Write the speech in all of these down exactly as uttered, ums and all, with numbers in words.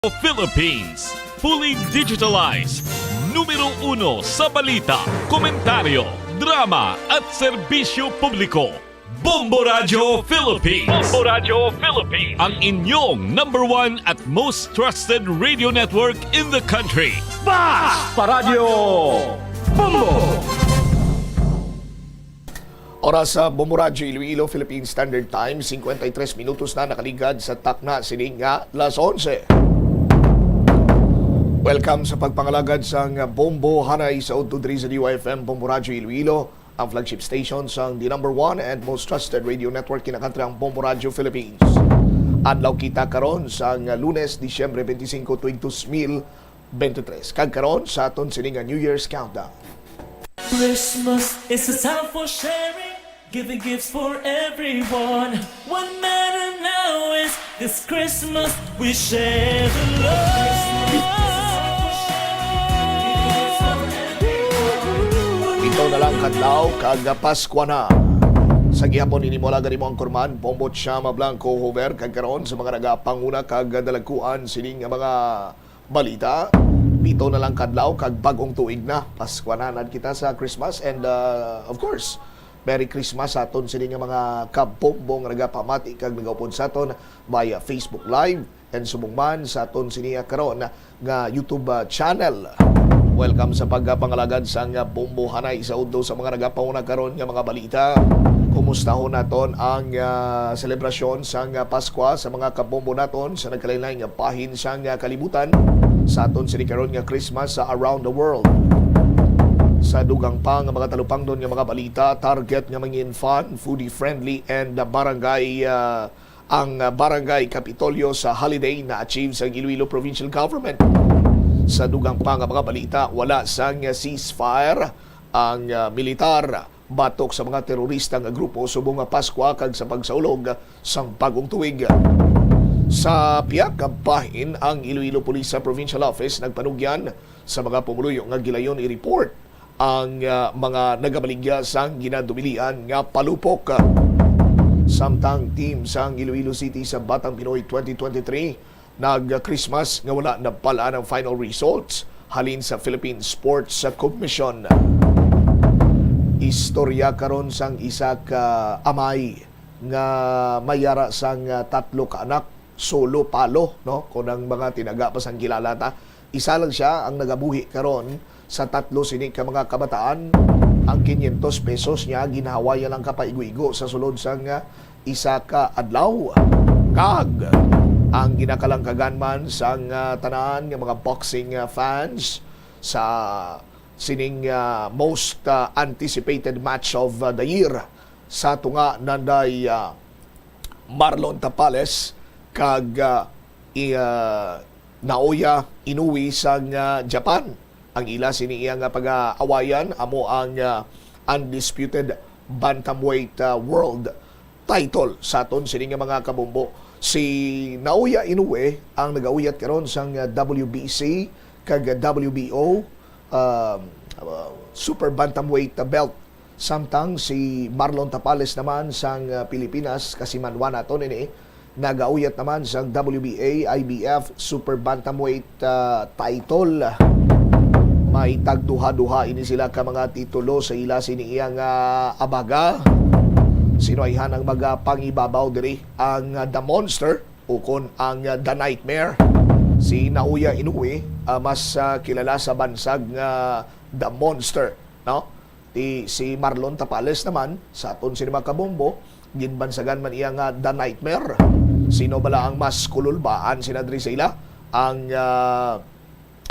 Philippines, fully digitalized. Numero uno sa balita, komentaryo, drama at serbisyo publiko. Bombo Radyo Philippines. Bombo Radyo Philippines. Ang inyong number one at most trusted radio network in the country. Bas Paradyo Bombo! Oras sa Bombo Radyo Iloilo, Philippine Standard Time, cincuenta y tres minutos na nakaligad sa takna sini nga las onse. Welcome sa pagpangalagad sang Bombo Hanay sa Udto diri sa D Y F M Bombo Radyo Iloilo, ang flagship station sang the number one and most trusted radio network in the country, ang Bombo Radyo Philippines. Adlaw kita karon sang Lunes, Disyembre twenty-five, tuig two thousand twenty-three. Kag karon sa aton sini nga New Year's countdown. Christmas is a time for sharing, giving gifts for everyone. What matter now is this Christmas we share the love. Pito na lang ka adlaw kag Paskwa na. Sa gihapon ini mo lang gani mo ang kurman, Bombo Chama Blanco Hover, kag karon sa mga nagapanguna kag dalagkuan sining mga balita. Pito na lang ka adlaw kag bag-ong tuig na. Paskwa na, anad kita sa Christmas and, uh, of course, Merry Christmas sa aton sini nga mga kabombo nga nagapamati kag nagaupod sa aton via Facebook Live and subong man sa aton sini nga karon nga YouTube, uh, channel. Welcome sa pagpangalagad sang Bombo Hanay sa udto sa mga nagapauna karon nga mga balita. Kumustahon naton ang, uh, selebrasyon sang Paskwa sa mga kabombo naton sa nagkalain-lain nga bahin sang, ah, kalibutan sa aton sini karon nga Christmas sa around the world. Sa dugang pa nga mga talupangnon nga mga balita, target nga mangin fun, foodie friendly, and, ah, barangay, ah, ang, ah, Barangay Kapitolyo sa holiday na-achieve sang Iloilo Provincial Government. Sa dugang pa nga mga balita, wala sang ceasefire ang, ah, militar batok sa mga terorista nga grupo subong nga Paskwa kag sa pagsaulog sang bagong tuig. Sa pihak nga bahin, ang Iloilo Police Provincial Office nagpanugyan sa mga pumuluyo nga gilayon i-report ang, ah, mga nagabaligya sang ginadumilian nga palupok. Samtang team sang Iloilo City sa Batang Pinoy twenty twenty-three nag-Christmas nga wala nabal-an ang final results halin sa Philippine Sports Commission. Istorya karon sang isa ka amay nga may yara sang, ah, tatlo ka anak, solo palo, no? Kung ang mga tinaga pa sang kilala ta, isa lang siya ang nagabuhi karon sa tatlo sini ka mga kabataan. Ang quinientos pesos niya ginhawayan lang ka paigo-igo sa sulod sang, ah, isa ka adlaw. Kag ang ginakalangkagan man sang, ah, tanan nga mga boxing, ah, fans sa sining, ah, most, ah, anticipated match of, ah, the year sa tunga nanday, ah, Marlon Tapales kag, ah, i-, ah, Naoya Inoue sang, ah, Japan. Ang ila sini iya nga pag-aawayan amo ang, ah, undisputed bantamweight, ah, world title sa aton sini nga mga kabombo. Si Naoya Inoue ang nagauyat karon sang, ah, W B C kag W B O, ah, ah, super bantamweight belt. Samtang si Marlon Tapales naman sang, ah, Pilipinas, kasimanwa naton ini, nagauyat naman sang W B A, I B F Super Bantamweight, ah, title. May tagduha-duha ini sila ka mga titulo sa ila sini iya nga abaga. Sino ayhan ang magapangibabaw diri? Ang, ah, The Monster ukon ang, ah, The Nightmare? Si Naoya Inoue, ah, mas, ah, kilala sa bansag nga The Monster, no? Ti si Marlon Tapales naman, sa aton sini mga kabombo, ginbansagan man iya nga The Nightmare. Sino bala ang mas kululbaan sina diri sa ila? Ang, ah,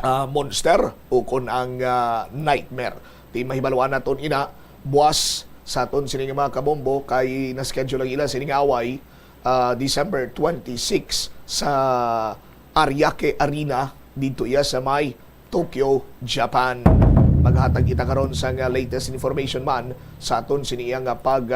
ah, Monster ukon ang, ah, Nightmare? Ti mahibaluan naton ina, buas sa aton sini nga mga kabombo, kay na-schedule ang ila sini nga away, ah, December twenty-six sa Ariake Arena, didto iya sa may Tokyo, Japan. Maghatag kita karon sa nga latest information man sa aton sini iya nga pag,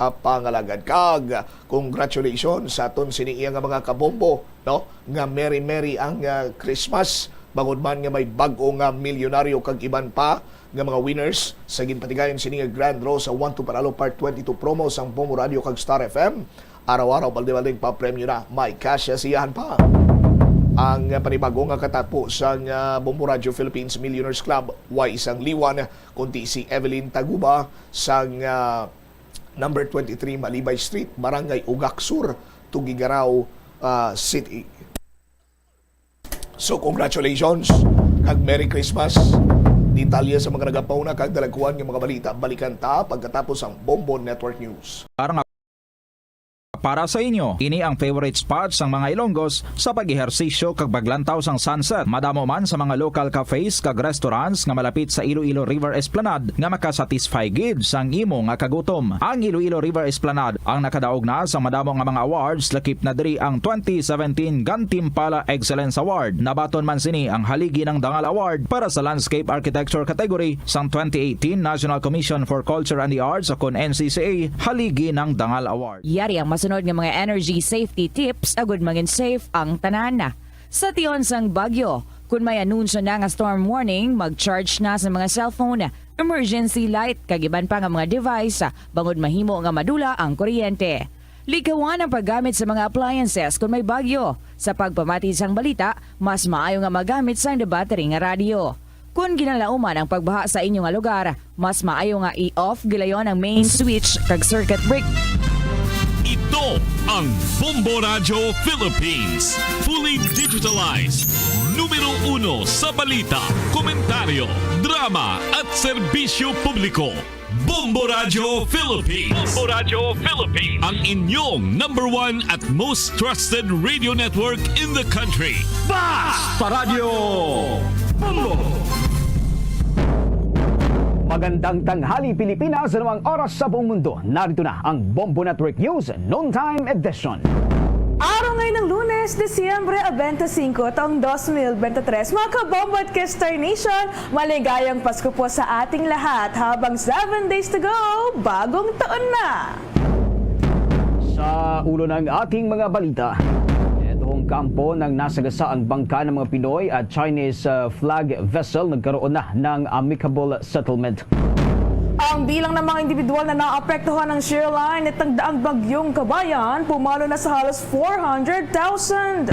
ah, pangalagad. Kag congratulations sa aton sini iya nga mga kabombo, no? Nga merry merry ang, ah, Christmas. Bangod man nga may bag-o nga milyonaryo kag iban pa nga mga winners sa ginpatigayon sini nga Grand Draw sa One to Panalo Part twenty-two promo sang Bombo Radio kag Star F M. Araw-araw, balde-baldeng papremyo na. May cash sa iyahan pa. Ang panibago nga katapo sang, ah, Bombo Radio Philippines Millionaires Club, way sang liwan, kundi si Evelyn Taguba sang, ah, number twenty-three Malibay Street, Barangay Ugak Sur, Tuguegarao, ah, City. So, congratulations kag Merry Christmas. Detalye sa mga nagapauna kag dalagkuan nga mga balita, balikan ta pagkatapos ang Bombo Network News. Para sa inyo, ini ang favorite spot sang mga Ilonggos sa pag-ehersisyo kag paglantaw sang sunset. Madamo man sa mga local cafes kag restaurants nga malapit sa Iloilo River Esplanade nga makasatisfy gid sang imo nga kagutom. Ang Iloilo River Esplanade ang nakadaog na sa madamo nga mga awards, lakip na diri ang twenty seventeen Gantimpala Excellence Award. Nabaton man sini ang Haligi ng Dangal Award para sa Landscape Architecture category sang twenty eighteen National Commission for Culture and the Arts, o kon N C C A, Haligi ng Dangal Award. Yari ang masunod nga mga energy safety tips agud mangin safe ang tanan. Sa tion sang bagyo, kun may anunsyo na nga storm warning, mag-charge na sa mga cellphone, emergency light, kag iban pa nga mga device, bangod mahimo nga madula ang kuryente. Likawan ang paggamit sa mga appliances kun may bagyo. Sa pagpamati sang balita, mas maayo nga magamit sang debattery nga radyo. Kon ginalauman ang pagbaha sa inyo nga lugar, mas maayo nga i-off gilayon ang main switch kag circuit break. Ito ang Bombo Radyo Philippines, fully digitalized. Numero uno sa balita, komentaryo, drama at serbisyo publiko. Bombo Radyo Philippines. Bombo Radyo Philippines. Ang inyong number one at most trusted radio network in the country. Basta Radyo Bombo! Magandang tanghali, Pilipinas, sa anumang oras sa buong mundo. Narito na ang Bombo Network News Noontime Edition. Araw ngayon ng Lunes, Disyembre twenty-five, taong twenty twenty-three. Mga kabombo at Kester Nation, maligayang Pasko po sa ating lahat. Habang seven days to go, bagong taon na! Sa ulo ng ating mga balita, itong kampo ng nasagasaan bangka ng mga Pinoy at Chinese, uh, flag vessel nagkaroon na ng amicable settlement. Ang bilang ng mga individual na naapektuhan ng shear line nitong daang bagyong Kabayan pumalo na sa halos four hundred thousand.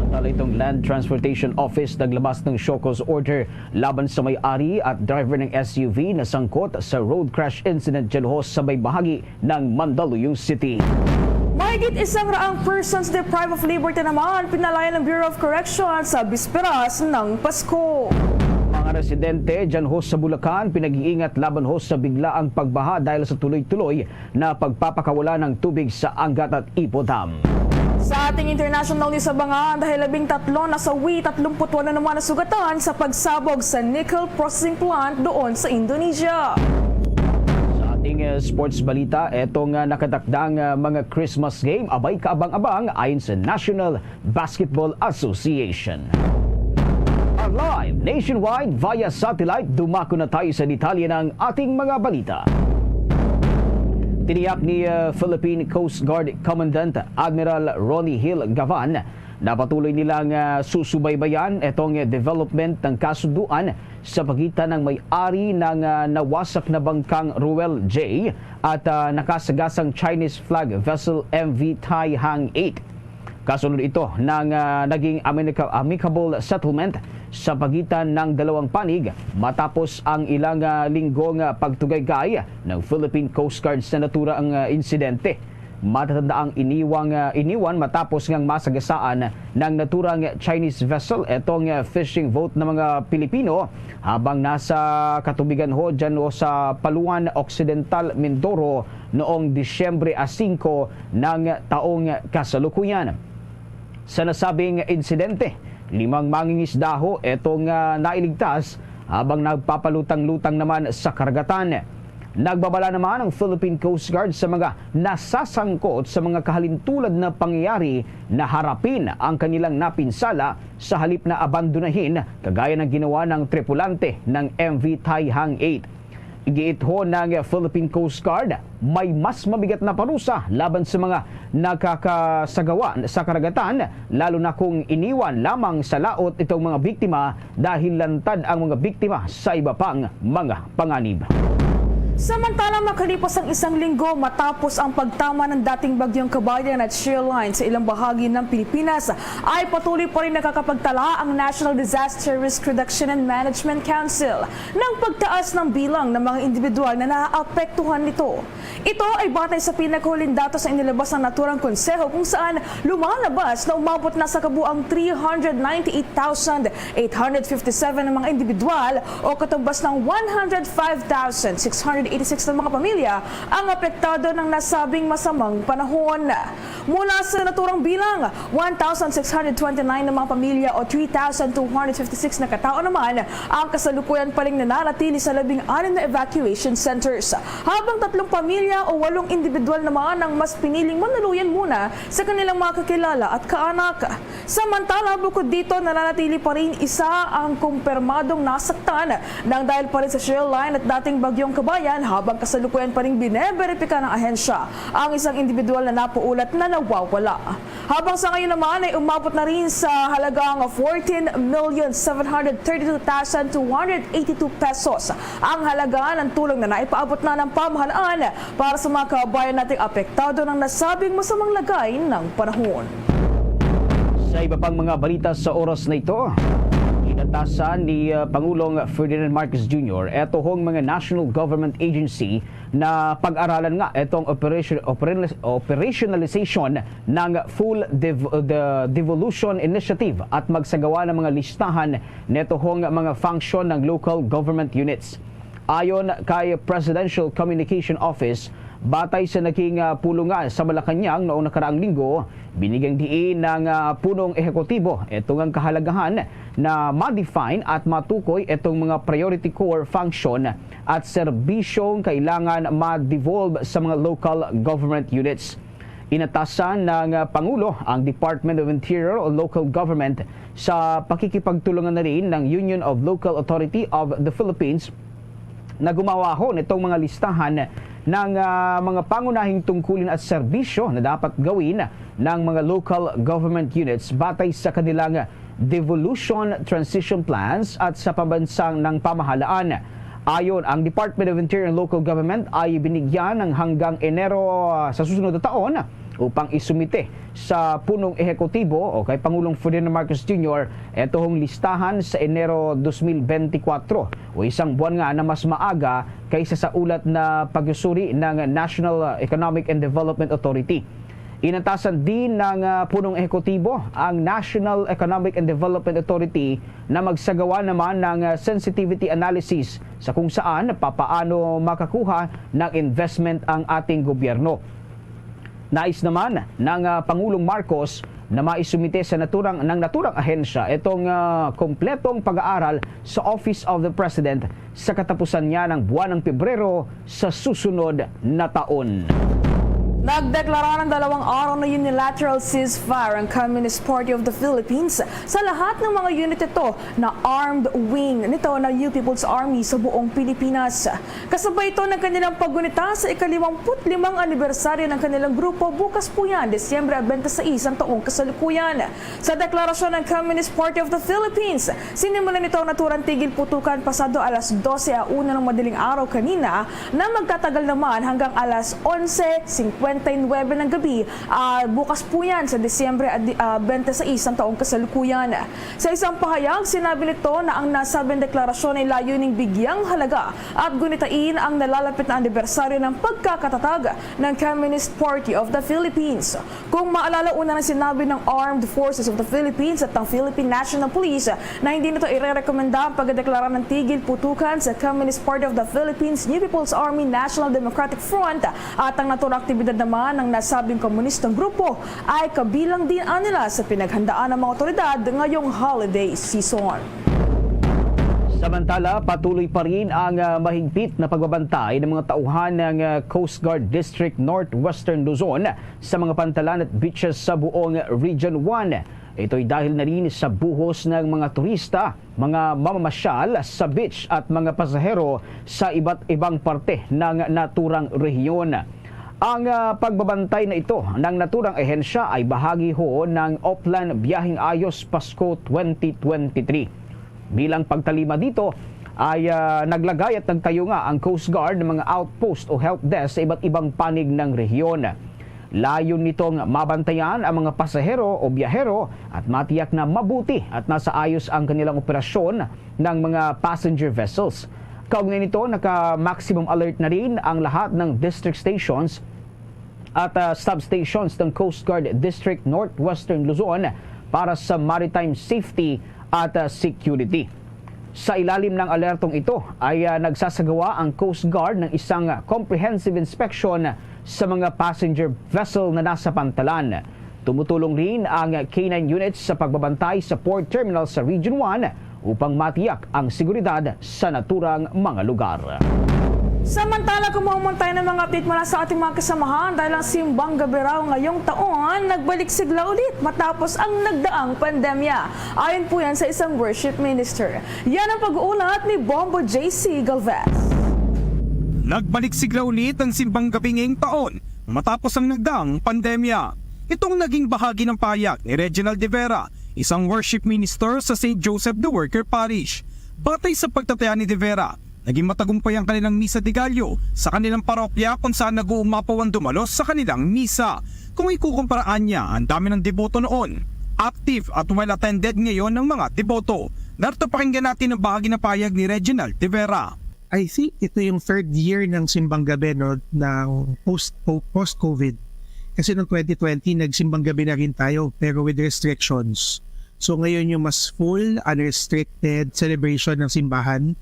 Samantala, itong Land Transportation Office naglabas ng show cause order laban sa may-ari at driver ng S U V na sangkot sa road crash incident dyan ho sa may bahagi ng Mandaluyong City. Mahigit isang raang persons deprived of liberty naman pinalaya ng Bureau of Correction sa bisperas ng Pasko. Mga residente dyan ho sa Bulacan, pinag-iingat laban ho sa biglaang pagbaha dahil sa tuloy-tuloy na pagpapakawala ng tubig sa Angat at Ipo Dam. Sa ating international news, abangan dahil labing tatlo nasawi, tatlumpu't walo naman nasugatan sa pagsabog sa nickel processing plant doon sa Indonesia. Sa ating, eh, sports balita, etong, ah, nakatakdang, ah, mga Christmas game, abay kaabang-abang ayon sa National Basketball Association. Our live nationwide via satellite, dumako na tayo sa detalye ng ating mga balita. Tiniyak ni, ah, Philippine Coast Guard Commandant Admiral Ronnie Hill Gavan na patuloy nilang, ah, susubaybayan itong, ah, development ng kasunduan sa pagitan ng may-ari ng, ah, nawasak na bangkang Ruel J at, ah, nakasagasang Chinese flag vessel M V Taihang eight. Kasunod ito ng, ah, naging amicable settlement sa pagitan ng dalawang panig matapos ang ilang, ah, linggong, ah, pagtugaygay ng Philippine Coast Guard sa naturang, ah, insidente. Matatandaang iniwang, ah, iniwan matapos ngang masagasaan ng naturang Chinese vessel etong, ah, fishing boat ng mga Pilipino habang nasa katubigan ho dyan ho sa Paluan Occidental, Mindoro noong Disyembre a singko ng taong kasalukuyan. Sa nasabing insidente, limang mangingisda ho etong, ah, nailigtas habang nagpapalutang-lutang naman sa karagatan. Nagbabala naman ang Philippine Coast Guard sa mga nasasangkot sa mga kahalintulad na pangyayari na harapin ang kanilang napinsala sa halip na abandonahin, kagaya ng ginawa ng tripulante ng M V Taihang eight. Giit ho ng Philippine Coast Guard, may mas mabigat na parusa laban sa mga nakakasagawa sa karagatan, lalo na kung iniwan lamang sa laot itong mga biktima dahil lantad ang mga biktima sa iba pang mga panganib. Samantala, makalipas ang isang linggo matapos ang pagtama ng dating Bagyong Kabayan at shear line sa ilang bahagi ng Pilipinas, ay patuloy pa rin nakakapagtala ang National Disaster Risk Reduction and Management Council ng pagtaas ng bilang ng mga individual na naaapektuhan nito. Ito ay batay sa pinakahuling datos na inilabas ng naturang konseho, kung saan lumalabas na umabot na sa kabuang three hundred ninety-eight thousand eight hundred fifty-seven ang mga individual o katumbas ng one hundred five thousand six hundred eighty-six na mga pamilya ang apektado ng nasabing masamang panahon. Mula sa naturang bilang, one thousand six hundred twenty-nine na mga pamilya o three thousand two hundred fifty-six na katao naman ang kasalukuyan pa ring nananatili sa labing anim na evacuation centers, habang tatlong pamilya o walong individual naman ang mas piniling manuluyan muna sa kanilang mga kakilala at kaanak. Samantala, bukod dito, nananatili pa rin isa ang kumpirmadong nasaktan nang dahil pa rin sa shear line at dating Bagyong Kabayan, habang kasalukuyan pa rin bineberipika ng ahensya ang isang individual na napaulat na nawawala. Habang sa ngayon naman ay umabot na rin sa halagang fourteen million seven hundred thirty-two thousand two hundred eighty-two pesos ang halaga ng tulong na naipaabot na ng pamahalaan para sa mga kabayan nating apektado ng nasabing masamang lagay ng panahon. Sa iba pang mga balita sa oras na ito, inatasan ni, uh, Pangulong Ferdinand Marcos Junior etohong mga national government agency na pag-aralan nga etong operation, operation, operationalization ng full dev-, the devolution initiative at magsagawa ng mga listahan netohong mga function ng local government units. Ayon kay Presidential Communication Office, batay sa naging, ah, pulongan sa Malacañang noong nakaraang linggo, binigyang diin ng, ah, punong ehekutibo etong ang kahalagahan na ma-define at matukoy etong mga priority core function at serbisyong kailangan ma-devolve sa mga local government units. Inatasan ng, ah, Pangulo ang Department of Interior o Local Government sa pakikipagtulungan na rin ng Union of Local Authority of the Philippines na gumawa ho nitong mga listahan ng, ah, mga pangunahing tungkulin at serbisyo na dapat gawin ng mga local government units batay sa kanilang devolution transition plans at sa pambansang ng pamahalaan. Ayon ang Department of Interior and Local Government ay binigyan ng hanggang Enero, ah, sa susunod na taon upang isumite sa punong ehekutibo o kay Pangulong Ferdinand Marcos Junior etong listahan sa Enero dos mil benti kwatro, o isang buwan nga na mas maaga kaysa sa ulat na pag-usuri ng National Economic and Development Authority. Inatasan din ng, ah, punong ehekutibo ang National Economic and Development Authority na magsagawa naman ng, ah, sensitivity analysis sa kung saan papaano makakuha ng investment ang ating gobyerno. Nais naman ng, ah, Pangulong Marcos na maisumite sa naturang, ng naturang ahensya itong, ah, kompletong pag-aaral sa Office of the President sa katapusan niya ng buwan ng Pebrero sa susunod na taon. Nagdeklara ng dalawang araw na unilateral ceasefire ang Communist Party of the Philippines sa lahat ng mga unit nito na armed wing nito na New People's Army sa buong Pilipinas. Kasabay ito ng kanilang paggunita sa ikalimamput limang anibersaryo ng kanilang grupo bukas po yan, Disyembre bente sais, ang taong kasalukuyan. Sa deklarasyon ng Communist Party of the Philippines, sinimulan nito ang naturang tigil putukan pasado alas dose a una ng madaling araw kanina na magtatagal naman hanggang alas onse singkwenta y nuwebe ng gabi, ah, bukas po yan sa Disyembre, ah, di-, ah, bente sais ang taong kasalukuyan. Sa isang pahayag, sinabi nito na ang nasabing deklarasyon ay layuning bigyang halaga at gunitain ang nalalapit na anibersaryo ng pagkakatatag ng Communist Party of the Philippines. Kung maalala, una na sinabi ng Armed Forces of the Philippines at ng Philippine National Police na hindi nito irerekomenda ang pagdeklara ng tigil putukan sa Communist Party of the Philippines, New People's Army, National Democratic Front at ang naturang aktibidad naman ng nasabing komunistang grupo ay kabilang din anila sa pinaghandaan ng mga otoridad ngayong holiday season. Samantala, patuloy pa rin ang, ah, mahigpit na pagbabantay ng mga tauhan ng, ah, Coast Guard District Northwestern Luzon sa mga pantalan at beaches sa buong Region one. Ito'y dahil na rin sa buhos ng mga turista, mga mamamasyal sa beach at mga pasahero sa iba't ibang parte ng naturang rehiyon. Ang, ah, pagbabantay na ito ng naturang ahensya ay bahagi ho ng Oplan Biyaheng Ayos Pasko twenty twenty-three. Bilang pagtalima dito, ay, ah, naglagay at nagtayo nga ang Coast Guard ng mga outpost o help desk sa iba't ibang panig ng rehiyon. Layon nito nga mabantayan ang mga pasahero o biyahero at matiyak na mabuti at nasa ayos ang kanilang operasyon ng mga passenger vessels. Kaugnay nito, naka-maximum alert na rin ang lahat ng district stations at, ah, substations ng Coast Guard District Northwestern Luzon para sa maritime safety at, ah, security. Sa ilalim ng alertong ito ay, ah, nagsasagawa ang Coast Guard ng isang comprehensive inspection sa mga passenger vessel na nasa pantalan. Tumutulong rin ang K nine units sa pagbabantay sa port terminal sa Region one upang matiyak ang seguridad sa naturang mga lugar. Samantala, kung mahuman tayo ng mga update mula sa ating mga kasamahan, dahil ang Simbang Gabi raw ngayong taon nagbalik sigla ulit matapos ang nagdaang pandemya. Ayon po yan sa isang worship minister. Yan ang pag-uulat ni Bombo J C Galvez. Nagbalik sigla ulit ang Simbang Gabi ngayong taon matapos ang nagdaang pandemya. Itong naging bahagi ng pahayag ni Reginald De Vera, isang worship minister sa Saint Joseph the Worker Parish. Batay sa pagtataya ni De Vera, naging matagumpay ang kanilang Misa de Gallo sa kanilang parokya, kung saan nag-uumapaw ang dumalos sa kanilang misa. Kung ikukumpara niya ang dami ng deboto noon, active at well-attended ngayon ang mga deboto. Narito, pakinggan natin ang bahagi ng pahayag ni Reginald De Vera. I think ito yung third year ng Simbang Gabi, no, ng post, po- post-COVID. Kasi noong twenty twenty, nagsimbang gabi na rin tayo, pero with restrictions. So ngayon yung mas full, unrestricted celebration ng simbahan.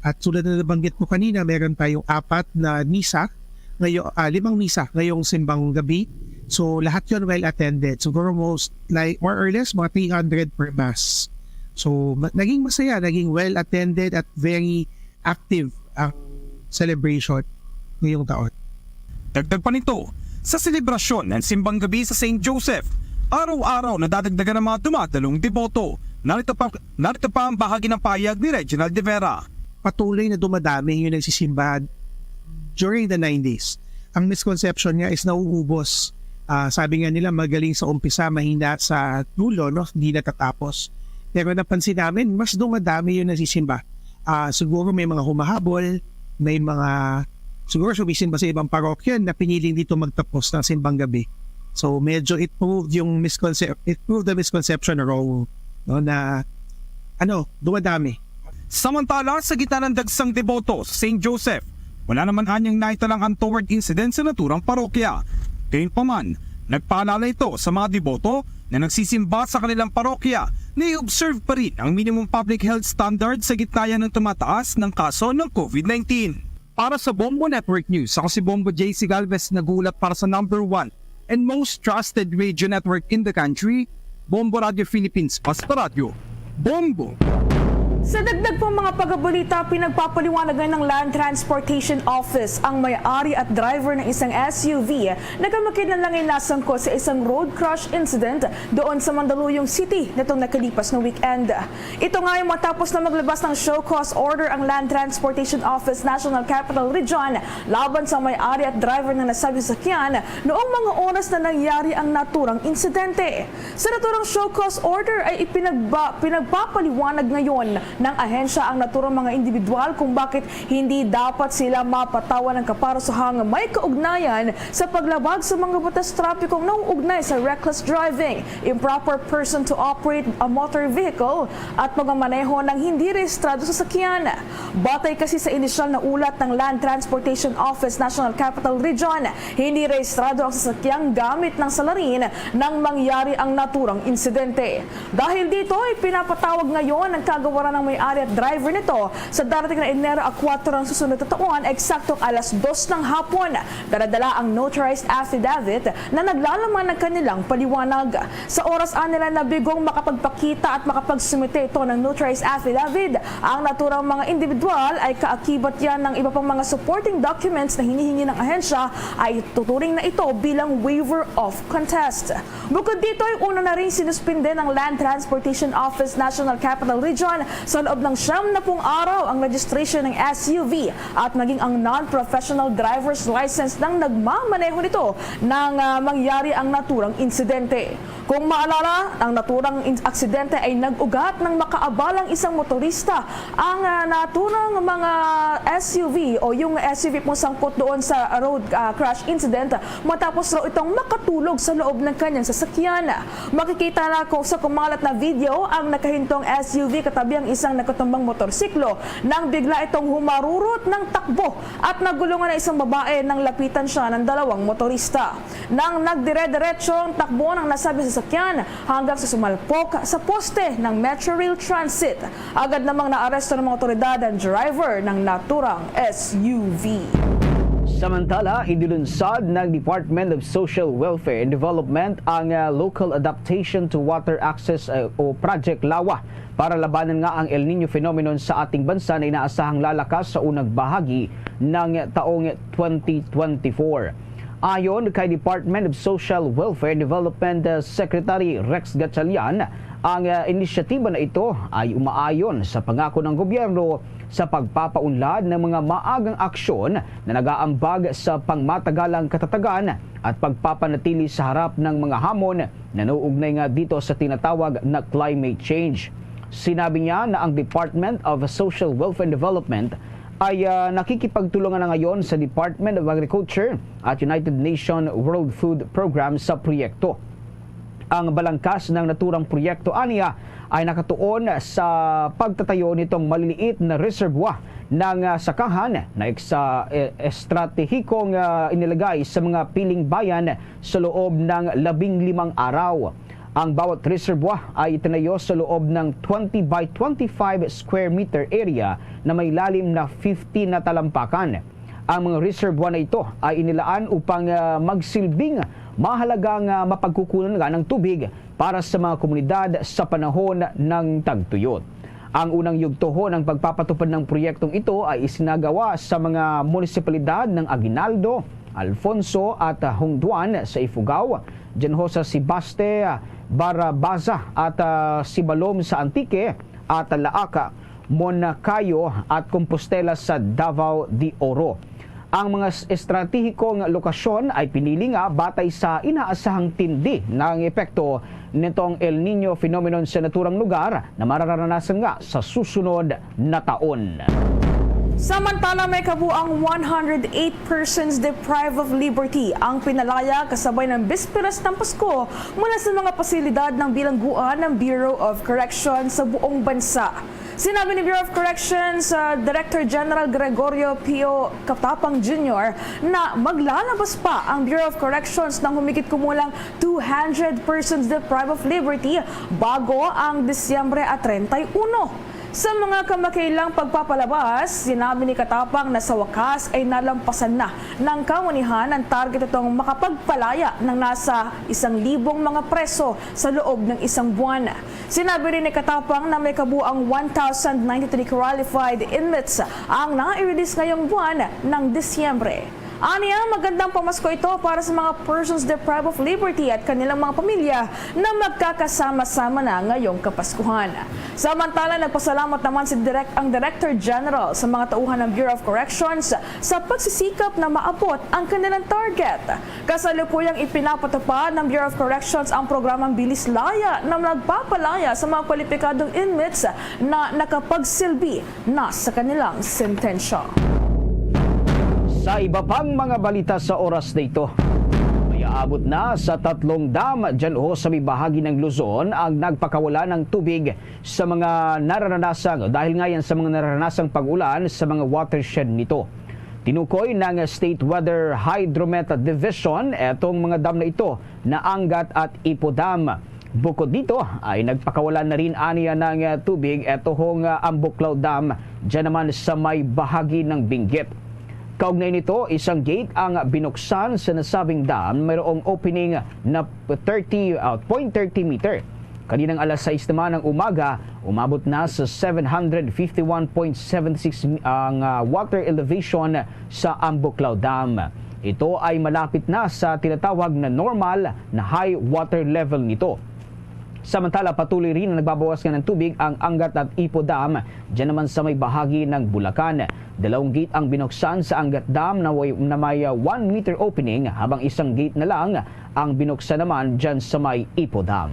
At tulad na nabanggit ko kanina, meron tayong apat na misa, ngayon, ah, limang misa ngayong simbang gabi. So lahat yon well attended. Siguro most, like, more or less mga three hundred per mass. So ma- naging masaya, naging well attended at very active ang celebration ngayong taon. Dagdag pa nito, sa selebrasyon ng Simbang Gabi sa Saint Joseph, araw-araw nadadagdagan ang mga dumadalong deboto. Narito pa, narito pa ang bahagi ng pahayag ni Reginald De Vera. Patuloy na dumadami yung nagsisimba during the nine days. Ang misconception nga is nauubos. Ah, sabi nga nila, magaling sa umpisa, mahina sa dulo, no? Hindi natatapos. Pero napansin namin, mas dumadami yung nagsisimba. Ah, siguro may mga humahabol, may mga, siguro sumisimba sa ibang parokya na piniling dito magtapos ng simbang gabi. So medyo it proved yung misconception, it proved the misconception wrong, no, na ano, dumadami. Samantala, sa gitna ng dagsang deboto sa Saint Joseph, wala naman anyang naitalang untoward incident sa naturang parokya. Gayunpaman, nagpaalala ito sa mga deboto na nagsisimba sa kanilang parokya na i-observe pa rin ang minimum public health standard sa gitna ng tumataas ng kaso ng COVID nineteen. Para sa Bombo Network News, ako si Bombo J C Galvez, nag-uulat para sa number one and most trusted radio network in the country, Bombo Radio Philippines, Basta Radyo, Bombo! Sa dagdag pang mga pagabalita, pinagpapaliwanag ngayon ng Land Transportation Office ang may-ari at driver ng isang S U V na kamakailan lang ay nasangkot sa isang road crash incident doon sa Mandaluyong City nitong nakalipas na weekend. Ito nga ay matapos na maglabas ng show cause order ang Land Transportation Office National Capital Region laban sa may-ari at driver ng nasabing sasakyan noong mga oras na nangyari ang naturang insidente. Sa naturang show cause order ay ipinagba, pinagpapaliwanag ngayon ng ahensya ang naturang mga individual kung bakit hindi dapat sila mapatawan ng kaparusahang may kaugnayan sa paglabag sa mga batas trapikong nauugnay sa reckless driving, improper person to operate a motor vehicle, at pagmamaneho ng hindi rehistrado sa sakyan. Batay kasi sa inisyal na ulat ng Land Transportation Office National Capital Region, hindi rehistrado ang sasakyang gamit ng salarin nang mangyari ang naturang insidente. Dahil dito, ipinapatawag ngayon ang kagawaran ng may-ari at driver nito sa darating na Enero a kuwatro ng susunod na taon, eksaktong alas dos ng hapon. Daladala ang notarized affidavit na naglalaman ng kanilang paliwanag. Sa oras nila na bigong makapagpakita at makapagsumite ito ng notarized affidavit, ang naturang mga individual ay kaakibat yan ng iba pang mga supporting documents na hinihingi ng ahensya, ay tuturing na ito bilang waiver of contest. Bukod dito ay una na rin sinuspinde ng Land Transportation Office National Capital Region Sa loob ng siyam na pung araw ang registration ng S U V at maging ang non-professional driver's license ng nagmamaneho nito nang, ah, mangyari ang naturang insidente. Kung maalala, ang naturang in-, aksidente ay nag-ugat ng makaabalang isang motorista. Ang, ah, naturang mga S U V o yung S U V pong sangkot doon sa road, ah, crash incident matapos raw itong makatulog sa loob ng kanyang sasakyan. Makikita na ko sa kumalat na video ang nakahintong S U V katabi ang isang nagkatumbang motorsiklo nang bigla itong humarurot ng takbo at nagulungan ang isang babae nang lapitan siya ng dalawang motorista. Nang nagdire-diretso ang takbo ng nasabing sasakyan hanggang sa sumalpok sa poste ng Metro Rail Transit. Agad namang naaresto ng mga otoridad ang driver ng naturang S U V. Samantala, idilunsad ng Department of Social Welfare and Development ang, ah, Local Adaptation to Water Access, ah, o Project LAWA para labanan nga ang El Niño phenomenon sa ating bansa na inaasahang lalakas sa unang bahagi ng taong twenty twenty-four. Ayon kay Department of Social Welfare and Development, uh, Secretary Rex Gatchalian, ang, uh, inisyatiba na ito ay umaayon sa pangako ng gobyerno sa pagpapaunlad ng mga maagang aksyon na nagaambag sa pangmatagalang katatagan at pagpapanatili sa harap ng mga hamon na nauugnay nga dito sa tinatawag na climate change. Sinabi niya na ang Department of Social Welfare and Development ay, ah, nakikipagtulungan na ngayon sa Department of Agriculture at United Nations World Food Program sa proyekto. Ang balangkas ng naturang proyekto aniya ay nakatuon sa pagtatayo nitong maliliit na reservoir ng, ah, sakahan na eksa-, eh, estratehikong, ah, inilagay sa mga piling bayan sa loob ng labing limang araw. Ang bawat reservoir ay itinayo sa loob ng twenty by twenty-five square meter area na may lalim na fifty na talampakan. Ang mga reservoir na ito ay inilaan upang, ah, magsilbing mahalagang, ah, mapagkukunan nga ng tubig para sa mga komunidad sa panahon ng tagtuyot. Ang unang yugto ho ng pagpapatupad ng proyektong ito ay isinagawa sa mga munisipalidad ng Aguinaldo, Alfonso at, ah, Hongduan sa Ifugao, diyan ho sa Sebaste, ah, Barrabaza at, ah, Sibalom sa Antique at Laaca, Moncayo at Compostela sa Davao de Oro. Ang mga s-, estratehikong lokasyon ay pinili nga batay sa inaasahang tindi nga ang epekto nitong El Niño phenomenon sa naturang lugar na mararanasan nga sa susunod na taon. Samantala, may kabuang one hundred eight persons deprived of liberty ang pinalaya kasabay ng bisperas ng Pasko mula sa mga pasilidad ng bilangguan ng Bureau of Correction sa buong bansa. Sinabi ni Bureau of Corrections, ah, Director General Gregorio Pio Katapang Junior na maglalabas pa ang Bureau of Corrections ng humigit kumulang two hundred persons deprived of liberty bago ang Disyembre at treinta y uno. Sa mga kamakailang pagpapalabas, sinabi ni Katapang na sa wakas ay nalampasan na ng kawanihan ang target nitong makapagpalaya ng nasa isang libong mga preso sa loob ng isang buwan. Sinabi rin ni Katapang na may kabuang one thousand ninety-three qualified inmates ang nai-release ngayong buwan ng Disyembre. Aniya, magandang pamasko ito para sa mga persons deprived of liberty at kanilang mga pamilya na magkakasama-sama na ngayong Kapaskuhan. Samantala, nagpasalamat naman si Direk-, ang Director General sa mga tauhan ng Bureau of Corrections sa pagsisikap na maabot ang kanilang target. Kasalukuyang ipinapatupad ng Bureau of Corrections ang programang Bilis Laya na nagpapalaya sa mga kwalipikadong inmates na nakapagsilbi na sa kanilang sentensya. Sa iba pang mga balita sa oras na ito, may aabot na sa tatlong dam dyan ho sa may bahagi ng Luzon ang nagpakawala ng tubig sa mga nararanasang, dahil nga yan sa mga nararanasang pag-ulan sa mga watershed nito. Tinukoy ng State Weather Hydromet Division etong mga dam na ito na Angat at Ipo Dam. Bukod dito, ay nagpakawala na rin aniya ng, ah, tubig eto hong, ah, Ambuklaw Dam, dyan naman sa may bahagi ng Benguet. Kaugnay nito, isang gate ang binuksan sa nasabing dam, mayroong opening na thirty, ah, point thirty meter. Kaninang alas sais naman ng umaga, umabot na sa seven hundred fifty-one point seven six ang, ah, water elevation sa Ambuklaw Dam. Ito ay malapit na sa tinatawag na normal na high water level nito. Samantala, patuloy rin na nagbabawas nga ng tubig ang Angat at Ipo Dam, dyan naman sa may bahagi ng Bulacan. Dalawang gate ang binuksan sa Angat Dam na way-, na may, ah, one meter opening, habang isang gate na lang ang binuksan naman dyan sa may Ipo Dam.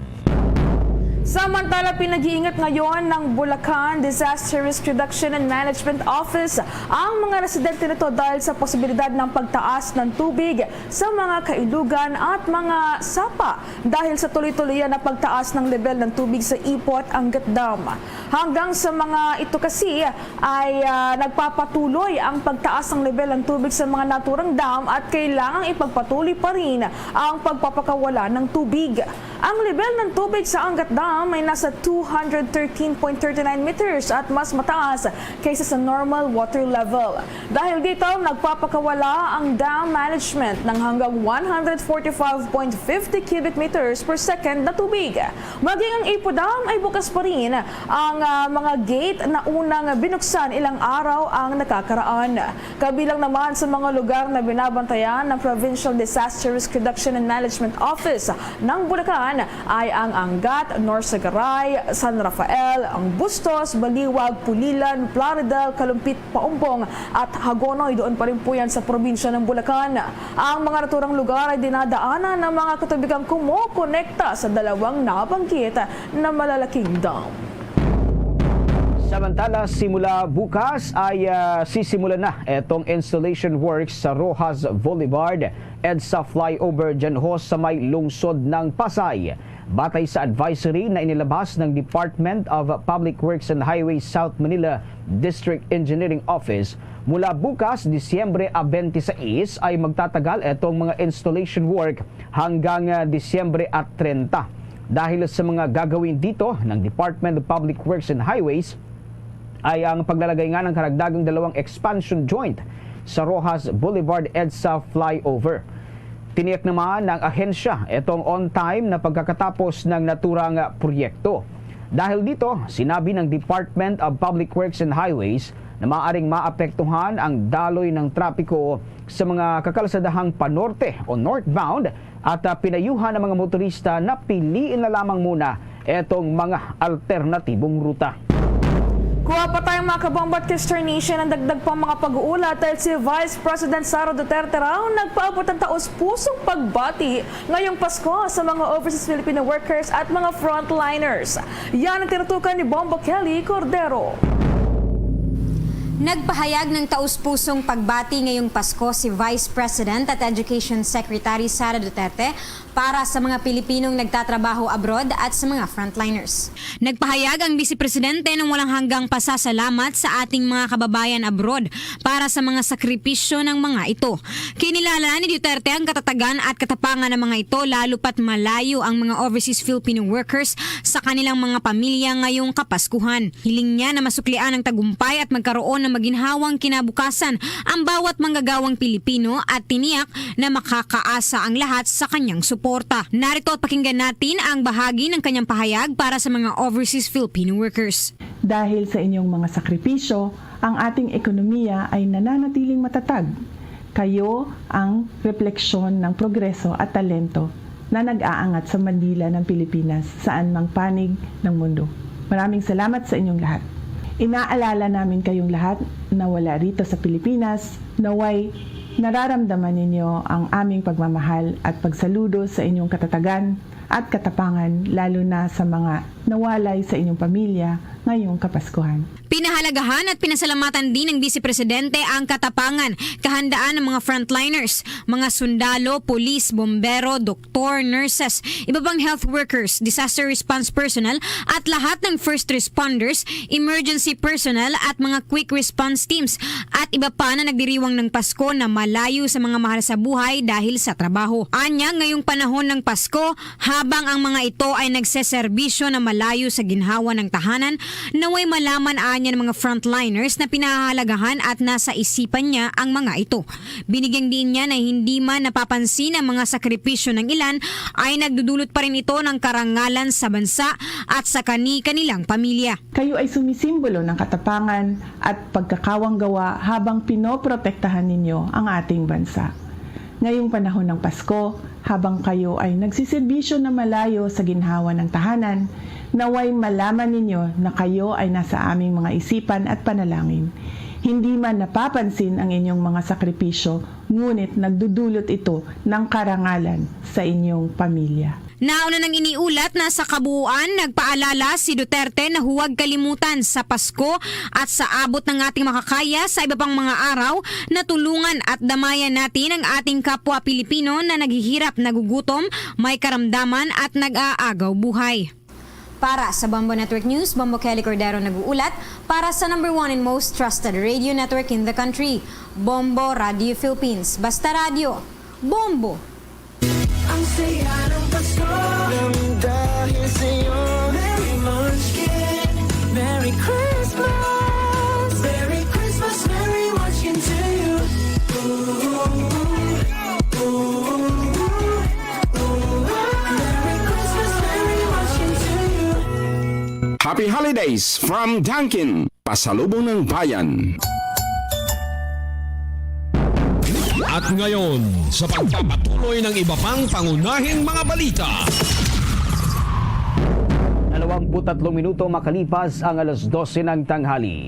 Samantala, pinag-iingat ngayon ng Bulacan Disaster Risk Reduction and Management Office ang mga residente nito dahil sa posibilidad ng pagtaas ng tubig sa mga kailugan at mga sapa dahil sa tuloy-tuloy na pagtaas ng level ng tubig sa Ipo at Angat Dam. Hanggang sa mga ito kasi ay, ah, nagpapatuloy ang pagtaas ng level ng tubig sa mga naturang dam at kailangang ipagpatuloy pa rin ang pagpapakawala ng tubig. Ang level ng tubig sa Angat Dam ay nasa two hundred thirteen point thirty nine meters at mas mataas kaysa sa normal water level. Dahil dito, nagpapakawala ang dam management ng hanggang one hundred forty-five point fifty cubic meters per second na tubig. Maging ang Ipo Dam ay bukas pa rin ang, ah, mga gate na unang binuksan ilang araw ang nakakaraan. Kabilang naman sa mga lugar na binabantayan ng Provincial Disaster Risk Reduction and Management Office ng Bulacan ay ang Angat, Norsagaray, San Rafael, ang Bustos, Baliwag, Pulilan, Plaridel, Calumpit, Paumpong at Hagonoy. Doon pa rin po yan sa probinsya ng Bulacan. Ang mga naturang lugar ay dinadaanan ng mga katubigang kumokonekta sa dalawang nabanggit na malalaking dam. Samantala, simula bukas ay, ah, sisimulan na itong installation works sa Roxas Boulevard, EDSA flyover dyan ho sa may lungsod ng Pasay. Batay sa advisory na inilabas ng Department of Public Works and Highways South Manila District Engineering Office, mula bukas, Disyembre a twenty-six, ay magtatagal itong mga installation work hanggang, ah, Disyembre a treinta. Dahil sa mga gagawin dito ng Department of Public Works and Highways, ay ang paglalagay nga ng karagdagang dalawang expansion joint sa Roxas Boulevard EDSA flyover. Tiniyak naman ng ahensya itong on-time na pagkakatapos ng naturang proyekto. Dahil dito, sinabi ng Department of Public Works and Highways na maaring maapektuhan ang daloy ng trapiko sa mga kakalsadahang panorte o northbound at, ah, pinayuhan ang mga motorista na piliin na lamang muna etong mga alternatibong ruta. Kuha pa tayong mga kabomba at Kister Nation ang dagdag pang mga pag-uulat dahil si Vice President Sara Duterte raw nagpaabot ng taos-pusong pagbati ngayong Pasko sa mga overseas Filipino workers at mga frontliners. Yan ang tinutukan ni Bombo Kelly Cordero. Nagpahayag ng taus-pusong pagbati ngayong Pasko si Vice President at Education Secretary Sara Duterte para sa mga Pilipinong nagtatrabaho abroad at sa mga frontliners. Nagpahayag ang Vice Presidente ng walang hanggang pasasalamat sa ating mga kababayan abroad para sa mga sakripisyo ng mga ito. Kinilala ni Duterte ang katatagan at katapangan ng mga ito, lalo pat malayo ang mga overseas Filipino workers sa kanilang mga pamilya ngayong Kapaskuhan. Hiling niya na masuklian ang tagumpay at magkaroon ng maginhawang kinabukasan ang bawat manggagawang Pilipino at tiniyak na makakaasa ang lahat sa kanyang suporta. Narito at pakinggan natin ang bahagi ng kanyang pahayag para sa mga overseas Filipino workers. Dahil sa inyong mga sakripisyo, ang ating ekonomiya ay nananatiling matatag. Kayo ang refleksyon ng progreso at talento na nag-aangat sa Manila ng Pilipinas, saan mang panig ng mundo. Maraming salamat sa inyong lahat. Inaalala namin kayong lahat na wala rito sa Pilipinas. Naway nararamdaman ninyo ang aming pagmamahal at pagsaludo sa inyong katatagan at katapangan, lalo na sa mga nawalay sa inyong pamilya ngayong Kapaskuhan. Pinahalagahan at pinasalamatan din ng Vice Presidente ang katapangan, kahandaan ng mga frontliners, mga sundalo, pulis, bombero, doktor, nurses, iba pang health workers, disaster response personnel, at lahat ng first responders, emergency personnel, at mga quick response teams, at iba pa na nagdiriwang ng Pasko na malayo sa mga mahal sa buhay dahil sa trabaho. Anya, ngayong panahon ng Pasko, habang ang mga ito ay nagseserbisyo na malayo sa ginhawa ng tahanan, naway malaman anya ng mga frontliners na pinahahalagahan at nasa isipan niya ang mga ito. Binigyang diin niya na hindi man napapansin ang mga sakripisyo ng ilan, ay nagdudulot pa rin ito ng karangalan sa bansa at sa kani-kanilang pamilya. Kayo ay sumisimbolo ng katapangan at pagkakawanggawa habang pinoprotektahan ninyo ang ating bansa. Ngayong panahon ng Pasko, habang kayo ay nagsiserbisyo na malayo sa ginhawa ng tahanan, naway malaman ninyo na kayo ay nasa aming mga isipan at panalangin. Hindi man napapansin ang inyong mga sakripisyo, ngunit nagdudulot ito ng karangalan sa inyong pamilya. Nauna nang iniulat na sa kabuuan, nagpaalala si Duterte na huwag kalimutan sa Pasko at sa abot ng ating makakaya sa iba pang mga araw na tulungan at damayan natin ang ating kapwa Pilipino na naghihirap, nagugutom, may karamdaman at nag-aagaw buhay. Para sa Bombo Network News, Bombo Kelly Cordero nag-uulat. Para sa number one and most trusted radio network in the country, Bombo Radio Philippines. Basta radyo, Bombo! Ang saya ng Pasko. Nang dahil sa'yo. Merry Munchkin. Merry Christmas. Merry Christmas, Merry Munchkin to you. Ooh, ooh, ooh. Merry Christmas, Merry Munchkin to you. Happy Holidays from Dunkin'. Pasalubong ng Bayan. At ngayon, sa pagpapatuloy ng iba pang pangunahing mga balita. Dalawampu't tatlong minuto makalipas ang alas dose ng tanghali.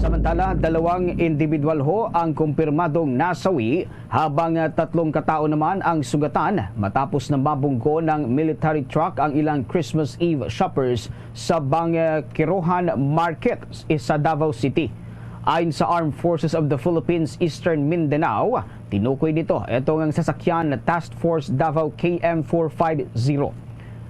Samantala, dalawang individual ho ang kumpirmadong nasawi, habang, ah, tatlong katao naman ang sugatan matapos na mabunggo ng military truck ang ilang Christmas Eve shoppers sa Bangkirohan Market sa Davao City. Ayon sa Armed Forces of the Philippines Eastern Mindanao, tinukoy nito ito nga sasakyan na Task Force Davao K M four five zero.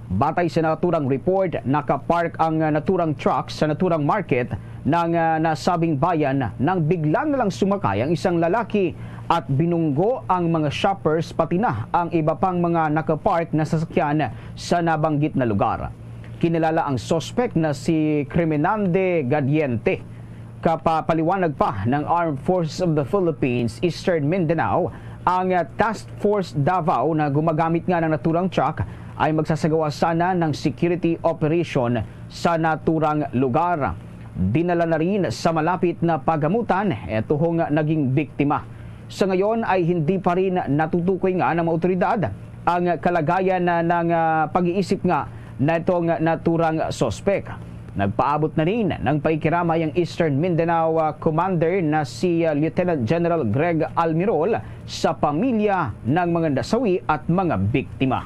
Batay sa naturang report, nakapark ang, ah, naturang truck sa naturang market ng, ah, nasabing bayan nang bigla na lang sumakay ang isang lalaki at binunggo ang mga shoppers pati na ang iba pang mga nakapark na sasakyan sa nabanggit na lugar. Kinilala ang suspect na si Criminande Gadiente. Kapapaliwanag pa ng Armed Forces of the Philippines Eastern Mindanao, ang, ah, Task Force Davao na gumagamit nga ng naturang truck ay magsasagawa sana ng security operation sa naturang lugar. Dinala na rin sa malapit na pagamutan ito nga naging biktima. Sa ngayon ay hindi pa rin natutukoy nga ng mga awtoridad ang kalagayan na ng, ah, pag-iisip nga na itong naturang suspek. Nagpaabot na rin ng pakikiramay ang Eastern Mindanao, ah, Commander na si, ah, Lieutenant General Greg Almirol sa pamilya ng mga nasawi at mga biktima.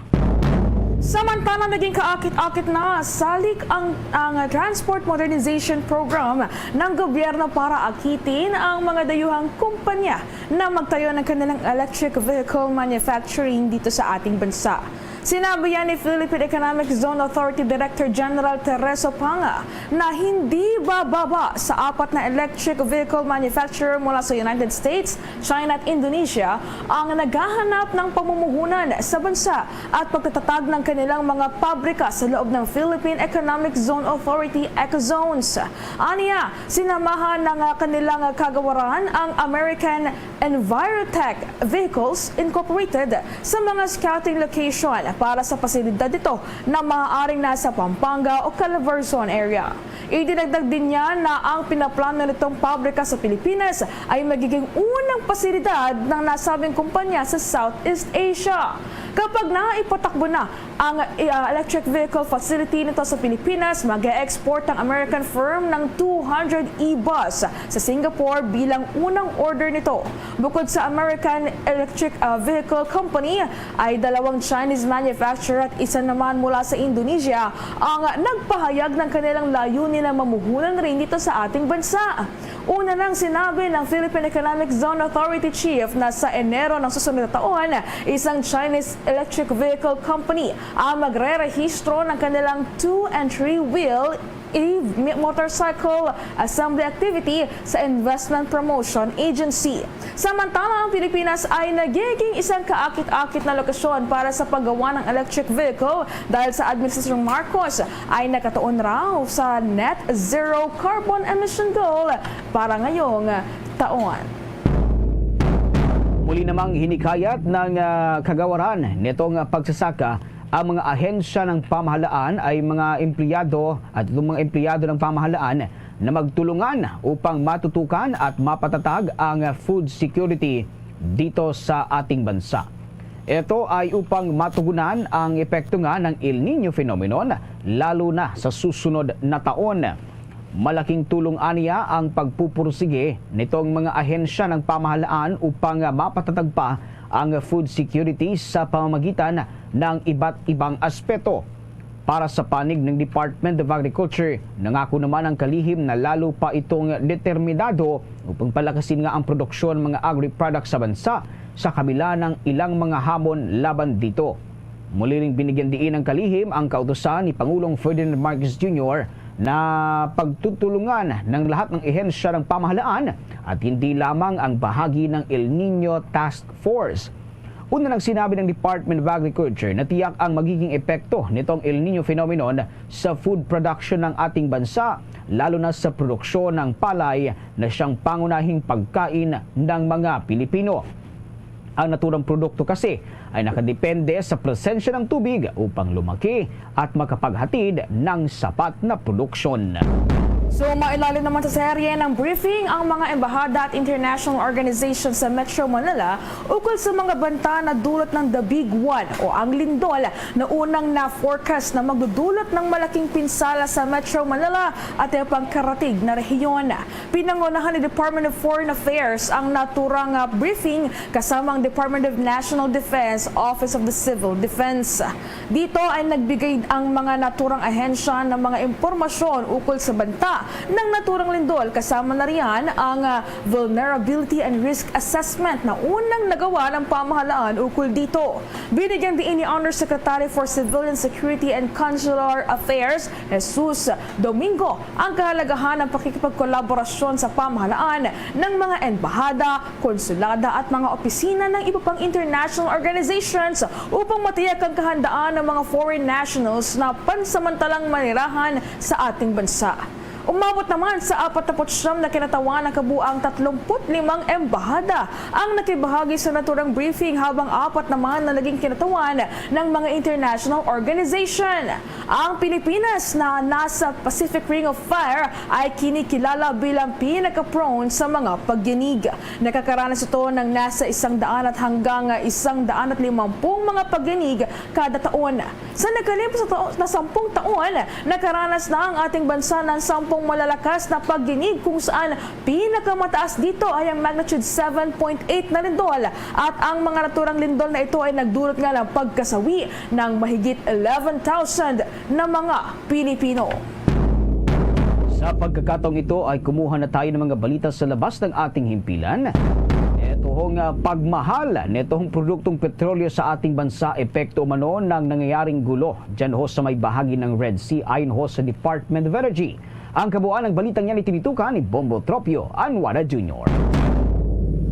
Samantala, naging kaakit-akit na salik ang, ang Transport Modernization Program ng gobyerno para akitin ang mga dayuhang kumpanya na magtayo ng kanilang electric vehicle manufacturing dito sa ating bansa. Sinabi yan ni Philippine Economic Zone Authority Director General Tereso Panga na hindi bababa sa apat na electric vehicle manufacturer mula sa United States, China at Indonesia ang naghahanap ng pamumuhunan sa bansa at pagtatatag ng kanilang mga pabrika sa loob ng Philippine Economic Zone Authority, ECOZONES. Aniya, sinamahan ng, ah, kanilang kagawaran ang American Envirotech Vehicles Incorporated sa mga scouting location para sa pasilidad nito na maaaring nasa Pampanga o Calabarzon area. Idinagdag din niya na ang pinaplano nitong pabrika sa Pilipinas ay magiging unang pasilidad ng nasabing kumpanya sa Southeast Asia. Kapag naipatakbo na ang, ah, electric vehicle facility nito sa Pilipinas, mag-e-export ang American firm ng two hundred e-bus sa Singapore bilang unang order nito. Bukod sa American Electric, ah, Vehicle Company, ay dalawang Chinese manufacturer at isa naman mula sa Indonesia ang nagpahayag ng kanilang layunin na mamuhunan rin dito sa ating bansa. Una nang sinabi ng Philippine Economic Zone Authority Chief na sa Enero ng susunod na taon, isang Chinese electric vehicle company ang magrerehistro ng kanilang two and three-wheel e-motorcycle assembly activity sa Investment Promotion Agency. Samantala, ang Pilipinas ay nagiging isang kaakit-akit na lokasyon para sa paggawa ng electric vehicle dahil sa Administrasyong Marcos ay nakatuon raw sa net zero carbon emission goal para ngayong taon. Muli namang hinikayat ng, ah, kagawaran nitong pagsasaka ang mga ahensya ng pamahalaan ay mga empleyado at itong mga empleyado ng pamahalaan na magtulungan upang matutukan at mapatatag ang food security dito sa ating bansa. Ito ay upang matugunan ang epekto nga ng El Niño phenomenon, lalo na sa susunod na taon. Malaking tulong aniya ang pagpupursige nitong mga ahensya ng pamahalaan upang mapatatag pa ang food security sa pamamagitan ng iba't ibang aspeto. Para sa panig ng Department of Agriculture, nangako naman ang kalihim na lalo pa itong determinado upang palakasin nga ang produksyon ng mga agri-products sa bansa sa kabila ng ilang mga hamon laban dito. Muli ring binigyan diin ng kalihim ang kautusan ni Pangulong Ferdinand Marcos Junior na pagtutulungan ng lahat ng ehensya ng pamahalaan at hindi lamang ang bahagi ng El Niño Task Force. Una nang sinabi ng Department of Agriculture na tiyak ang magiging epekto nitong El Niño phenomenon sa food production ng ating bansa, lalo na sa produksyon ng palay na siyang pangunahing pagkain ng mga Pilipino. Ang naturang produkto kasi ay nakadepende sa presensya ng tubig upang lumaki at makapaghatid ng sapat na produksyon. So, mailalim naman sa serye ng briefing ang mga embahada at international organizations sa Metro Manila ukol sa mga banta na dulot ng The Big One o ang lindol na unang na-forecast na magdudulot ng malaking pinsala sa Metro Manila at iba pang karatig na rehiyon. Pinangunahan ni Department of Foreign Affairs ang naturang, ah, briefing kasama ang Department of National Defense, Office of the Civil Defense. Dito ay nagbigay ang mga naturang ahensya ng mga impormasyon ukol sa banta ng naturang lindol, kasama na riyan ang, ah, vulnerability and risk assessment na unang nagawa ng pamahalaan ukol dito. Binigyan diin ni Undersecretary for Civilian Security and Consular Affairs, Jesus Domingo, ang kahalagahan ng pakikipagkolaborasyon sa pamahalaan ng mga embahada, konsulada at mga opisina ng iba pang international organizations upang matiyak ang kahandaan ng mga foreign nationals na pansamantalang manirahan sa ating bansa. Umabot naman sa apat na putsyam na kinatawan ang kabuang tatlumpu't limang embahada ang nakibahagi sa naturang briefing, habang apat naman na naging kinatawan ng mga international organization. Ang Pilipinas na nasa Pacific Ring of Fire ay kinikilala bilang pinaka-prone sa mga pagyanig. Nakakaranas ito ng nasa isang daan at hanggang isang daan at limampung mga pagyanig kada taon. Sa nagkalipas na tao-, na sampung taon, nakaranas na ang ating bansa ng sampung malalakas na pagyanig, kung saan pinakamataas dito ay ang magnitude seven point eight na lindol, at ang mga naturang lindol na ito ay nagdulot nga ng pagkasawi ng mahigit eleven thousand na mga Pilipino. Sa pagkakataong ito ay kumuha na tayo ng mga balita sa labas ng ating himpilan. Ito hong, ah, pagmahal netong produktong petrolyo sa ating bansa, epekto umano ng nangyayaring gulo dyan ho sa may bahagi ng Red Sea, ayon ho sa Department of Energy. Ang kabuuan ng balitang yan itinitukan ni Bombo Tropio Anwara Junior.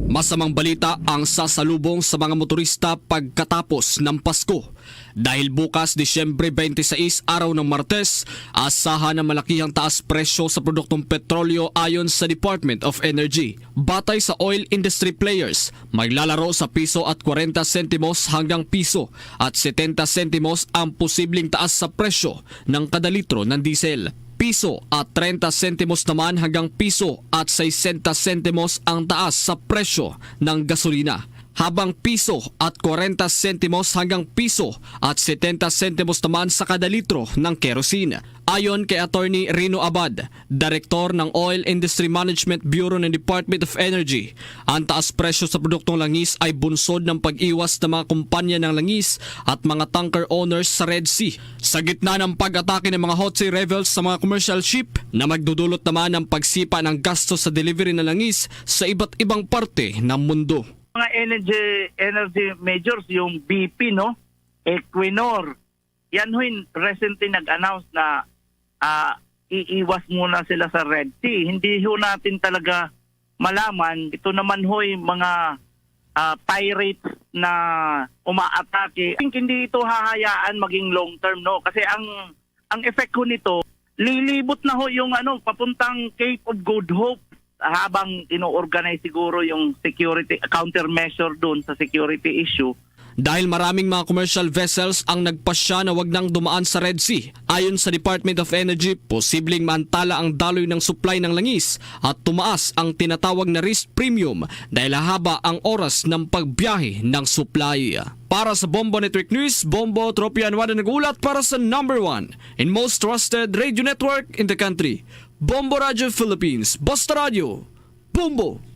Masamang balita ang sasalubong sa mga motorista pagkatapos ng Pasko. Dahil bukas, Disyembre twenty-six, araw ng Martes, asahan ang malakihang taas presyo sa produktong petrolyo ayon sa Department of Energy. Batay sa oil industry players, maglalaro sa piso at kwarenta sentimos hanggang piso at setenta sentimos ang posibleng taas sa presyo ng kada litro ng diesel. Piso at treinta sentimos naman hanggang piso at sesenta sentimos ang taas sa presyo ng gasolina, habang piso at kwarenta sentimos hanggang piso at setenta sentimos naman sa kada litro ng kerosene. Ayon kay Attorney Rino Abad, direktor ng Oil Industry Management Bureau ng Department of Energy, ang taas presyo sa produktong langis ay bunsod ng pag-iwas ng mga kumpanya ng langis at mga tanker owners sa Red Sea. Sa gitna ng pag-atake ng mga Houthi rebels sa mga commercial ship, na magdudulot naman ng pagsipa ng gasto sa delivery ng langis sa iba't ibang parte ng mundo. Mga energy, energy majors, yung B P, no? Equinor, yan ho'y recently nag-announce na, ah, iiwas muna sila sa Red Sea. Hindi ho natin talaga malaman. Ito naman ho'y mga, ah, pirates na umaatake. I think hindi ito hahayaan maging long term, no? Kasi ang, ang effect ho nito, lilibot na ho yung, ano, papuntang Cape of Good Hope habang ino-organize siguro yung security, countermeasure doon sa security issue. Dahil maraming mga commercial vessels ang nagpasya na wag nang dumaan sa Red Sea, ayon sa Department of Energy, posibleng maantala ang daloy ng supply ng langis at tumaas ang tinatawag na risk premium dahil hahaba ang oras ng pagbiyahe ng supply. Para sa Bombo Network News, Bombo Tropiano ang nag-ulat para sa number one and most trusted radio network in the country, Bombo Radio Philippines. Basta Radio, Bombo!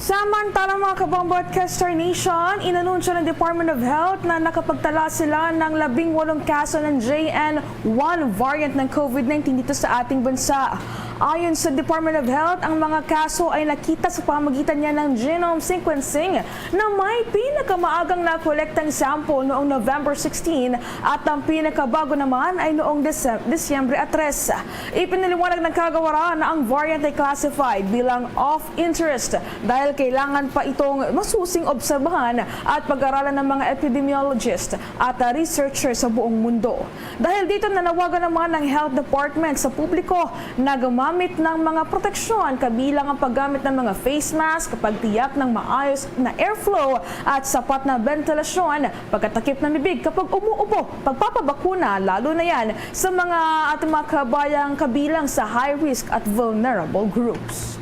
Samantala, mga kabombo at Kester Nation, inanunsyo ng Department of Health na nakapagtala sila ng labing walong kaso ng J N one variant ng COVID nineteen dito sa ating bansa. Ayon sa Department of Health, ang mga kaso ay nakita sa pamamagitan niya ng genome sequencing na may pinakamaagang nakolektang sample noong November sixteen at ang pinakabago naman ay noong Dese-, Disyembre tres. Ipinaliwanag ng kagawaran na ang variant ay classified bilang of interest dahil kailangan pa itong masusing obserbahan at pag-aralan ng mga epidemiologist at, ah, researcher sa buong mundo. Dahil dito, nanawagan naman ang Health Department sa publiko na gumamit ng mga proteksyon, kabilang ang paggamit ng mga face mask, pagtiyak ng maayos na airflow at sapat na bentilasyon, pagkatakip ng bibig kapag umuubo, pagpapabakuna, lalo na yan sa mga ating mga kabayang kabilang sa high risk at vulnerable groups.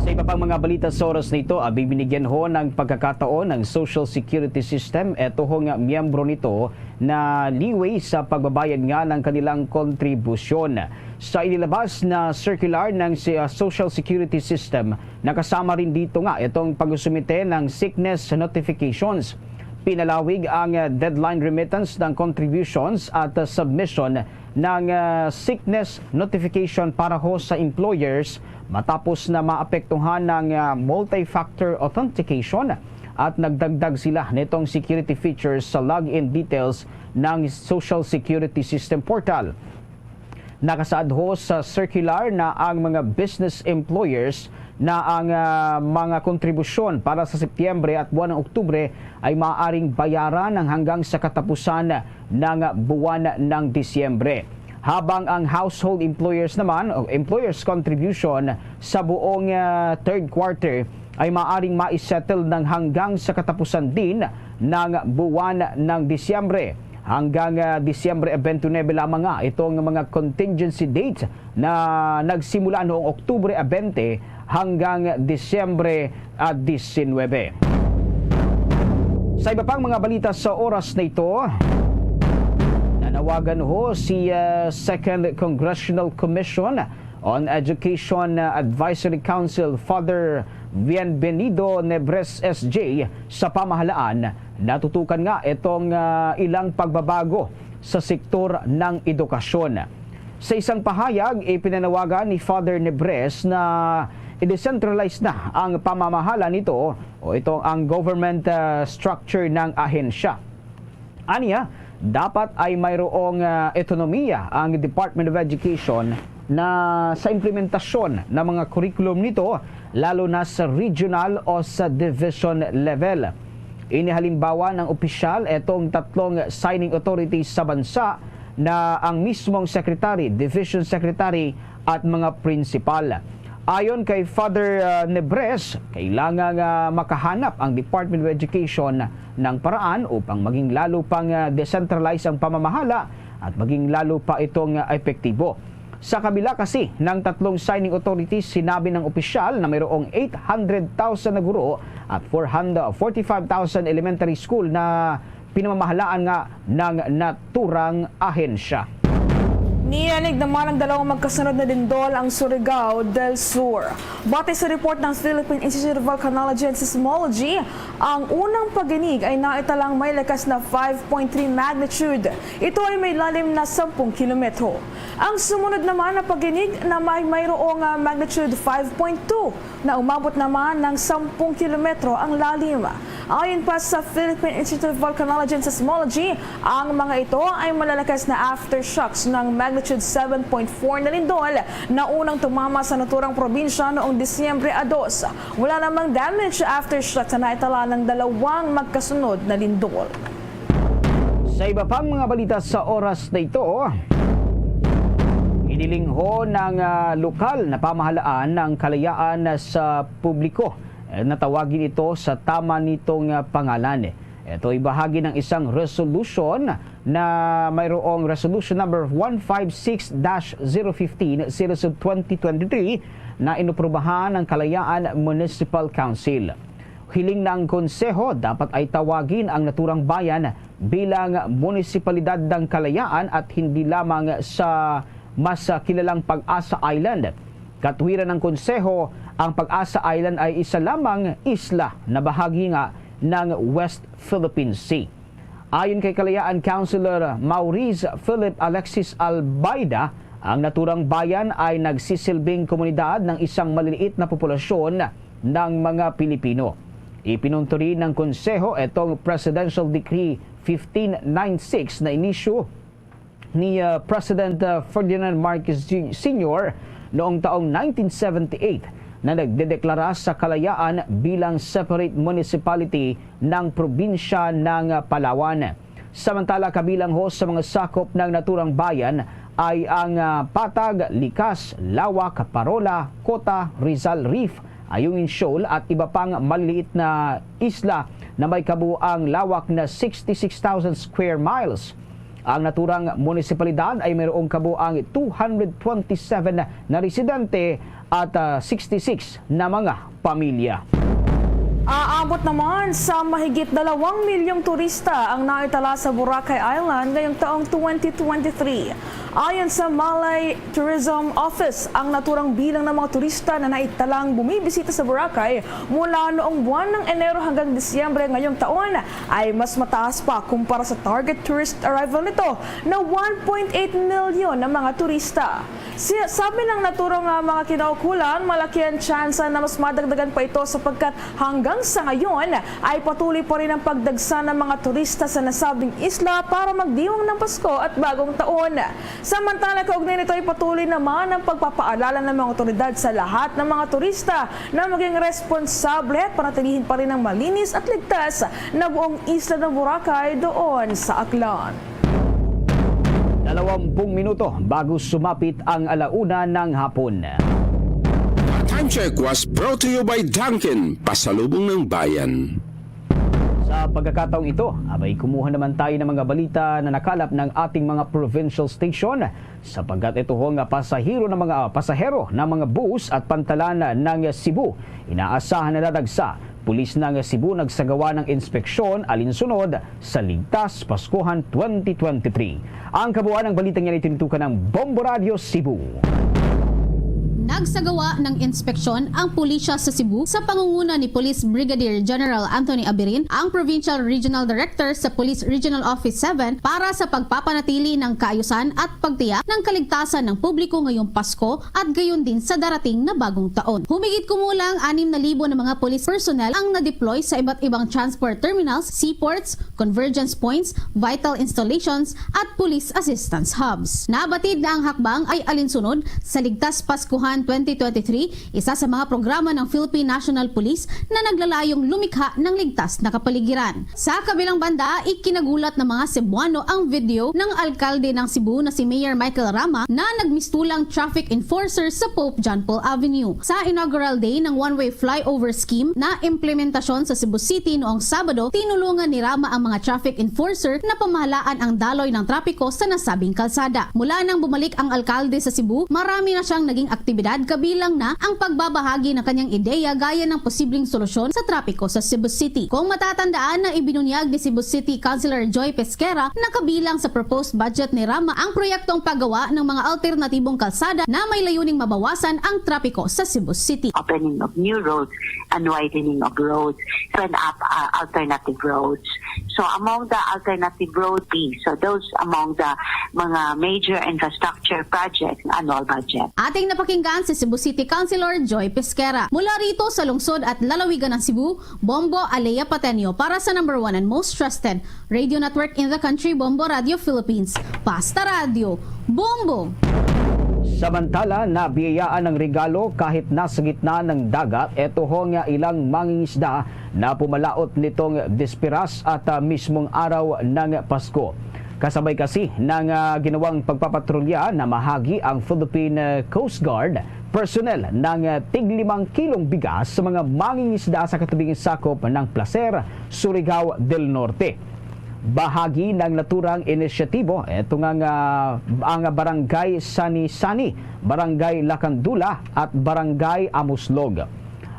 Sa iba pang mga balita sa oras na ito, ah, bibinigyan ho ng pagkakataon ng Social Security System, eto ho nga miyembro nito na liway sa pagbabayad nga ng kanilang kontribusyon. Sa inilabas na circular ng si-, ah, Social Security System, nakasama rin dito nga itong pag-usumite ng sickness notifications. Pinalawig ang, ah, deadline remittance ng contributions at, ah, submission ng, ah, sickness notification para ho sa employers matapos na maapektuhan ng, ah, multi-factor authentication at nagdagdag sila nitong security features sa login details ng Social Security System portal. Nakasaad ho sa circular na ang mga business employers na ang, ah, mga kontribusyon para sa Setyembre at buwan ng Oktubre ay maaaring bayaran ng hanggang sa katapusan ng buwan ng Disyembre. Habang ang household employers naman o employers contribution sa buong, ah, third quarter ay maaaring maisettle ng hanggang sa katapusan din ng buwan ng Disyembre. Hanggang, ah, Disyembre twenty-nine lamang nga itong mga contingency date na nagsimula noong Oktubre twenty hanggang Disyembre, ah, diecinuebe. Sa iba pang mga balita sa oras na ito, nanawagan ho si, ah, Second Congressional Commission on Education, ah, Advisory Council Father Bienvenido Nebres S J sa pamahalaan natutukan nga itong, ah, ilang pagbabago sa sektor ng edukasyon. Sa isang pahayag, ipinanawagan ni Father Nebres na i-decentralize na ang pamamahala nito o ito ang government, ah, structure ng ahensya. Aniya, dapat ay mayroong, ah, autonomiya ang Department of Education na sa implementasyon ng mga curriculum nito, lalo na sa regional o sa division level. Ini halimbawa ng opisyal, etong tatlong signing authorities sa bansa na ang mismong secretary, division secretary, at mga principal. Ayon kay Father, ah, Nebres, kailangan nga makahanap ang Department of Education ng paraan upang maging lalo pang, ah, decentralized ang pamamahala at maging lalo pa itong, ah, epektibo. Sa kabila kasi ng tatlong signing authorities, sinabi ng opisyal na mayroong eight hundred thousand na guro at four hundred, forty-five thousand elementary school na pinamamahalaan nga ng naturang ahensya. Niyanig naman ang dalawang magkasunod na lindol ang Surigao del Sur. Batay sa report ng Philippine Institute of Volcanology and Seismology, ang unang pag-inig ay naitalang may lakas na five point three magnitude. Ito ay may lalim na sampung kilometro. Ang sumunod naman na pag-inig na may mayroong, ah, magnitude five point two na umabot naman ng sampung kilometro ang lalim. Ayon pa sa Philippine Institute of Volcanology and Seismology, ang mga ito ay malalakas na aftershocks ng magnitude seven point four na lindol na unang tumama sa naturang probinsya noong Disyembre a dos. Wala namang damage aftershocks na naitala ng dalawang magkasunod na lindol. Sa iba pang mga balita sa oras na ito, iniling ho ng, ah, lokal na pamahalaan ang kalayaan sa publiko Eh, natawagin ito sa tama nitong, ah, pangalan. Ito ay bahagi ng isang resolution na mayroong Resolution Number one five six dash zero fifteen, Series of twenty twenty-three, na inuprubahan ng Kalayaan Municipal Council. Hiling ng Konseho, dapat ay tawagin ang naturang bayan bilang munisipalidad ng Kalayaan at hindi lamang sa mas, ah, kilalang Pag-asa Island. Katwiran ng Konseho, ang Pag-asa Island ay isa lamang isla na bahagi nga ng West Philippine Sea. Ayon kay Kalayaan Councilor Maurice Philip Alexis Albaida, ang naturang bayan ay nagsisilbing komunidad ng isang maliliit na populasyon ng mga Pilipino. Ipinunto rin ng Konseho itong Presidential Decree fifteen nine six na inisyu ni, ah, President, ah, Ferdinand Marcos Ju-, Senior noong taong nineteen seventy-eight na nagdedeklara sa Kalayaan bilang separate municipality ng probinsya ng, ah, Palawan. Samantala, kabilang ho sa mga sakop ng naturang bayan ay ang, ah, Patag, Likas, Lawak, Parola, Cota, Rizal Reef, Ayungin Shoal at iba pang maliliit na isla na may kabuang lawak na sixty-six thousand square miles. Ang naturang munisipalidad ay mayroong kabuang two hundred twenty-seven na residente at, ah, sixty-six na mga pamilya. Aabot naman sa mahigit dalawang milyong turista ang naitala sa Boracay Island ngayong taong twenty twenty-three. Ayon sa Malay Tourism Office, ang naturang bilang ng mga turista na naitalang bumibisita sa Boracay mula noong buwan ng Enero hanggang Disyembre ngayong taon ay mas mataas pa kumpara sa target tourist arrival nito na one point eight million na mga turista. Si, sabi ng naturang, ah, mga kinaukulan, malaki ang tsansa na mas madagdagan pa ito sapagkat hanggang sa ngayon ay patuloy pa rin ang pagdagsa ng mga turista sa nasabing isla para magdiwang ng Pasko at Bagong Taon. Samantala, kaugnay nito ay patuloy naman ang pagpapaalala ng mga otoridad sa lahat ng mga turista na maging responsable at panatilihin pa rin ang malinis at ligtas na buong isla ng Boracay doon sa Aklan. Dalawampung minuto bago sumapit ang ala una ng hapon. Time check was brought to you by Dunkin, pasalubong ng bayan. Sa pagkakataong ito, abay, kumuha naman tayo ng mga balita na nakalap ng ating mga provincial station, sapagkat ito ho nga pasahero ng mga, pasahero ng mga bus at pantalan ng Cebu, inaasahan na dadagsa. Pulis ng Cebu nagsagawa ng inspeksyon alinsunod sa Ligtas Paskuhan twenty twenty-three. Ang kabuuan ng balita niyan ay tinutukan ng Bombo Radio Cebu. Nagsagawa ng inspeksyon ang pulisya sa Cebu sa pangunguna ni Police Brigadier General Anthony Abirin, ang Provincial Regional Director sa Police Regional Office seven, para sa pagpapanatili ng kaayusan at pagtiyak ng kaligtasan ng publiko ngayong Pasko at gayon din sa darating na Bagong Taon. Humigit kumulang anim na libo na mga police personnel ang na-deploy sa iba't ibang transport terminals, seaports, convergence points, vital installations, at police assistance hubs. Nabatid na ang hakbang ay alinsunod sa Ligtas Paskuhan twenty twenty-three, isa sa mga programa ng Philippine National Police na naglalayong lumikha ng ligtas na kapaligiran. Sa kabilang banda, ikinagulat ng mga Cebuano ang video ng alkalde ng Cebu na si Mayor Michael Rama na nagmistulang traffic enforcer sa Pope John Paul Avenue. Sa inaugural day ng one-way flyover scheme na implementasyon sa Cebu City noong Sabado, tinulungan ni Rama ang mga traffic enforcer na pamahalaan ang daloy ng trapiko sa nasabing kalsada. Mula nang bumalik ang alkalde sa Cebu, marami na siyang naging aktibidad, kabilang na ang pagbabahagi ng kanyang ideya gaya ng posibleng solusyon sa trapiko sa Cebu City. Kung matatandaan, na ibinunyag ni Cebu City Councilor Joy Pesquera na kabilang sa proposed budget ni Rama ang proyektong paggawa ng mga alternatibong kalsada na may layuning mabawasan ang trapiko sa Cebu City. Opening of new roads and widening of roads, open up, uh, alternative roads. So among the alternative road, so those among the mga major infrastructure projects, annual budget. Ating napakinggan si Cebu City Councilor Joy Pesquera. Mula rito sa lungsod at lalawigan ng Cebu, Bombo Alea Pateño para sa number one and most trusted radio network in the country, Bombo Radio Philippines. Basta Radio, Bombo! Samantala, nabiyayaan ng regalo kahit nasa gitna ng dagat, ito ho nga ilang mangingisda na pumalaot nitong dispiras at, ah, mismong araw ng Pasko. Kasabay kasi ng, ah, ginawang pagpapatrolya, namahagi ang Philippine Coast Guard Personnel ng, eh, tig limang kilong bigas sa mga mangingisda sa katubing sakop ng Placer, Surigao del Norte. Bahagi ng naturang inisyatibo, ito nga, nga ang Barangay Sani-Sani, Barangay Lacandula at Barangay Amuslog.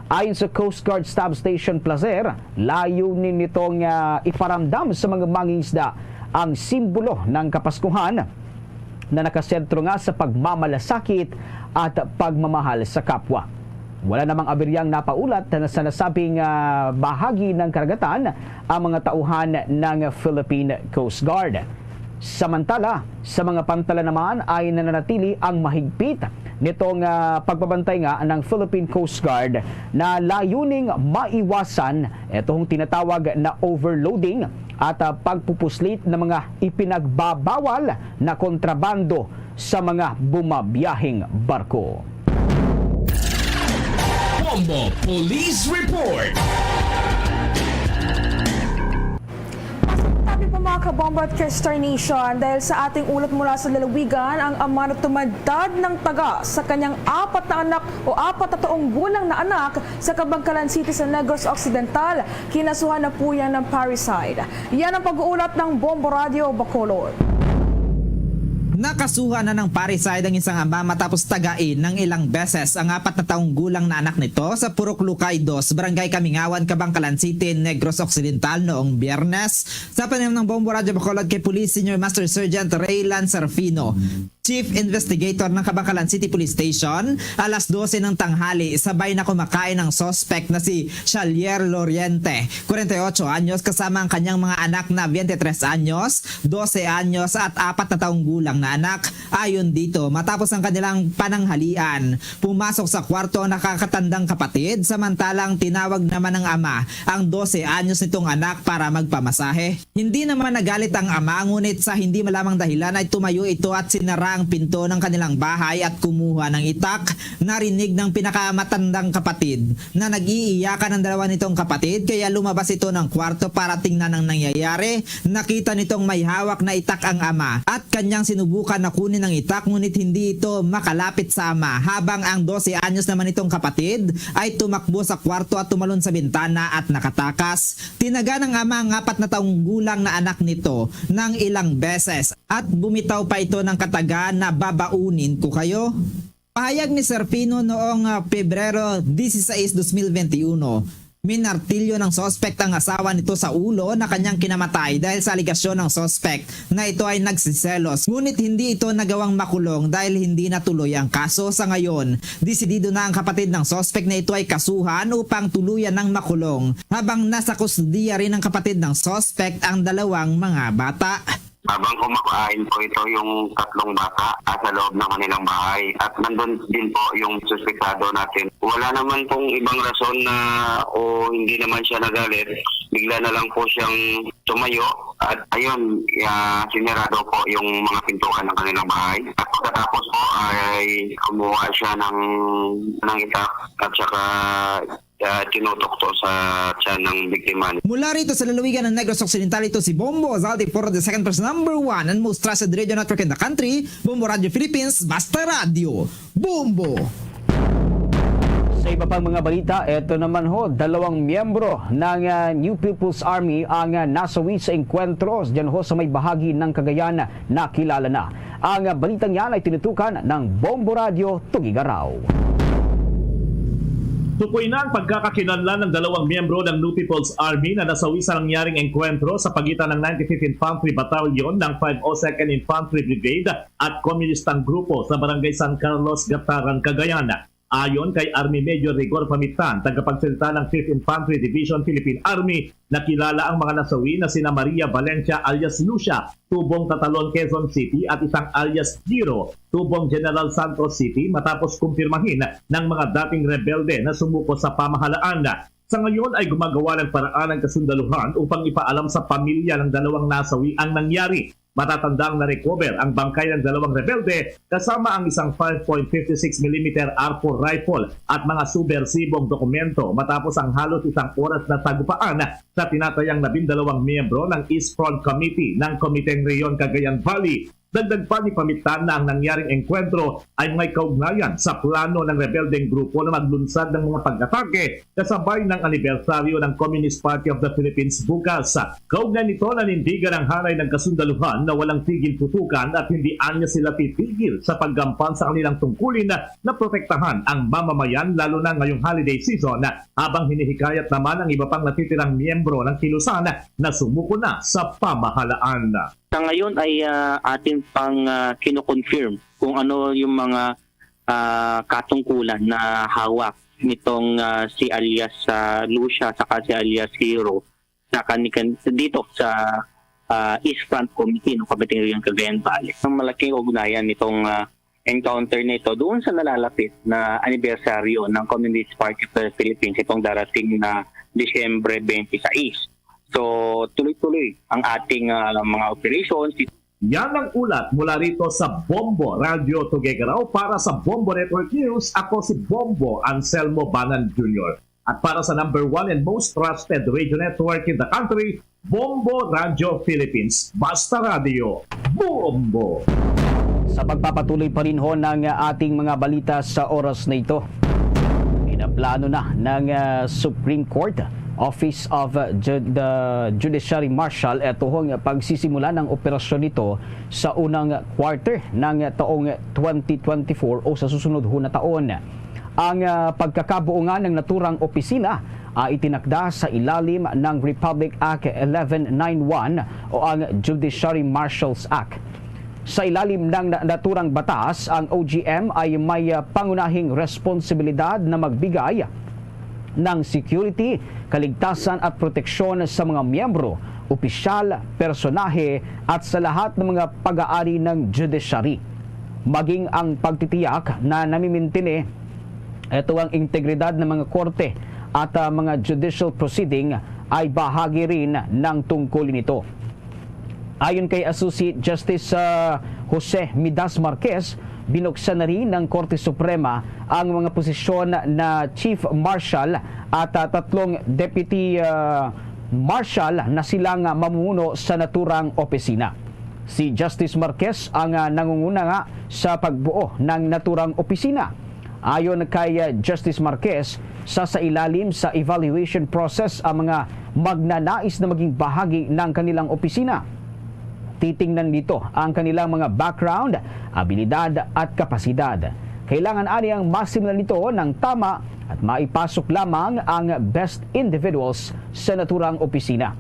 Ayon sa Coast Guard Staff Station Placer, layunin nitong, ah, iparamdam sa mga mangingisda ang simbolo ng Kapaskuhan na nakasentro nga sa pagmamalasakit at pagmamahal sa kapwa. Wala namang aberyang napaulat na sa nasabing, ah, bahagi ng karagatan ang mga tauhan ng Philippine Coast Guard. Samantala, sa mga pantalan naman ay nananatili ang mahigpit nitong, ah, pagbabantay nga ng Philippine Coast Guard na layuning maiwasan itong tinatawag na overloading at, ah, pagpupuslit ng mga ipinagbabawal na kontrabando sa mga bumabiyaheng barko. Bombo Police Report. Masasabi po, mga kabombo at K-Star Nation, dahil sa ating ulat mula sa lalawigan, ang ama na tumandad ng taga sa kanyang apat na anak o apat na taong gulang na anak sa Kabangkalan City sa Negros Occidental, kinasuhan na po yan ng parricide. Yan ang pag-uulat ng Bombo Radio Bacolod. Nakasuhan na ng parricide ang isang ama matapos tagain ng ilang beses ang apat na taong gulang na anak nito sa Purok Lucay dos, Barangay Kamingawan, Kabangkalan City, Negros Occidental noong Biyernes. Sa panayam ng Bombo Radio Bacolod kay Police Senior Master Sergeant Raylan Serfino, Chief Investigator ng Kabangkalan City Police Station, alas dose ng tanghali, sabay na kumakain ang suspect na si Shalier Loriente, kwarenta y ocho anyos, kasama ang kanyang mga anak na twenty-three anyos, dose anyos at apat na taong gulang na anak. Ayon dito, matapos ang kanilang pananghalian, pumasok sa kwarto ang nakakatandang kapatid, samantalang tinawag naman ng ama ang dose anyos nitong anak para magpamasahe. Hindi naman nagalit ang ama, ngunit sa hindi malamang dahilan ay tumayo ito at sinara ang pinto ng kanilang bahay at kumuha ng itak. Narinig ng pinakamatandang kapatid na nag-iiyakan ang dalawa nitong kapatid, kaya lumabas ito ng kwarto para tingnan ang nangyayari. Nakita nitong may hawak na itak ang ama at kanyang sinubukan na kunin ang itak, ngunit hindi ito makalapit sa ama, habang ang dose anyos naman nitong kapatid ay tumakbo sa kwarto at tumalon sa bintana at nakatakas. Tinaga ng ama ang apat na taong gulang na anak nito ng ilang beses at bumitaw pa ito ng kataga na, "Babaunin ko kayo." Pahayag ni Serfino noong, ah, Pebrero dieciséis, dos mil veintiuno, minartilyo ng suspect ang asawa nito sa ulo na kanyang kinamatay dahil sa alegasyon ng suspect na ito ay nagsiselos, ngunit hindi ito nagawang makulong dahil hindi natuloy ang kaso. Sa ngayon, desidido na ang kapatid ng suspect na ito ay kasuhan upang tuluyan ng makulong, habang nasa kustodiya rin ng kapatid ng suspect ang dalawang mga bata. Habang kumakain po ito yung tatlong bata, ah, sa loob ng kanilang bahay. At nandun din po yung suspetsado natin. Wala naman pong ibang rason na, o hindi naman siya nagalit. Bigla na lang po siyang tumayo. At ayun, ah, sinarado po yung mga pintuan ng kanilang bahay. At pagkatapos po ay kumuha siya ng, ng itak at saka, ah, tinutok to sa tiyan ng biktima. Mula rito sa lalawigan ng Negros Occidental, ito si Bombo Zaldi for the second press number one and most trusted radio network in the country, Bombo Radio Philippines, Basta Radio, Bombo! Sa iba pang mga balita, eto naman ho, dalawang miyembro ng, ah, New People's Army ang, ah, nasawi sa engkwentro dyan ho sa may bahagi ng Cagayan na kilala na. Ang, ah, balitang yan ay tinutukan ng Bombo Radio Tugigaraw. Tukoy na ang pagkakakilanlan ng dalawang miyembro ng New People's Army na nasawi sa nangyaring engkwentro sa pagitan ng ninety-fifth Infantry Battalion ng five oh second Infantry Brigade at komunistang grupo sa Barangay San Carlos, Gataran, Cagayan. Ayon kay Army Major Rigor Pamitan, tagapagsalita ng fifth Infantry Division, Philippine Army, nakilala ang mga nasawi na sina Maria Valencia alias Lucia, tubong Tatalon, Quezon City, at isang alias Giro, tubong General Santos City, matapos kumpirmahin ng mga dating rebelde na sumuko sa pamahalaan. Sa ngayon ay gumagawa ng paraan ang kasundaluhan upang ipaalam sa pamilya ng dalawang nasawi ang nangyari. Matatandang na-recover ang bangkay ng dalawang rebelde kasama ang isang five point five six millimeter R four rifle at mga subbersibong dokumento matapos ang halos isang oras na sagupaan sa tinatayang labindalawang miyembro ng East Front Committee ng Komiteng Rehiyon Cagayan Valley. Dagdag pa ni Pamitana, ang nangyaring engkwentro ay may kaugnayan sa plano ng rebeldeng grupo na maglunsad ng mga pag-atake kasabay ng anibersaryo ng Communist Party of the Philippines bukas. Kaugnay nito, nanindigan ang hanay ng kasundaluhan na walang tigil putukan at hindi anya sila titigil sa paggampang sa kanilang tungkulin na protektahan ang mamamayan, lalo na ngayong holiday season, habang hinihikayat naman ang iba pang natitirang miyembro ng kilusan na sumuko na sa pamahalaan. Sa ngayon ay, ah, atin pang, ah, kino-confirm kung ano yung mga, ah, katungkulan na hawak nitong, ah, si alias, ah, Lucia saka si alias Hero sa kanikan-, dito sa, ah, East Front Committee ng Committee ng Cagayan Valley. Ang malaking ugnayan nitong, ah, encounter na ito doon sa nalalapit na anibersaryo ng Communist Party of the Philippines itong darating na Disyembre twenty-six. So, tuloy-tuloy ang ating, ah, mga operations. Yan ang ulat mula rito sa Bombo Radio Tuguegarao. Para sa Bombo Network News, ako si Bombo Anselmo Banan Junior. At para sa number one and most trusted radio network in the country, Bombo Radio Philippines. Basta Radio, Bombo! Sa pagpapatuloy pa rin ho ng ating mga balita sa oras na ito, pinaplano na ng, ah, Supreme Court Office of, ah, Ju-, the Judiciary Marshal ito hong pagsisimula ng operasyon nito sa unang quarter ng taong twenty twenty-four o sa susunod ho na taon. Ang, ah, pagkakabuo nga ng naturang opisina, ah, itinakda sa ilalim ng Republic Act eleven nine one o ang Judiciary Marshals Act. Sa ilalim ng na-, naturang batas, ang O G M ay may, ah, pangunahing responsibilidad na magbigay ng security, kaligtasan at proteksyon sa mga miyembro, opisyal, personahe, at sa lahat ng mga pag-aari ng judiciary. Maging ang pagtitiyak na namimintini ito ang integridad ng mga korte at, ah, mga judicial proceeding ay bahagi rin ng tungkol nito. Ayon kay Associate Justice, ah, Jose Midas Marquez, binuksan na rin ng Korte Suprema ang mga posisyon na Chief Marshal at, ah, tatlong Deputy, ah, Marshal na silang mamumuno sa naturang opisina. Si Justice Marquez ang, ah, nangunguna nga sa pagbuo ng naturang opisina. Ayon kay, ah, Justice Marquez, sa, sa ilalim sa evaluation process ang mga magnanais na maging bahagi ng kanilang opisina. Titingnan dito ang kanilang mga background, abilidad at kapasidad. Kailangan ani ang masimulan nito ng tama at maipasok lamang ang best individuals sa naturang opisina.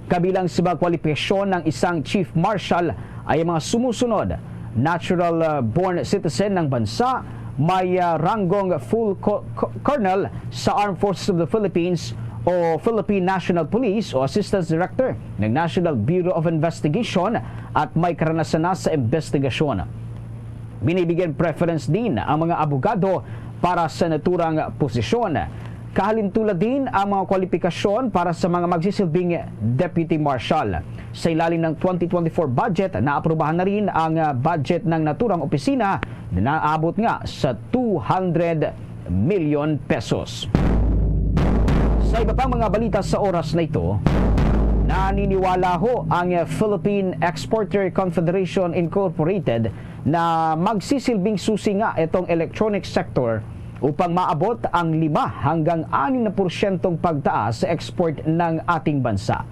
Kabilang sa mga kwalifikasyon ng isang Chief Marshal ay ang mga sumusunod: natural, uh, born citizen ng bansa, may, uh, ranggong full co-, co-, colonel sa Armed Forces of the Philippines o Philippine National Police o Assistant Director ng National Bureau of Investigation at may karanasan na sa investigasyon. Binibigyan preference din ang mga abogado para sa naturang posisyon. Kahalintulad din ang mga kwalifikasyon para sa mga magsisilbing Deputy Marshal. Sa ilalim ng twenty twenty-four budget, naaprubahan na rin ang, ah, budget ng naturang opisina na naabot nga sa two hundred million pesos. Sa iba pang mga balita sa oras na ito, naniniwala ho ang Philippine Exporter Confederation Incorporated na magsisilbing susi nga itong electronic sector upang maabot ang lima hanggang anim na porsyentong pagtaas sa export ng ating bansa.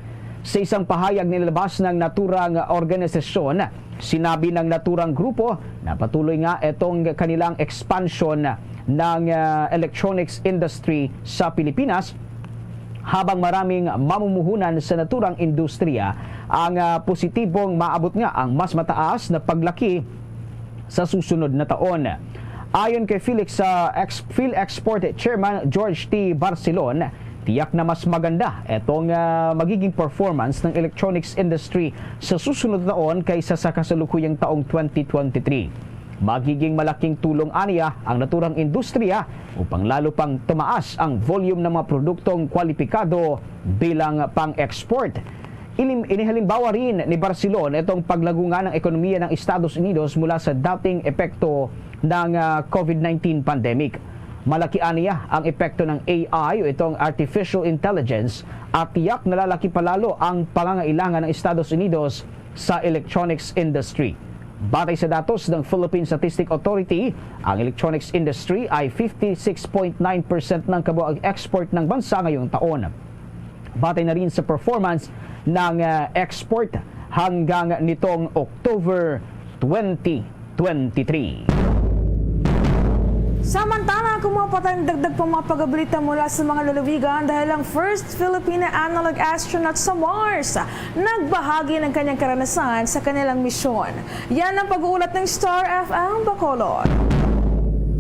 Sa isang pahayag na inilabas ng naturang organisasyon, sinabi ng naturang grupo na patuloy nga itong kanilang expansion ng, ah, electronics industry sa Pilipinas, habang maraming mamumuhunan sa naturang industriya ang, ah, positibong maabot nga ang mas mataas na paglaki sa susunod na taon. Ayon kay Felix, ah, ex-, PhilExport Chairman George T. Barcelon, tiyak na mas maganda itong, ah, magiging performance ng electronics industry sa susunod na taon kaysa sa kasalukuyang taong twenty twenty-three. Magiging malaking tulong aniya ang naturang industriya upang lalo pang tumaas ang volume ng mga produktong kwalipikado bilang pang-export. Ilim-, inihalimbawa rin ni Barcelon itong paglago nga ng ekonomiya ng Estados Unidos mula sa dating epekto ng, ah, COVID nineteen pandemic. Malaki aniya ang epekto ng A I o itong artificial intelligence at tiyak na lalaki pa lalo ang pangangailangan ng Estados Unidos sa electronics industry. Batay sa datos ng Philippine Statistics Authority, ang electronics industry ay fifty-six point nine percent ng kabuang export ng bansa ngayong taon. Batay na rin sa performance ng, ah, export hanggang nitong October twenty twenty-three. Samantala, kung mapatay ang dagdag pang mga pagabalita mula sa mga lalawigan, dahil ang first Filipina analog astronaut sa Mars nagbahagi ng kanyang karanasan sa kanilang misyon. Yan ang pag-uulat ng Star F M Bacolod.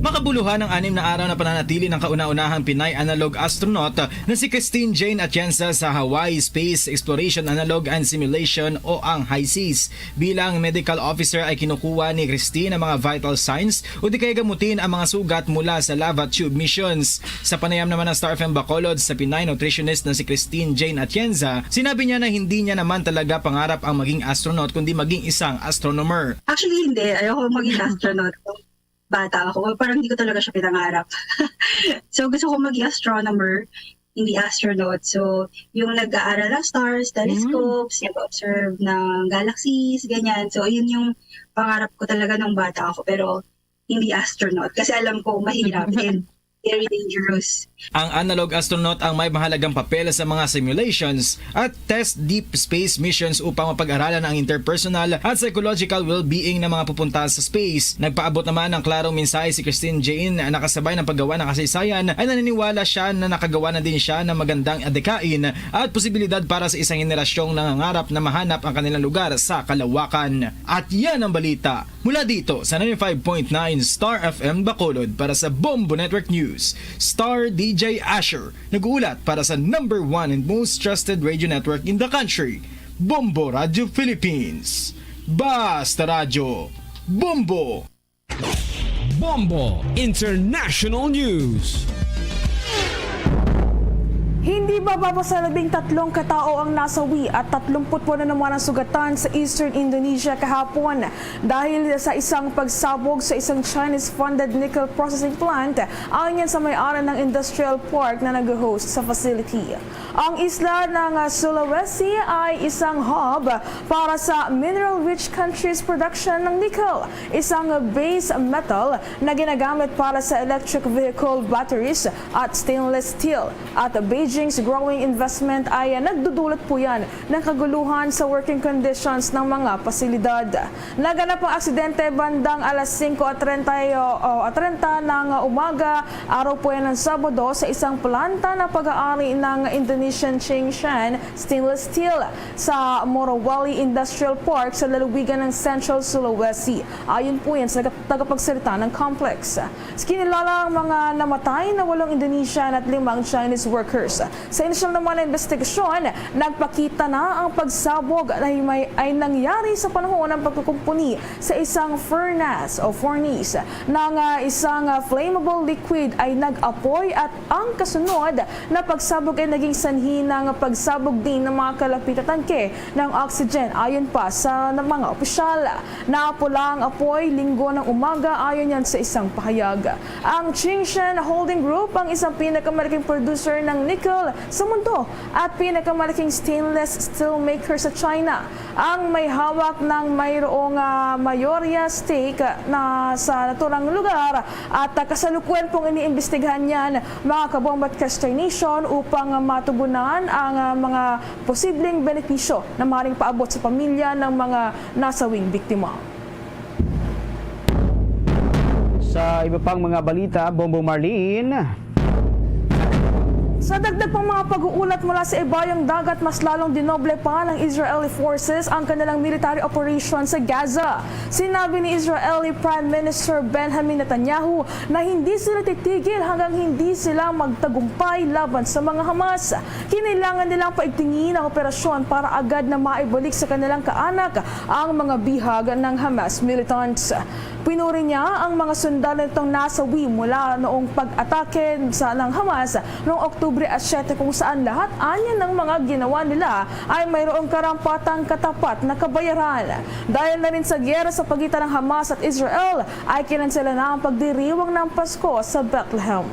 Makabuluhan ang anim na araw na pananatili ng kauna-unahang Pinay analog astronaut na si Christine Jane Atienza sa Hawaii Space Exploration Analog and Simulation o ang HISES. Bilang medical officer ay kinukuha ni Christine ang mga vital signs o di kaya gamutin ang mga sugat mula sa lava tube missions. Sa panayam naman ng Star F M Bacolod sa Pinay nutritionist na si Christine Jane Atienza, sinabi niya na hindi niya naman talaga pangarap ang maging astronaut kundi maging isang astronomer. Actually, hindi. Ayoko maging astronaut. Bata ako, parang hindi ko talaga siya pinangarap. So, gusto ko maging astronomer, hindi astronaut. So, yung nag-aaral ng stars, telescopes, nag-observe ng galaxies, ganyan. So, yun yung pangarap ko talaga nung bata ako, pero hindi astronaut. Kasi alam ko, mahirap and very dangerous. Ang analog astronaut ang may mahalagang papel sa mga simulations at test deep space missions upang mapag-aralan ang interpersonal at psychological well-being ng mga pupunta sa space. Nagpaabot naman ng klarong mensahe si Christine Jane na kasabay ng paggawa ng kasaysayan ay naniniwala siya na nakagawa na din siya ng magandang adikain at posibilidad para sa isang henerasyong nangangarap na mahanap ang kanilang lugar sa kalawakan. At yan ang balita. Mula dito sa ninety-five point nine Star F M Bacolod para sa Bombo Network News, Star D J Asher, nag-uulat para sa number one and most trusted radio network in the country, Bombo Radio Philippines. Basta Radyo, Bombo! Bombo International News. Hindi bababa sa labing tatlong katao ang nasawi at tatlumpu't walo naman ang sugatan sa Eastern Indonesia kahapon dahil sa isang pagsabog sa isang Chinese-funded nickel processing plant ayon sa may-ari ng industrial park na nag-host sa facility. Ang isla ng Sulawesi ay isang hub para sa mineral-rich country's production ng nickel, isang base metal na ginagamit para sa electric vehicle batteries at stainless steel, at Beijing's growing investment ay nagdudulot po yan ng kaguluhan sa working conditions ng mga pasilidad. Naganap ang aksidente bandang alas singko at treinta, o, o, at treinta ng umaga, araw po yan ng Sabado, sa isang planta na pag-aari ng Indonesian Tsingshan Stainless Steel sa Morowali Industrial Park sa lalawigan ng Central Sulawesi. Ayon po yan sa taga- tagapagsalita ng complex. Kinilala ang mga namatay na walong Indonesian at limang Chinese workers. Sa inisyal naman na investigasyon, nagpakita na ang pagsabog na may, ay nangyari sa panahon ng pagkukumpuni sa isang furnace o fornice ng, ah, isang, ah, flammable liquid ay nag-apoy at ang kasunod na pagsabog ay naging sanhi ng pagsabog din ng mga kalapit na tangke ng oxygen, ayon pa sa mga opisyal. Naapula ang apoy Linggo ng umaga, ayon yan sa isang pahayag. Ang Tsingshan Holding Group ang isang pinakamalaking producer ng nickel sa mundo at pinakamalaking stainless steel maker sa China. Ang may hawak ng mayroong, ah, mayorya stake na sa naturang lugar at, ah, kasalukuyan pong iniimbestigahan yan, mga kabombat Kastay Nation, upang matugunan ang, ah, mga posibleng benepisyo na maring paabot sa pamilya ng mga nasawing biktima. Sa iba pang mga balita, Bombo Marlene. Sa dagdag pang mga pag-uulat mula sa ibayong dagat, mas lalong dinoble pa ng Israeli forces ang kanilang military operation sa Gaza. Sinabi ni Israeli Prime Minister Benjamin Netanyahu na hindi sila titigil hanggang hindi sila magtagumpay laban sa mga Hamas. Kinailangan nilang paigtingin ang operasyon para agad na maibalik sa kanilang kaanak ang mga bihag ng Hamas militants. Pinuri niya ang mga sundalo nitong nasawi mula noong pag-atake sa, ng Hamas noong October Nobyembre a siyete, kung saan lahat anya ng mga ginawa nila ay mayroong karampatang katapat na kabayaran. Dahil na rin sa giyera sa pagitan ng Hamas at Israel, ay kinansela na ang pagdiriwang ng Pasko sa Bethlehem.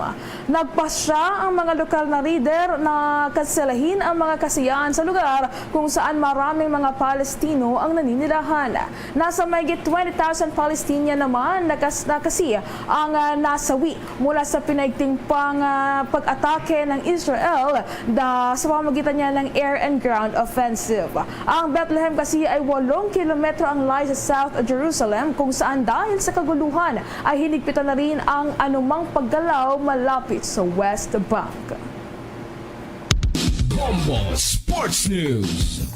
Nagpasya ang mga lokal na lider na kanselahin ang mga kasiyahan sa lugar kung saan maraming mga Palestino ang naninilahan. Nasa mahigit twenty thousand Palestinian naman na kas-, na kasi ang, ah, nasawi mula sa pinaigting pang, ah, pag-atake ng Israel da, sa pamamagitan niya ng air and ground offensive. Ang Bethlehem kasi ay walong kilometro ang layo sa South Jerusalem, kung saan dahil sa kaguluhan ay hinigpitan na rin ang anumang paggalaw malapit sa West Bank. Bombo Sports News.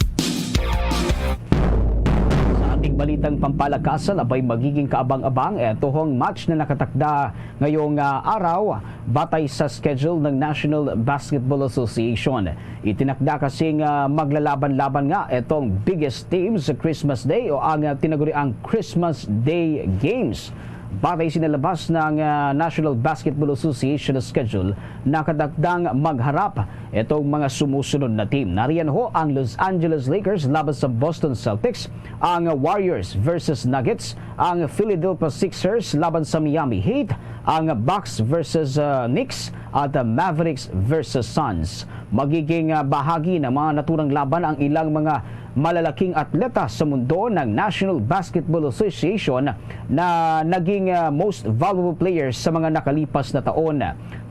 Sa ating balitang pampalakasan, abay magiging kaabang-abang itohong match na nakatakda ngayong, ah, araw batay sa schedule ng National Basketball Association. Itinakda kasi nga maglalaban-laban nga itong biggest team sa Christmas Day o ang, ah, tinaguriang Christmas Day Games. Batay sa nilabas ng, ah, National Basketball Association schedule, nakatakdang magharap itong mga sumusunod na team. Nariyan ho ang Los Angeles Lakers laban sa Boston Celtics, ang Warriors versus Nuggets, ang Philadelphia Sixers laban sa Miami Heat, ang Bucks versus, ah, Knicks, at, ah, Mavericks versus Suns. Magiging, ah, bahagi ng mga naturang laban ang ilang mga malalaking atleta sa mundo ng National Basketball Association na naging, ah, most valuable players sa mga nakalipas na taon.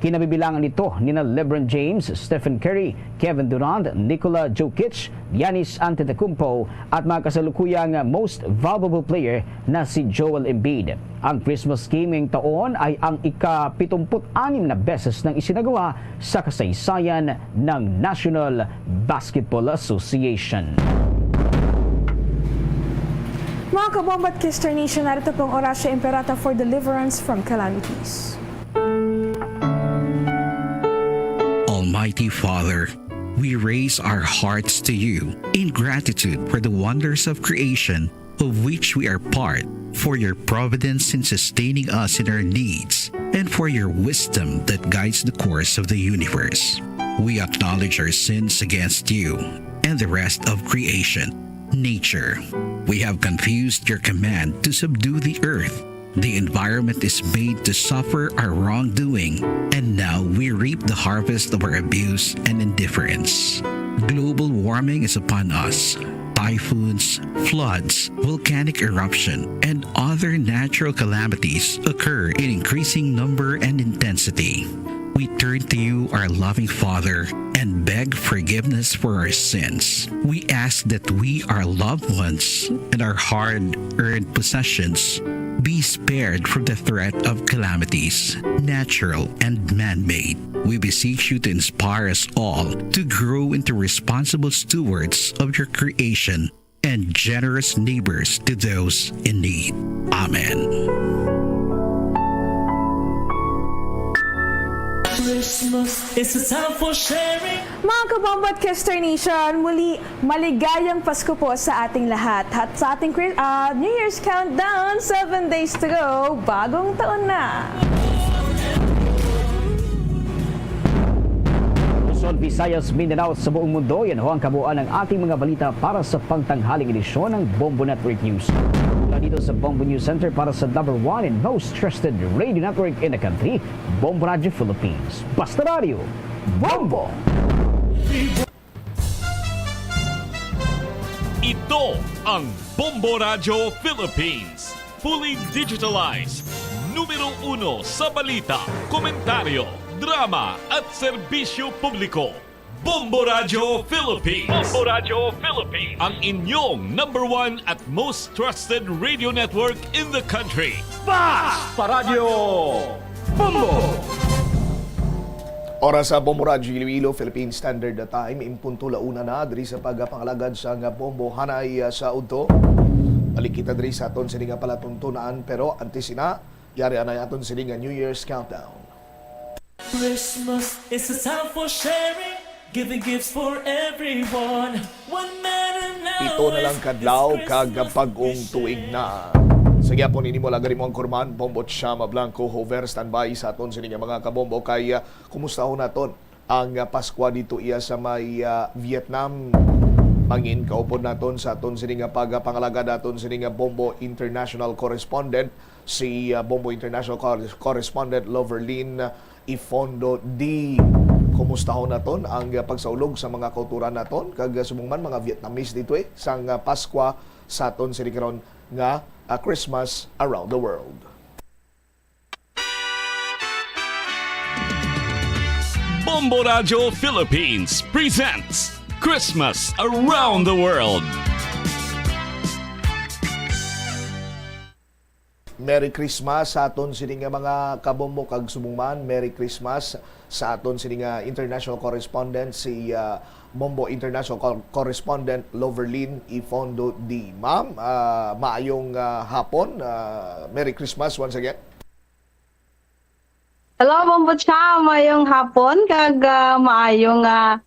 Kinabibilangan nito nina LeBron James, Stephen Curry, Kevin Durant, Nikola Jokic, Giannis Antetokounmpo, at mga kasalukuyang most valuable player na si Joel Embiid. Ang Christmas Game ngayong taon ay ang ika-pitumpu't-anim na beses nang isinagawa sa kasaysayan ng National Basketball Association. Mga kabombo at Kister Nation, narito po ang Oratio Imperata for deliverance from calamities. Almighty Father, we raise our hearts to you in gratitude for the wonders of creation of which we are part, for your providence in sustaining us in our needs, and for your wisdom that guides the course of the universe. We acknowledge our sins against you and the rest of creation, nature. We have confused your command to subdue the earth. The environment is made to suffer our wrongdoing, and now we reap the harvest of our abuse and indifference. Global warming is upon us. Typhoons, floods, volcanic eruption, and other natural calamities occur in increasing number and intensity. We turn to you, our loving Father, and beg forgiveness for our sins. We ask that we, our loved ones, and our hard earned possessions be spared from the threat of calamities, natural and man made. We beseech you to inspire us all to grow into responsible stewards of your creation and generous neighbors to those in need. Amen. Christmas is a time for sharing. Mga kabombo at Kister Nation, muli, maligayang Pasko po sa ating lahat. At sa ating Chri- ah, New Year's Countdown, seven days to go, bagong taon na! Luzon, Visayas, Mindanao, sa buong mundo, yan ho ang kabuuan ng ating mga balita para sa pangtanghaling edisyon ng Bombo Network News. Mula dito sa Bombo News Center para sa number one and most trusted radio network in the country, Bombo Radio Philippines. Basta Radio, Bombo! Ito ang Bombo Radyo Philippines. Fully digitalized. Numero uno sa balita, komentaryo, drama at serbisyo publiko. Bombo Radyo Philippines. Bombo Radyo Philippines. Ang inyong number one at most trusted radio network in the country. Basta Radyo Bombo! Oras sa Bombo Radyo Iloilo, Philippine Standard Time, in punto la una na diri sa pagpangalagad sang bombo hanay, ah, sa udto. Balik kita diri sa aton sini nga palatuntunan, pero antes sina, yari anay aton sini nga New Year's Countdown. Christmas is a time for sharing, giving gifts for everyone. One man and now Pito na lang kadlaw kag bag-ong tuig na. Sa gyapon ini mo lagari mo ang kurman, Bombo Chama Blanco, hover standby sa aton sini nga mga kabombo kay, ah, kumustahon naton ang, ah, Paskwa dito iya sa may, ah, Vietnam. Mangin kaupod naton sa aton sini nga pagpangalagad aton sini nga Bombo International Correspondent, si, ah, Bombo International Cor-, Correspondent Loverlyn Ifondo D. Kumustahon naton ang, ah, pagsaulog sa mga kauturan naton kag, ah, subong man mga Vietnamese dito eh, sang, ah, Paskwa sa aton sini karon nga, ah, Christmas around the world. Bombo Radyo Philippines presents Christmas Around the World. Merry Christmas sa aton sini nga mga kabombo kag subong man. Merry Christmas sa aton sini nga international correspondent, si, ah, Bombo International Cor-, Correspondent Loverlyn Ifondo D. Ma'am, ah, maayong, ah, hapon. Ah, Merry Christmas once again. Hello, Bombo Cha. Mayong hapon kag, ah, maayong, ah,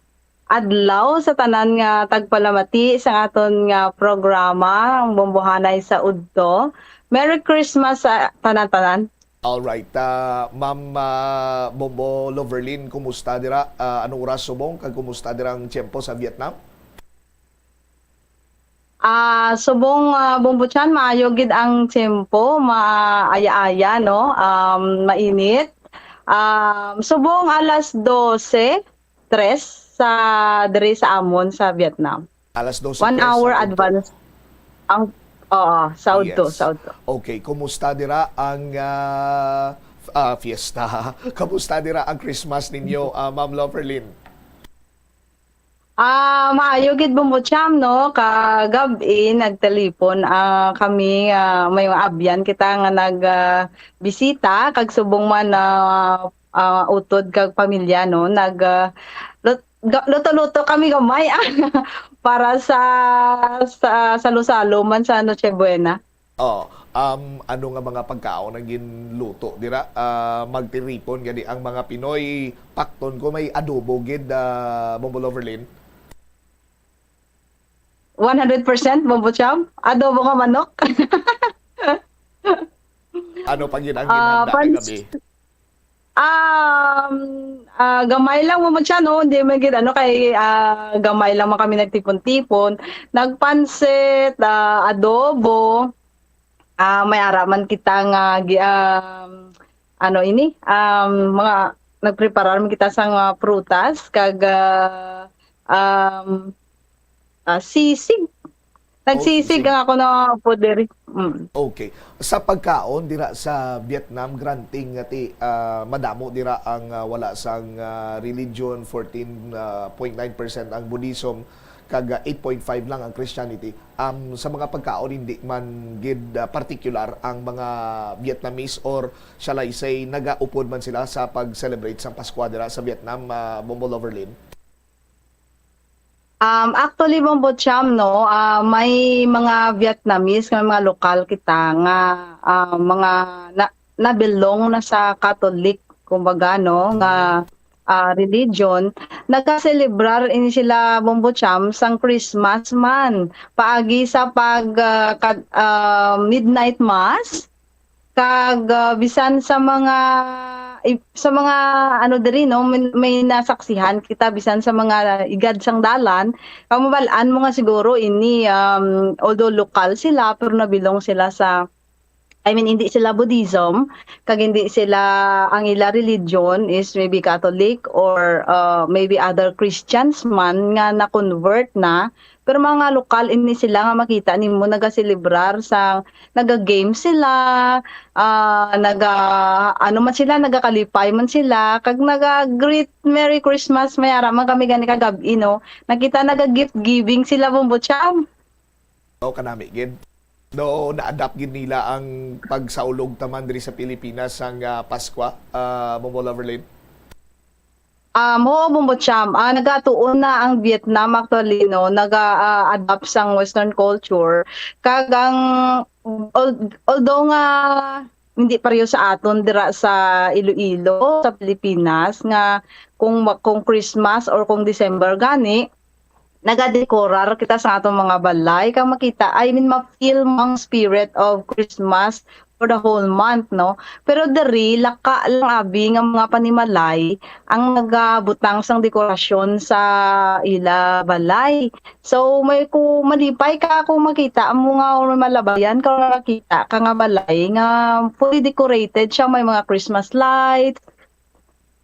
adlaw sa tanan nga tagpalamati sa aton nga programa, ang Bombohanay sa Udto. Merry Christmas sa tanan-tanan. All right. Ah, Ma'am, ah, Bombo Loverlyn, kumusta dira? Ah, anong oras subong kag kumusta dira ang tiyempo sa Vietnam? Ah, subong, ah, Bombo Chan, maayo gid ang tiyempo, maaya-aya, no? Um, mainit. Um, subong alas dose, tres sa, diri sa amon sa Vietnam. Alas dose, One tres hour sa udto. Advance. Ang, oo, sa udto, Yes. sa udto. Okay, kumusta dira ang, ah, f-, ah, fiesta? Kumusta dira ang Christmas ninyo, ah, Ma'am Loverlyn? Ah, maayo gid, Bombo Cham, no? Kagab-i, nagtelipon, ah, kami, ah, may mga abyan kita nga nag, ah, bisita, kag subong man, ah, ah, utod kag pamilya, no? Nag, ah, lut-, ga-, luto-luto kami gamay, ah, para sa, sa, salo-salo man sa Noche Buena. Oh, um, ano nga mga pagkaon ang ginluto dira? Ah, magtiripon gani ang mga Pinoy. Pakton ko may adobo gid, ah, Bombo Loverlyn. One hundred percent, Bombo Cham? Adobo nga manok? Ano pa gid ang Ah, ginhanda pans-, kagabi? Um, ah, gamay lang mo siya, no? Hindi man gid, ano, kay, ah, gamay lang man kami nagtipon-tipon. Nagpansit, ah, adobo. Ah, may ara man kita nga gi-, um, ano ini? Um, mga nagpreparar man kita sa mga prutas kag, ah, um, ah, sisig. Nagsisig Okay. ang ako na po diri. Mm. Okay. Sa pagkaon dira sa Vietnam, granting nga ti, ah, madamo dira ang, ah, wala sang, ah, religion, fourteen point nine percent ang Buddhism, kag, ah, eight point five lang ang Christianity. Um, sa mga pagkaon, hindi man gid, ah, partikular ang mga Vietnamese, or shall I say, nagaupod man sila sa pag-celebrate sang Paskwa dira sa Vietnam, ah, Bombo Loverlyn? Um, actually, Bombo Cham, no, ah, may mga Vietnamese, may mga lokal kita nga, ah, mga na, na-belong na sa Catholic, kumbaga, no, nga, ah, religion. Nagkaselebrar ini sila, Bombo Cham, sang Christmas man. Paagi sa pag, ah, kag-, ah, midnight mass, kag, ah, bisan sa mga, i-, sa mga, ano, diri, no, may, may nasaksihan kita, bisan sa mga igad sang dalan, kag mabal-an mo nga siguro ini, um, although lokal sila, pero nabilong sila sa, I mean, hindi sila Buddhism, kag hindi sila, ang ila religion is maybe Catholic or, uh, maybe other Christians man nga na-convert na, pero mga lokal ini sila nga makita nimo nagaselebrar sa, naga-game sila, ah, naga, ano man sila, nagakalipay man sila, kag naga-greet Merry Christmas, may ara man kami gani kagab-i, no? Nakita naga-gift giving sila, Bombo Cham. O, kanami gid. No, na-adapt gid nila ang pagsaulog ta man diri sa Pilipinas sang, ah, Paskwa, ah, Bombo Loverlyn? Um, oo, Bombo Cham. Ah, nagatuon na ang Vietnam actually, no, naga, ah, adapt sang Western culture. Kag ang, al-, although nga hindi pareho sa aton dira sa Iloilo, sa Pilipinas, nga kung ma-, kung Christmas or kung December gani, nagadekorar kita sa atong mga balay, kag makita, I mean, ma-feel mo ang spirit of Christmas for the whole month, no? Pero diri, laka lang abi nga mga panimalay ang nagabutang sang dekorasyon sa ila balay. So, may ku-, malipay ka kung makita mo nga or malabayan ka or makakita ka nga balay nga fully decorated siya, may mga Christmas lights,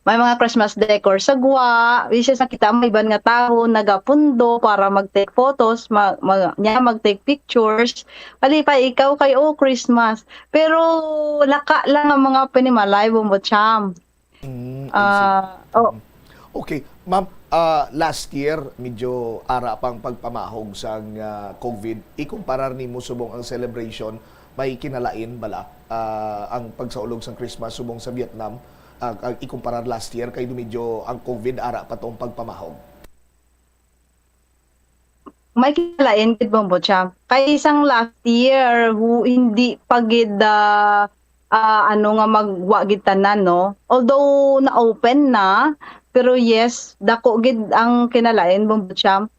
may mga Christmas decor sa gwa, which is nakita mo iban nga tawo nagapundo para mag-take photos, ma-, ma-, nya mag-take pictures. Malipay ikaw kay, "Oh, Christmas." Pero laka lang ang mga panimalay, Bombo Cham. Mm, I see. Ah, oh. Mm. Okay, ma'am, ah, last year, medyo ara pang pagpamahog sang, ah, COVID. Ikumparar nimo subong ang celebration, may kinalain bala, ah, ang pagsaulog sang Christmas subong sa Vietnam, ah, ah, ikumparar last year, kay medyo ang COVID ara pa tong pagpamahog? May kinalain gid, Bombo Champ. Kay sang last year, hu-, hindi pa gid, ah, ah, ano nga magwa gid tanan, no? Although na-open na, pero yes, dako gid ang kinalain, Bombo Champ.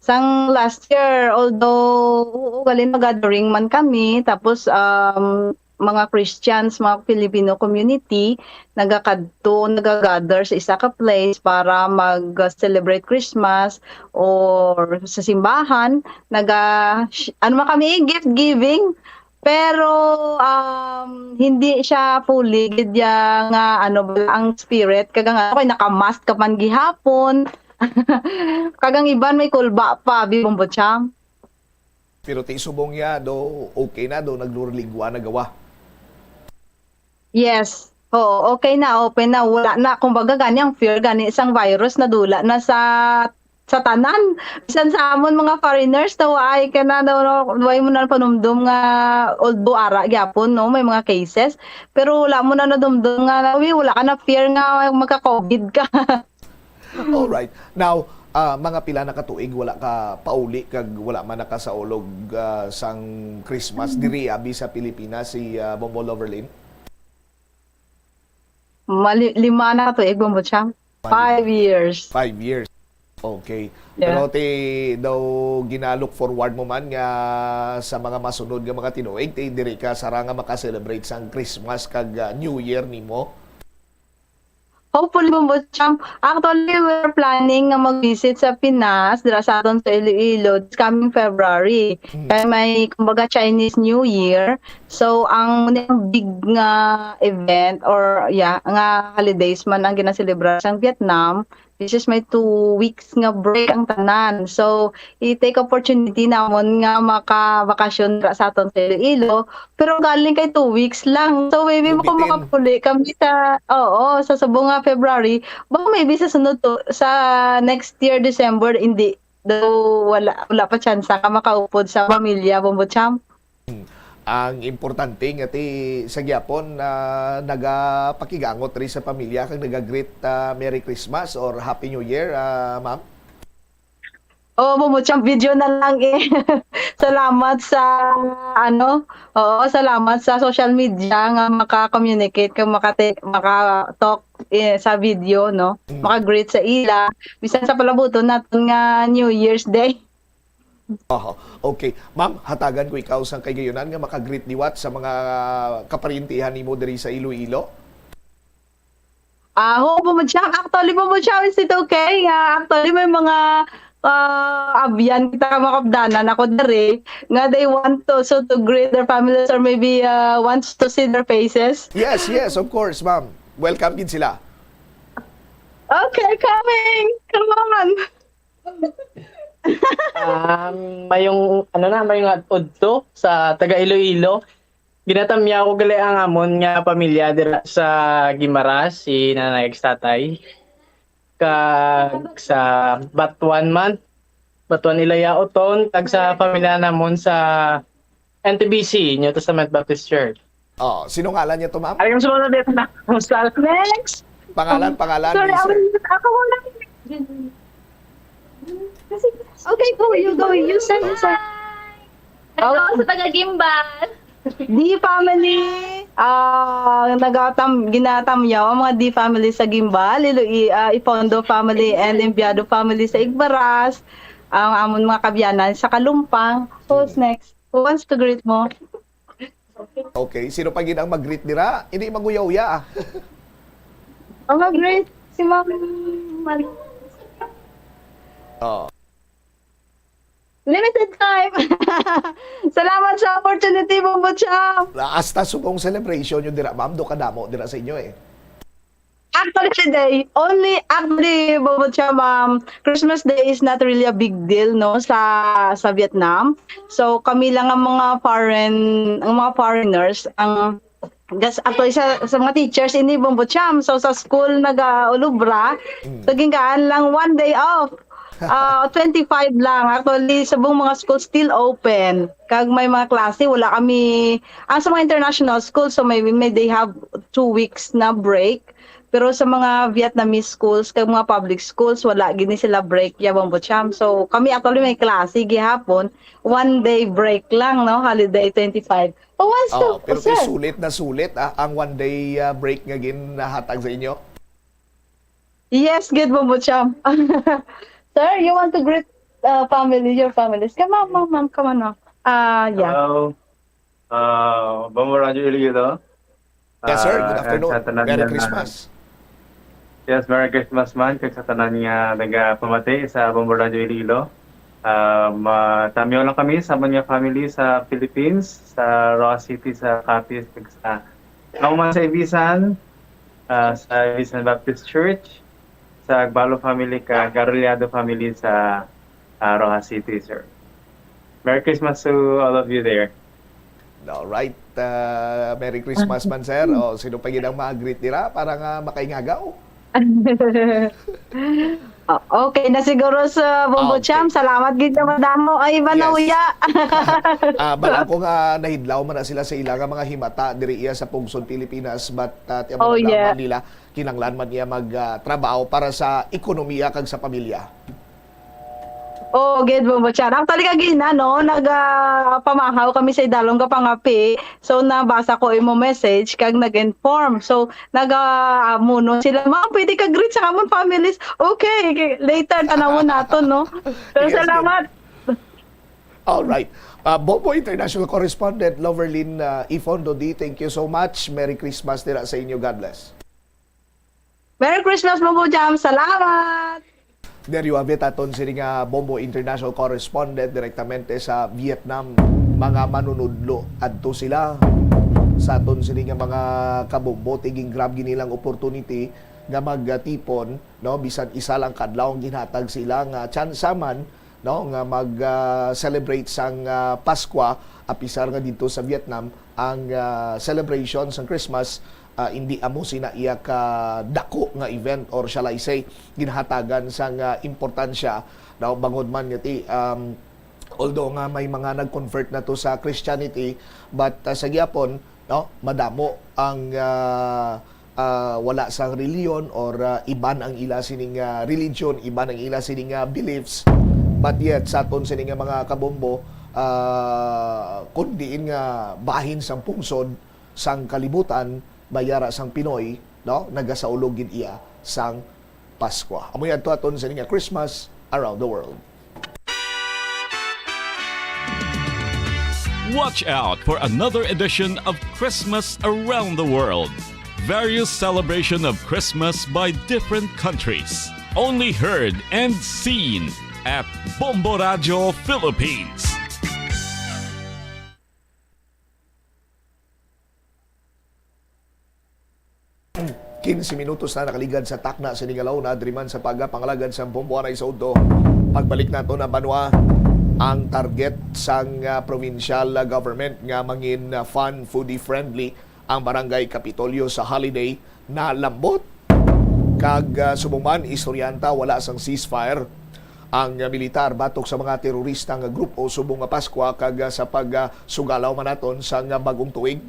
Sang last year, although, oo, gali, nag-gathering man kami, tapos, um, mga Christians, mga Filipino community, nagakadto, nagagather sa isa ka place para mag-celebrate Christmas or sa simbahan, naga-, ano man kami, gift giving. Pero, um, hindi siya fully gid ya nga, ano, ang spirit. Kag ang, okay, naka-mask ka man gihapon. Kag ang iban may kulba pa, abi, Bombo Cham. Pero ti subong niya, do, okay na, do, nagluligwa na gawa. Yes. Oo, okay na, open na. Wala na, kumbaga, gani ang fear, gani sang virus, nadula na sa, sa tanan. Bisan sa amon mga foreigners, daw ay ka na, daw, no, way mo na panumdom nga, although ara gyapon, no, may mga cases, pero wala mo na nadumdom nga, uy, wala ka na fear nga magka-COVID ka. Alright. Now, ah, mga pila na ka tuig wala ka pauli kag wala man nakasaulog, ah, sang Christmas diri abi sa Pilipinas si, ah, Bombo Loverlyn? Mali-, lima na ka tuig, Bombo Cham. Mali-, five years. Five years. Okay. Yeah. Pero ti daw gina-look forward mo man nga sa mga masunod nga mga tinuig, ti diri ka sara nga maka-celebrate sang Christmas kag, ah, New Year nimo? Hopefully, Bombo Champ. Actually, we're planning nga mag-visit sa Pinas, dira sa aton sa Iloilo, this coming February. Hmm. Kay may, kumbaga, Chinese New Year. So, ang, ang big nga event or, yeah, nga holidays man ang ginaselebrar sa Vietnam, this is my two weeks nga break ang tanan. So, i-take opportunity namon nga makabakasyon dira sa aton sa Iloilo. Pero galing kay two weeks lang. So, maybe Lubitin. Makapuli kami sa, oo, sa subong nga February. Baka maybe sa sunod to, sa next year, December, hindi. Daw wala, wala pa tsansa ka makaupod sa pamilya, Bombo Champ. Hmm. Ang importante nga ti sa gyapon, ah, nagapakigangot ri sa pamilya kag naga-greet, ah, Merry Christmas or Happy New Year, ah, ma'am? Oo, Bombo Champ, video na lang eh. Salamat sa, ano, oo, salamat sa social media nga maka-communicate kag makate-, maka-talk, eh, sa video, no? Mm. Maka-greet sa ila. Bisan sa palabuton naton nga New Year's Day. Oho. Okay. Ma'am, hatagan ko ikaw sang kahigayonan nga maka-greet liwat sa mga kaparyentihan nimo diri sa Iloilo. Ah, oo, Bombo Champ. Actually, Bombo Champ, is it okay? Ah, actually, may mga, ah, abyan kita, mga kabdanan ako diri nga they want to, so, to greet their families or maybe, ah, wants to see their faces. Yes, yes, of course, ma'am. Welcome gid sila. Okay, coming. Come on. Um, mayong, ano na, mayong udto sa taga Iloilo. Ginatamyaw ko gali ang amon nga pamilya dira sa Guimaras, si nanay kag tatay. Kag sa Batuan man, Batuan Ilaya Oton, kag sa pamilya namon sa N T B C, New Testament Baptist Church. Oh, sino ngalan niya to, ma'am? Ay, yung sumunod dito na. Next. Pangalan, pangalan, Sorry, please, sir. Ako, ako lang. Okay, go, you go, you say, you say. Hello, sa taga Guimbal. D family, ah, nagatam-, ginatamyaw ang mga D family sa Guimbal, Iloilo, ah, Ipondo family, and Embiado family sa Igbaras, ang amon mga kabyanan sa Kalumpang. Who's next? Who wants to greet mo? Okay, sino pa gid ang mag-greet dira? Hindi mag-uya-uya, ah. Ang mag-greet, si Ma'am Mal- Oh. Limited time. Salamat sa opportunity, Bombo Cham. Hasta subong celebration nyo dira, ma'am. Do kadamo dira sa inyo, eh. Actually, today, only, actually, Bombo Cham, um, Christmas Day is not really a big deal, no, sa, sa Vietnam. So, kami lang ang mga foreign, ang mga foreigners, ang, gas-, actually, sa, sa mga teachers, ini, Bombo Cham. So, sa school, nag-ulubra. Mm. So, gingaan lang one day off. Ah, twenty-five lang. Actually, subong mga school still open. Kag may mga klase, wala kami, ah, sa mga international school, so maybe may they have two weeks na break. Pero sa mga Vietnamese schools, kag mga public schools, wala gini sila break, ya, Bombo Cham. So, kami actually may klase gihapon, one day break lang, no? Holiday twenty-five. Oh, what's Oh, up, pero kay sir? Sulit na sulit, ah, ang one day, ah, break nga ginahatag sa inyo. Yes, good, Bombo Cham. Sir, you want to greet, uh, family, your families? Come on, ma'am, ma'am, come on, ma'am. Ah, yeah. Hello. Ah, Bombo Radyo Iloilo. Yes, sir. Good Ah, afternoon. Sa tanan Merry nga Christmas. Yes, Merry Christmas man kag sa tanan nga nagapamati sa Bombo Radyo Iloilo. Ah, ma-, tamiyo lang kami sa amon nga family sa Philippines, sa Roxas City, sa Capiz, kag sa, ako man sa Ibisan, ah, sa Ibisan Baptist Church, sa Agbalo family, kag Arellado family sa, ah, Roxas City, sir. Merry Christmas to all of you there. All right. Ah, Merry Christmas man, sir. O, sino pa gid ang ma-greet dira para nga makaingagaw? O, okay na siguro sa Bombo Ah, okay. Cham. Salamat gid nga madamo. Ay, iba na Yes. uya. Ah, bala ko nga nahidlaw man na sila sa ila nga mga himata diri iya sa Pungsod, Pilipinas, but, ah, ti amo Oh, naglaman yeah. nila, kinahanglan man niya mag, ah, trabaho para sa ekonomiya kag sa pamilya. Oo, gid, Bombo Cham. Actually, kagina, no, nag, ah, pamahaw kami sa idalom ka pangapi. So, nabasa ko imo message, kag nag-inform. So, nag, ah, amuno sila, "Ma'am, pwede ka greet sa amon families?" Okay, okay. Later, tanawon naton, no? Pero Yes, salamat. good. All right. Uh, Bombo International Correspondent Loverlyn, uh, Ifon Dodi, thank you so much. Merry Christmas dira sa inyo. God bless. Merry Christmas, Bombo Jam. Salamat! There you have it, aton sini nga Bombo International Correspondent direktamente sa Vietnam. Mga manunudlo, adto sila sa aton sini nga mga kabombo. Tiging grab gini lang opportunity nga magtipon, no? Bisan isa lang ka adlaw ang ginhatag sila nga tsansa man, no, nga mag, ah, celebrate sang, ah, Paskwa, apisar nga didto sa Vietnam ang, ah, celebration sang Christmas, ah, indi amo sina iya ka dako nga event, or shall I say, ginhatagan sang, ah, importansya, no, bangod man nga ti, um, although nga may mga nag-convert na to sa Christianity, but, ah, sa gihapon, no, madamo ang, ah, ah, wala sang reliyon, or, ah, iban ang ila sining, ah, religion, iban ang ila sining, ah, beliefs. But yet, sa aton sini nga mga kabombo, ah, kun diin nga bahin sang pungsod, sang kalibutan, may ara sang Pinoy, no, nagasaulog gid iya sang Paskwa. Amo yan to aton sini nga Christmas around the world. Watch out for another edition of Christmas Around the World. Various celebration of Christmas by different countries. Only heard and seen at Bombo Radyo Philippines. Quince minutos na nakaligad sa takna sini nga launa, diri man sa pagpangalagad sa Bombo Anay sa Udto. Pagbalik nato na banwa, ang target sang, ah, provincial, ah, government nga mangin, ah, fun foodie friendly ang Barangay Kapitolyo sa holiday nalambot. Kag, ah, subong man, istoryanta, wala sang ceasefire ang, ah, militar batok sa mga terorista nga grupo subong nga Paskwa kag, ah, sa pag, ah, sugalaw man naton sang, ah, bagong tuig.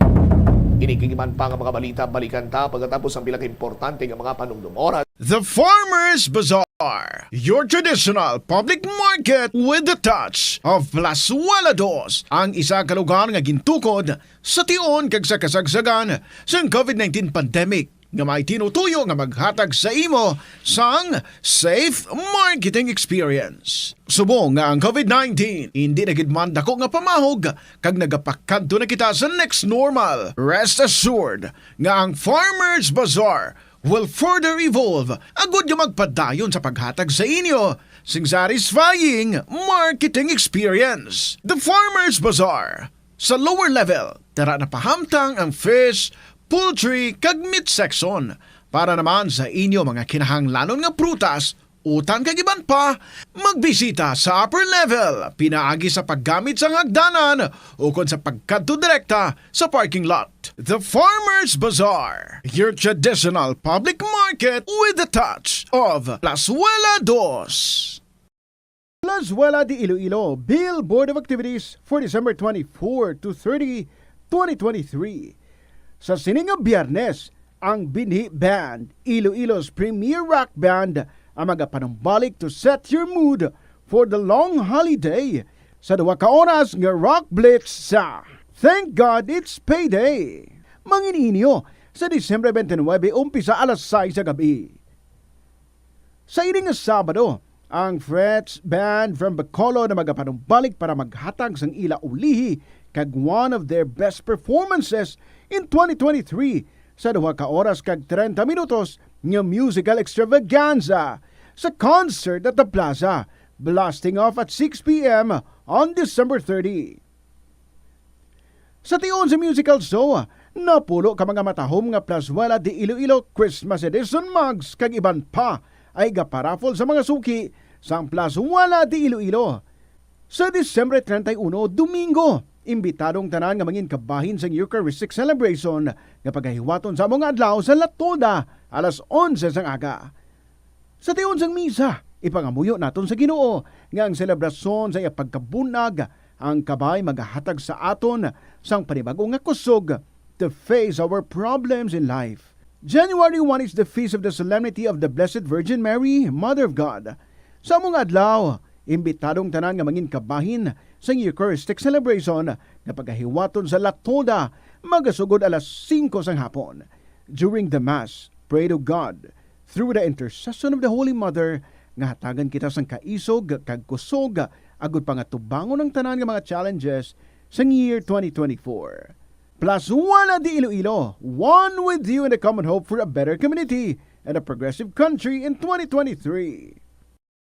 Ini kag iban pa nga mga balita, balikan ta pagkatapos ang pila ka importante nga mga panumdum. Oras. The Farmers Bazaar, your traditional public market with the touch of Plazuela Dos, ang isa ka lugar nga gintukod sa tion kag sa kasagsagan sang COVID nineteen pandemic. nga may tinutuyo nga maghatag sa imo sang safe marketing experience. Subong nga ang COVID nineteen indi na gid man dako nga pamahog kag nagapakadto na kita sa next normal, rest assured nga ang Farmers Bazaar will further evolve agud nga magpadayon sa paghatag sa inyo sing satisfying marketing experience. The Farmers Bazaar, sa lower level, dara na pahamtang ang fish, poultry, kag meat section. Para naman sa inyo mga kinahanglanon nga prutas, utan kag iban pa, magbisita sa upper level pinaagi sa paggamit sang hagdanan ukon sa pagkadto direkta sa parking lot. The Farmers Bazaar, your traditional public market with a touch of Plazuela Dos. Plazuela de Iloilo, Bill Board of Activities for December twenty-four to thirty, twenty twenty-three. Sa sini nga Biyernes, ang Binhi Band, Iloilo's premier rock band, ang magapanumbalik to set your mood for the long holiday sa duha ka oras nga Rock Blitz sa Thank God It's Payday. Mangin-inyo sa Disyembre twenty-nine, umpisa alas sais sa gabi. Sa ini nga Sabado, ang Frets Band from Bacolod na magapanumbalik para maghatag sang ila ulihi kag one of their best performances in twenty twenty-three sa duha ka oras kag treinta minutos nga musical extravaganza sa concert at the plaza, blasting off at six p m on December thirty. Sa tion sa musical show, napulo ka mga matahom nga Plazuela de Iloilo Christmas Edition mugs kag iban pa ay gaparaffle sa mga suki sang Plazuela de Iloilo. Sa Disyembre treinta y uno, Domingo, imbitado ang tanan nga mangin kabahin sang Eucharistic celebration nga pagahiwaton sa amo nga adlaw sa Latoda, alas onse sang aga. Sa tion sang misa, ipangamuyo naton sa Ginoo nga ang selebrasyon sa iya pagkabun-ag, ang kabay magahatag sa aton sang panibag-o nga kusog to face our problems in life. January one is the feast of the Solemnity of the Blessed Virgin Mary, Mother of God. Sa amo nga adlaw, imbitado ang tanan nga mangin kabahin sang Eucharistic celebration nga pagahiwaton sa Latoda, magasugod alas singko sang hapon. During the Mass, pray to God through the intercession of the Holy Mother nga hatagan kita sang kaisog kag kusog agud pangatubangon ang tanan nga mga challenges sang year twenty twenty-four. Plazuela de Iloilo, one with you in the common hope for a better community and a progressive country in twenty twenty-three.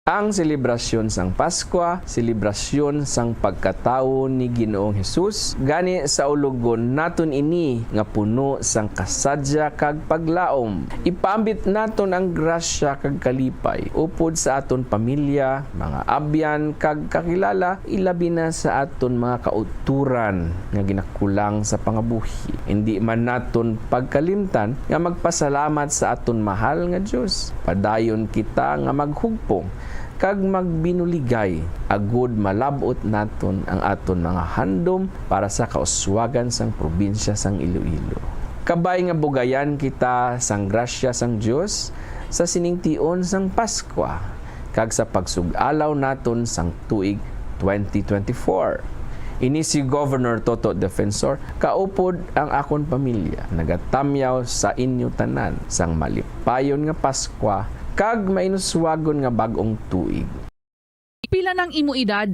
Ang selebrasyon sang Paskwa, selebrasyon sang pagkatawo ni Ginoong Hesus, gani saulogon naton ini nga puno sang kasadya kag paglaom. Ipaambit naton ang grasya kag kalipay upod sa aton pamilya, mga abyan, kag kakilala, ilabi na sa aton mga kauturan nga ginakulang sa pangabuhi. Indi man naton pagkalimtan nga magpasalamat sa aton mahal nga Dios. Padayon kita nga maghugpong kag magbinuligay, agud malab-ot naton ang aton mga handom para sa kauswagan sang probinsya sang Iloilo. Kabay nga bugayan kita sang grasya sang Dios sa sining tion sang Paskwa kag sa pagsug-alaw naton sang tuig twenty twenty-four. Ini si Governor Toto Defensor, kaupod ang akon pamilya, nagatamyaw sa inyo tanan sang malipayon nga Paskwa kag mainuswagon nga bag-ong tuig. Pila nang imo edad?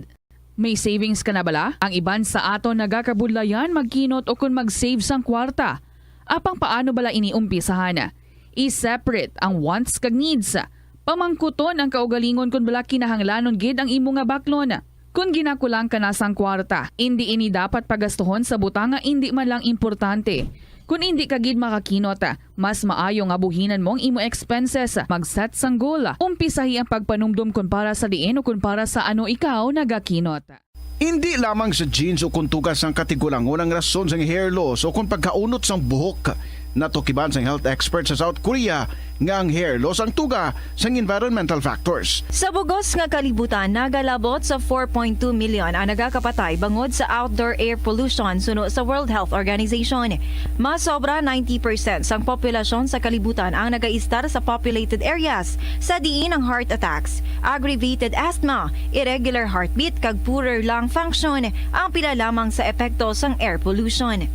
May savings ka na bala? Ang iban sa aton nagakabudlayan magkinot o kon mag-save sang kwarta. Apang paano bala ini umpisahan? I-separate ang wants kag needs. Pamangkuton ang kaugalingon kon bala kinahanglanon gid ang imo nga baklon. Kon ginakulang ka na sang kwarta, indi ini dapat pagastuhon sa butang nga indi man lang importante. Kon indi ka gid makakinot, mas maayo nga buhinan mo ang imo expenses. Mag-set sang goal. Umpisahi ang pagpanumdom kon para sa diin o kon para sa ano ikaw nagakinot. Indi lamang sa genes o kon tuga sang katigulangon ang rason sang hair loss o kon pagkaunot sang buhok. Natukiban sang health expert sa South Korea nga ang hair loss ang tuga sang environmental factors. Sa bug-os nga kalibutan, nagalabot sa four point two million ang nagakapatay bangod sa outdoor air pollution, suno sa World Health Organization. Mas sobra ninety percent sang populasyon sa kalibutan ang nagaistar sa populated areas, sa diin ang heart attacks, aggravated asthma, irregular heartbeat, kag poorer lung function ang pila lamang sa epekto sang air pollution.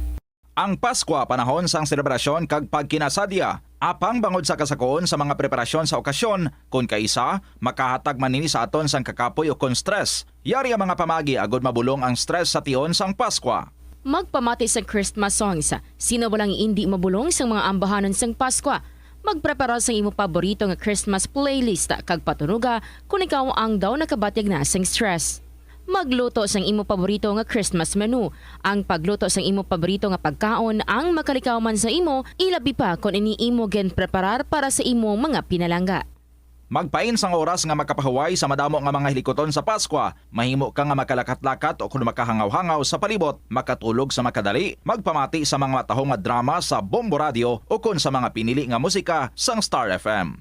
Ang Paskwa panahon sang selebrasyon kag pagkinasadya, Apang bangod sa kasakoon sa mga preparasyon sa okasyon, kon kaisa, makahatag man ini sa aton sang kakapoy o kon stress. Yari ang mga pamagi agud mabulong ang stress sa tion sang Paskwa. Magpamati sang Christmas songs. Sino walang indi mabulong sang mga ambahanon sang Paskwa? Magprepara sang imo paborito nga Christmas playlist kag patunoga kon ikaw ang daw nakabatyag na sang stress. Magluto sang imo paborito nga Christmas menu. Ang pagluto sang imo paborito nga pagkaon ang makalikaw man sa imo, ilabi pa kon ini imo ginpreparar para sa imo mga pinalangga. Magpain sang oras nga makapahuway sa madamo nga mga hilikuton sa Paskwa. Mahimo ka nga makalakat-lakat o kon makahangaw-hangaw sa palibot, makatulog sa makadali, magpamati sa mga matahom nga drama sa Bombo Radio o kon sa mga pinili nga musika sang Star F M.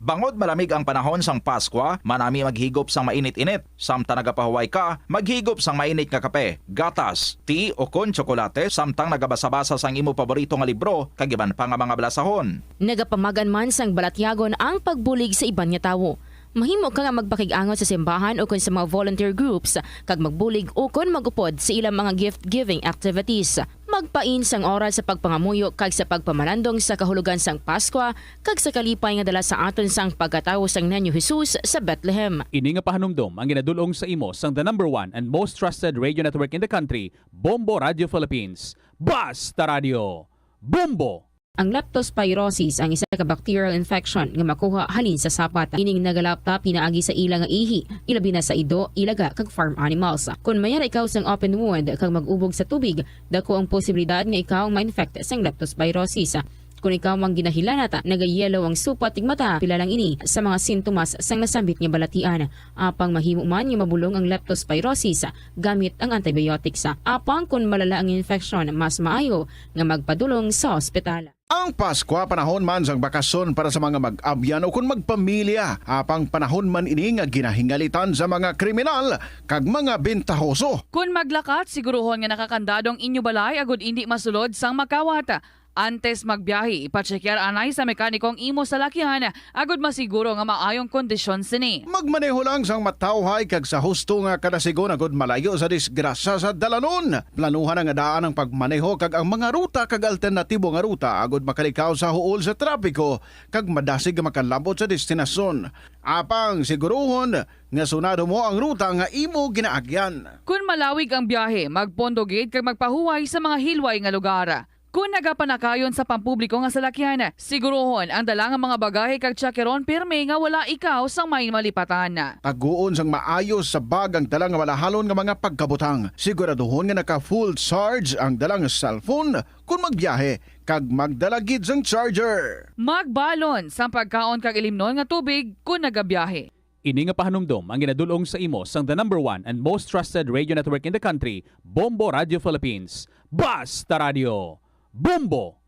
Bangod malamig ang panahon sang Paskwa, manami maghigop sang mainit-init. Samtang nagapahuway ka, maghigop sang mainit nga kape, gatas, tea o kon tsokolate, samtang nagabasa-basa sang imo paborito nga libro kag iban pa nga mga balasahon. Nagapamagan man sang balatyagon ang pagbulig sa iban nga tawo. Mahimo ka nga magpakig-angot sa simbahan ukon sa mga volunteer groups kag magbulig ukon mag-upod sa ilang mga gift-giving activities. Magpain sang oras sa pagpangamuyo kag sa pagpamalandong sa kahulogan sang Paskwa kag sa kalipay nga dala sa aton sang pagkatawo sang Niño Jesus sa Bethlehem. Ini nga pahanumdom ang ginadul-ong sa imo sang the number one and most trusted radio network in the country, Bombo Radio Philippines. Basta Radio, Bombo! Ang leptospirosis ang isa ka bacterial infection nga makuha halin sa sapat. Ining nagalapta pinaagi sa ila nga ihi, ilabi na sa ido, ilaga, kag farm animals. Kon mayara ikaw sang open wound kag mag-ubog sa tubig, dako ang posibilidad nga ikaw ma-infect sang leptospirosis. Kon ikaw ang ginahilanat, nagayelo ang supat tig mata, pila lang ini sa mga sintomas sang nasambit nga balatian. Apang mahimo man nga mabulong ang leptospirosis gamit ang antibiotics. Apang kon malala ang infection, mas maayo nga magpadulong sa ospital. Ang Paskwa panahon man sang bakasyon para sa mga mag-abyan o kon magpamilya, apang panahon man ini nga ginahingalitan sa mga kriminal kag mga bentahoso. Kon maglakat, siguruhon nga nakakandado ang inyo balay agud indi masulod sang makawat. Antes magbiyahe, ipatsekyar anay sa mekaniko ang imo salakyan agud masiguro nga maayong kondisyon sini. Magmaneho lang sang matawhay kag sa husto nga kadasigon agud malayo sa disgrasya sa dalanon. Planuhan nga daan ang pagmaneho kag ang mga ruta kag alternatibo nga ruta agud makalikaw sa huol sa trapiko kag madasig nga makalabot sa destinasyon. Apang siguruhon nga sunado mo ang ruta nga imo ginaagyan. Kon malawig ang biyahe, magpondo gid kag magpahuway sa mga hilway nga lugar. Kon nagapanakayon sa pampubliko nga salakyan, siguruhon ang dala nga mga bagahe kag tsakeron pirme nga wala ikaw sang may malipatan. Taguon sang maayo sa bag ang dala nga malahalon nga mga pagkabutang. Siguraduhon nga naka full charge ang dala nga cellphone kon magbiyahe, kag magdala gid sang charger. Magbalon sang pagkaon kag ilimnon nga tubig kon nagabiyahe. Ini nga pahanumdom ang ginadul-ong sa imo sang the number one and most trusted radio network in the country, Bombo Radio Philippines. Basta Radio, Bombo!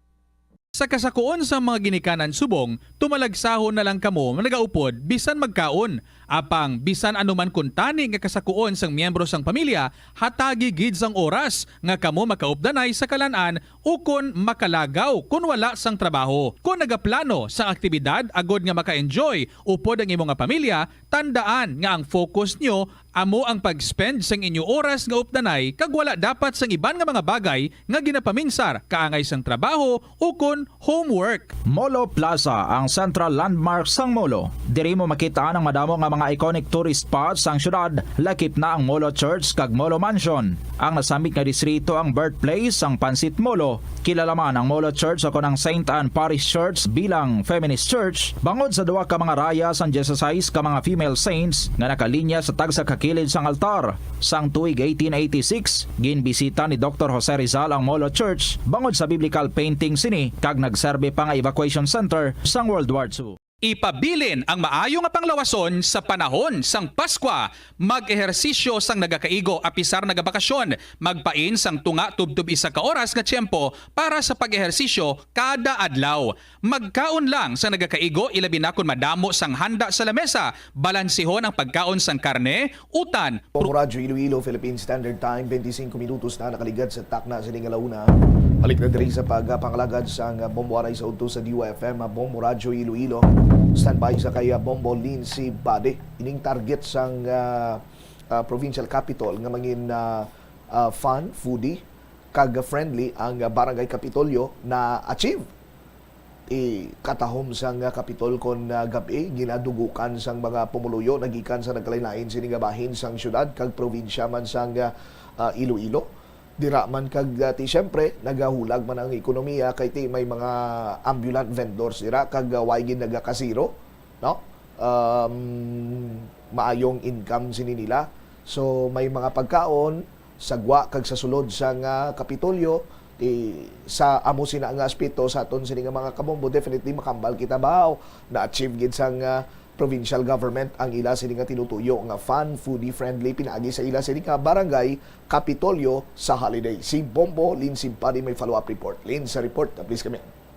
Sa kasakuon sang mga ginikanan subong, tumalagsahon na lang kamo nagaupod bisan magkaon. Apang bisan ano man kuntani nga kasakuon sang miyembro sang pamilya, hatagi gid sang oras nga kamo makaupdanay sa kalan-an ukon makalagaw kon wala sang trabaho. Kon nagaplano sang aktibidad agod nga maka-enjoy upod ang imo nga pamilya, tandaan nga ang focus nyo amo ang pag-spend sang inyo oras nga updanay kag wala dapat sang iban nga mga bagay nga ginapaminsar kaangay sang trabaho ukon homework. Molo Plaza, ang central landmark sang Molo. Diri mo makit-an ang madamo nga mga iconic tourist spots sang syudad, lakip na ang Molo Church kag Molo Mansion. Ang nasambit nga distrito ang birthplace sang Pansit Molo. Kilala man ang Molo Church o kon ang Saint Anne Parish Church bilang feminist church bangod sa duha ka mga raya sang dieciséis ka mga female saints nga nakalinya sa tagsa ka kilid sang altar. Sang tuig eighteen eighty-six, ginbisita ni Doktor Jose Rizal ang Molo Church bangod sa biblical painting sini kag nagserbi pa nga evacuation center sang World War Two. Ipabilin ang maayo nga panglawason sa panahon sang Paskwa. Mag-ehersisyo sang nagakaigo apisar nagabakasyon. Magpain sang tunga tubtob isa ka oras nga tiyempo para sa pag-ehersisyo kada adlaw. Magkaon lang sang nagakaigo, ilabi na kon madamo sang handa sa lamesa. Balansihon ang pagkaon sang karne, utan, Bombo Radyo Iloilo, Philippine Standard Time, twenty-five minutos na nakaligad sa takna sa ding alauna. Balik na diri sa pagpangalagad sang Bombo Aray sa udto sa D Y F M, Bombo Radyo Iloilo. Standby sa kay Bombo Lindsay Bade. Ining target sang, ah, ah, provincial capitol nga mangin, ah, ah, fun, foodie, kag friendly ang, ah, Barangay Kapitolyo na achieve. Ti katahom sang, ah, Kapitol kon, ah, gab-i, ginadugukan sang mga pumuluyo nagikan sa nagkalain-lain sini nga bahin sang siyudad kag probinsya man sang, ah, ah, Iloilo. Dira man kag, ah, ti siyempre nagahulag man ang ekonomiya kay ti may mga ambulant vendors dira kag, ah, way gid nagakasiro, no? Um, maayong income sini nila. So may mga pagkaon sa gwa kag sa sulod sang, ah, Kapitolyo, ti, sa amo sina nga aspeto sa aton sini nga mga kabombo, definitely makambal kita bahaw. Na-achieve gid sang, ah, provincial government ang ila sini nga tinutuyo nga fun, foodie friendly pinaagi sa ila sini nga barangay Kapitolyo sa holiday. Si Bombo Lin Simpani may follow-up report. Lin, sa report, please kami.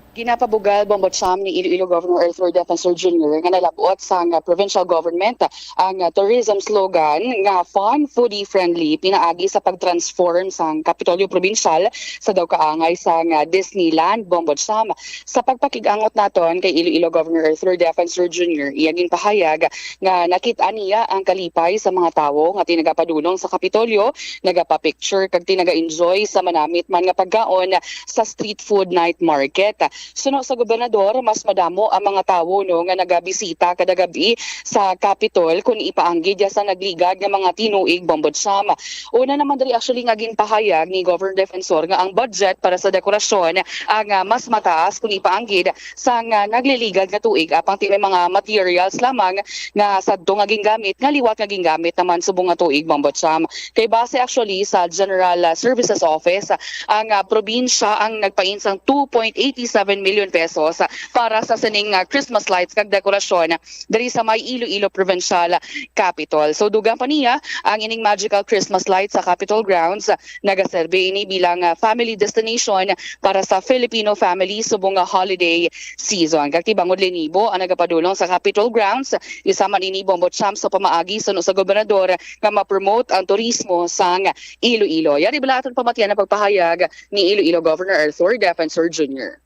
Ginapabugal, Bombo Cham, ni Iloilo Governor Arthur Defensor Junior nga nalab-ot sang, ah, provincial government ang, ah, tourism slogan nga fun, foodie friendly pinaagi sa pag-transform sang Kapitolyo Provincial sa daw kaangay sang, ah, Disneyland, Bombo Cham. Sa pagpakig-angot naton kay Iloilo Governor Arthur Defensor Junior, iya ginpahayag nga nakit-an niya ang kalipay sa mga tawo nga ti nagapadulong sa Kapitolyo, nagapa-picture kag ti naga-enjoy sa manamit man nga pagkaon sa street food night market. Suno sa gobernador, mas madamo ang mga tawo, no, nga nagabisita kada gab-i sa Capitol kon ipaanggid ya sa nagligad nga mga tinuig, Bombo Cham. Una naman diri actually nga ginpahayag ni Governor Defensor nga ang budget para sa dekorasyon ang, ah, mas mataas kon ipaanggid sang, ah, nagliligad nga tuig, apang ti may mga materials lamang nga sadto nga gingamit nga liwat nga gingamit naman subong nga tuig, Bombo Cham. Kay base actually sa General, ah, Services Office, ang, ah, probinsya ang nagpain sang two point eight seven million pesos, ah, para sa sining, ah, Christmas lights kag dekorasyon diri sa may Iloilo Provincial Capitol. So, dugang pa niya, ang ining magical Christmas lights sa Capitol Grounds, ah, nagaserbi ini bilang, ah, family destination para sa Filipino family subong nga holiday season. Kag ti bangod linibo ang nagapadulong sa Capitol Grounds, isa man ini, Bombo Cham, sa pamaagi suno sa gobernador nga ma-promote ang turismo sang Iloilo. Yari bala aton pamatian ang pagpahayag ni Iloilo Governor Arthur Defensor Junior.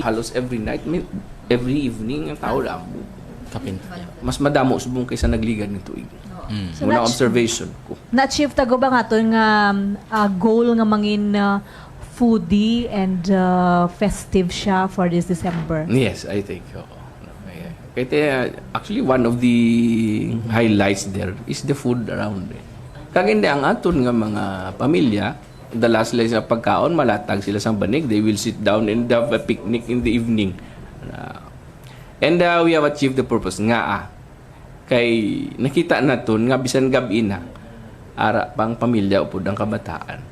Halos every night, may, every evening, ang tao damo. Kapin. Mas madamo subong kaysa nagligad nga tuig. Mm. So, Muna na-, observation ko. Na-achieve ta gud ba nga aton nga, ah, goal nga mangin, ah, foodie and, ah, festive siya for this December? Yes, I think, oo. Kaya, kaya, actually, one of the highlights there is the food around, eh. Kag hindi, ang aton nga mga pamilya, dala sila sa pagkaon, malatag sila sang banig, they will sit down and have a picnic in the evening. Ah, and, ah, we have achieved the purpose nga, ah, kay nakita naton nga bisan gab-i na, ara pang pamilya upod ang kabataan.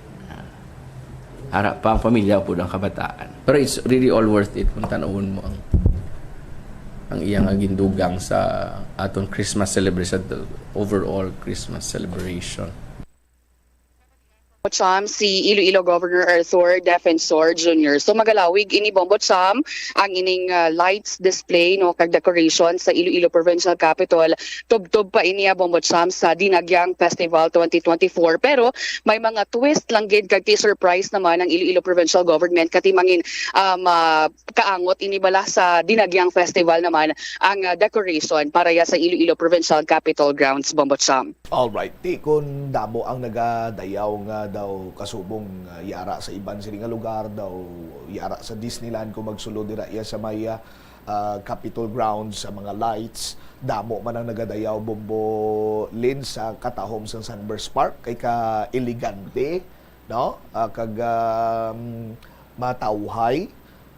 Ara pang pamilya upod ang kabataan. Pero it's really all worth it kung tanawon mo ang, ang iya nga gindugang sa aton Christmas celebration, the overall Christmas celebration. Cham, si Iloilo Governor Arthur Defensor Junior. So, magalawig ini, Bombo Cham, ang ining, ah, lights display, no, kag decoration sa Iloilo Provincial Capitol. Tubtob pa ini, ah, Bombo Cham, sa Dinagyang Festival twenty twenty-four. Pero may mga twist lang gid kag ti surprise naman ang Iloilo Provincial Government kati mangin, um, ah, kaangot ini bala sa Dinagyang Festival naman ang, ah, decoration para ya sa Iloilo Provincial Capitol Grounds, Bombo Cham. Alright, ti kun damo ang nagadayaw nga daw kasubong, ah, yara sa iban sini nga lugar, daw yara sa Disneyland kung magsulod dira iya sa may, ah, ah, Capitol grounds, sa mga lights, damo man ang nagadayaw, Bombo Lin, sa katahom sang Sunburst Park, kay ka elegante, no? Ah, kag, um, matawhay.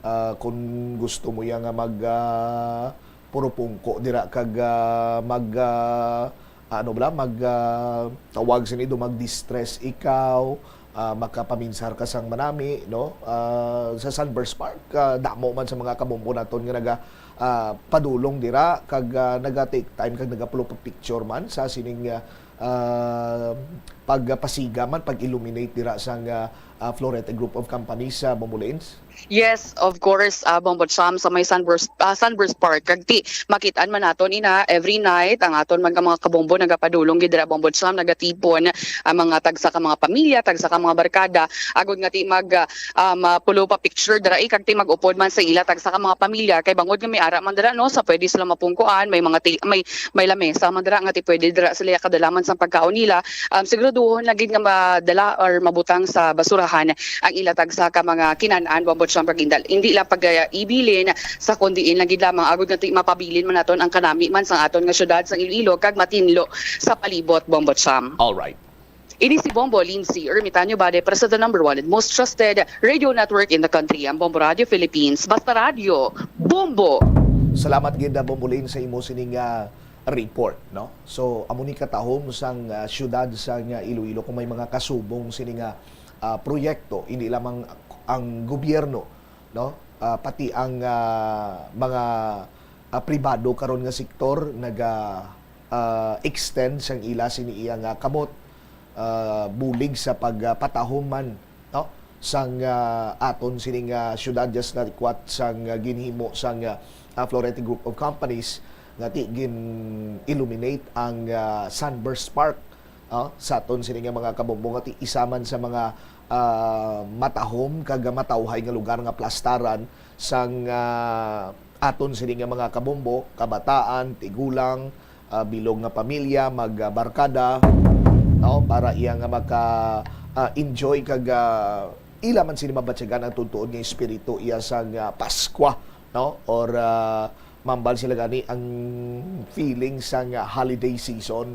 Ah, kung gusto mo ya nga mag, ah, puro pungko dira kag, ah, mag, ah, ano bala, mag, ah, tawag sini do, mag-distress ikaw, ah, makapaminsar ka sang manami, no? Ah, sa Sunburst Park, ah, damo man sa mga kabombo naton nga naga, ah, padulong dira kag, ah, naga take time kag nagapulo pa picture man sa sining, ah, ah, pagpasiga man, pag-illuminate dira sang, ah, ah, Florete Group of Companies sa Bombo Lin. Yes, of course, ah, Bombo Cham, sa may Sunburst, ah, Sunburst Park. Kag ti, makit-an man naton ina every night, ang aton mga, mga kabombo nagapadulong gid dira, Bombo Cham, nagatipon ang mga tagsa ka mga pamilya, tagsa ka mga barkada, agod nga ti mag, ah, um, ah, pulo pa picture dira, eh, kag ti mag-upod man sa ila tagsa ka mga pamilya, kay bangod nga may ara man dira, no, sa pwede sila mapungkuan, may mga ti-, may, may lamesa man dira nga ti pwede dira sila kadala man sa pagkaon nila. Um, siguraduhon lang gid nga madala or mabutang sa basurahan ang ila tagsa ka mga kinan-an, Bombo Champ, kag indal-, hindi lang pag, ah, ibilin sa kon diin lang gid lamang, agod nga ti-, mapabilin man naton ang kanami man sang aton nga syudad sang Iloilo kag matinlo sa palibot, Bombo Champ. All right. Ini si Bombo Lindsay Ermitanio Bade para sa the number one and most trusted radio network in the country, ang Bombo Radio Philippines. Basta radyo, Bombo! Salamat gid, ah, Bombo Lin, sa imo sining, ah, report, no? So, amo ni katahom sang, ah, syudad sang, ah, Iloilo kung may mga kasubong sini nga, ah, proyekto, hindi lamang ang gobyerno, no? Ah, pati ang, ah, mga, ah, pribado karon nga sektor naga, ah, extend sang ila sini iya nga kamot, ah, bulig sa pagpatahom man, no, sang, ah, aton sining, ah, syudad, just like what sang, ah, ginhimo sang, ah, ah, Florete Group of Companies nga ti gin-illuminate ang, ah, Sunburst Park, ah, sa aton sini nga mga kabombo nga ti isa man sa mga, ah, matahom kag matawhay nga lugar nga plastaran sang, ah, aton sini nga mga kabombo, kabataan, tigulang, ah, bilog nga pamilya, magbarkada, no, para iya nga maka, ah, enjoy kag, ah, ila man sini mabatyagan ang tutuod nga espiritu iya sang, ah, Paskwa, no, or, ah, mambal sila gani ang feeling sang, ah, holiday season.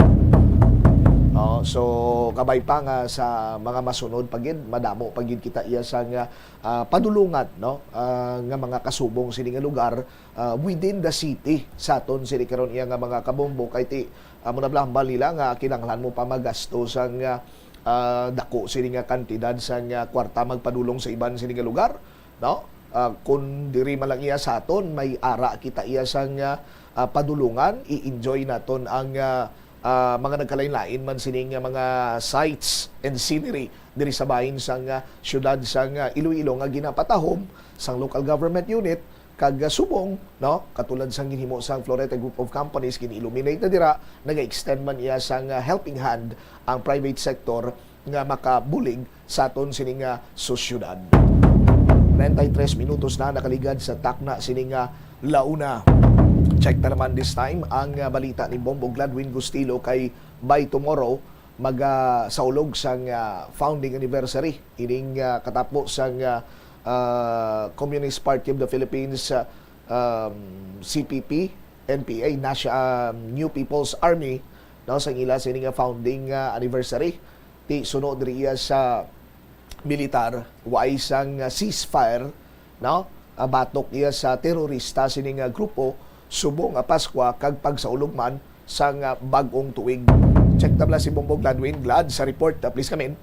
No? So, kabay pa nga sa mga masunod pa gid, madamo pa gid kita iya sang, ah, ah, padulungan, no, ah, nga mga kasubong sini nga lugar, ah, within the city sa aton sini karon iya nga mga kabombo, kay ti, ah, amo na bala hambal nila nga kinahanglan mo pa magasto sang, ah, ah, dako sini nga kantidad sang, ah, kwarta magpadulong sa iban sini nga lugar, no? Ah, kun diri man lang iya sa aton, may ara kita iya sang, ah, ah, padulungan, i-enjoy naton ang, ah, ah, mga nagkalain-lain man sini nga mga sights and scenery diri sa bahin sang, ah, syudad sang, ah, Iloilo nga ginapatahom sang local government unit kag, ah, subong, no, katulad sang ginhimo sang Florete Group of Companies, gin-illuminate na dira, naga-extend man iya sang, ah, helping hand ang private sector nga makabulig sa aton sini nga sosyedad. Treinta y tres minutos na nakaligad sa takna sini nga launa. Check ta naman this time ang, ah, balita ni Bombo Gladwin Gustilo kay by tomorrow magasaulog sang, ah, founding anniversary ining, ah, katapo sang, ah, ah, Communist Party of the Philippines, ah, um, C P P, N P A, Nation, um, New People's Army, no, sang ila sini nga founding, ah, anniversary. Ti suno diri iya sa militar, way sang, ah, ceasefire, no? Ah, batok iya sa terorista sini nga grupo subong nga Paskwa kag pagsaulog man sang, ah, bag-ong tuig. Check ta bala si Bombo Gladwin. Glad, sa report, ah, please come in.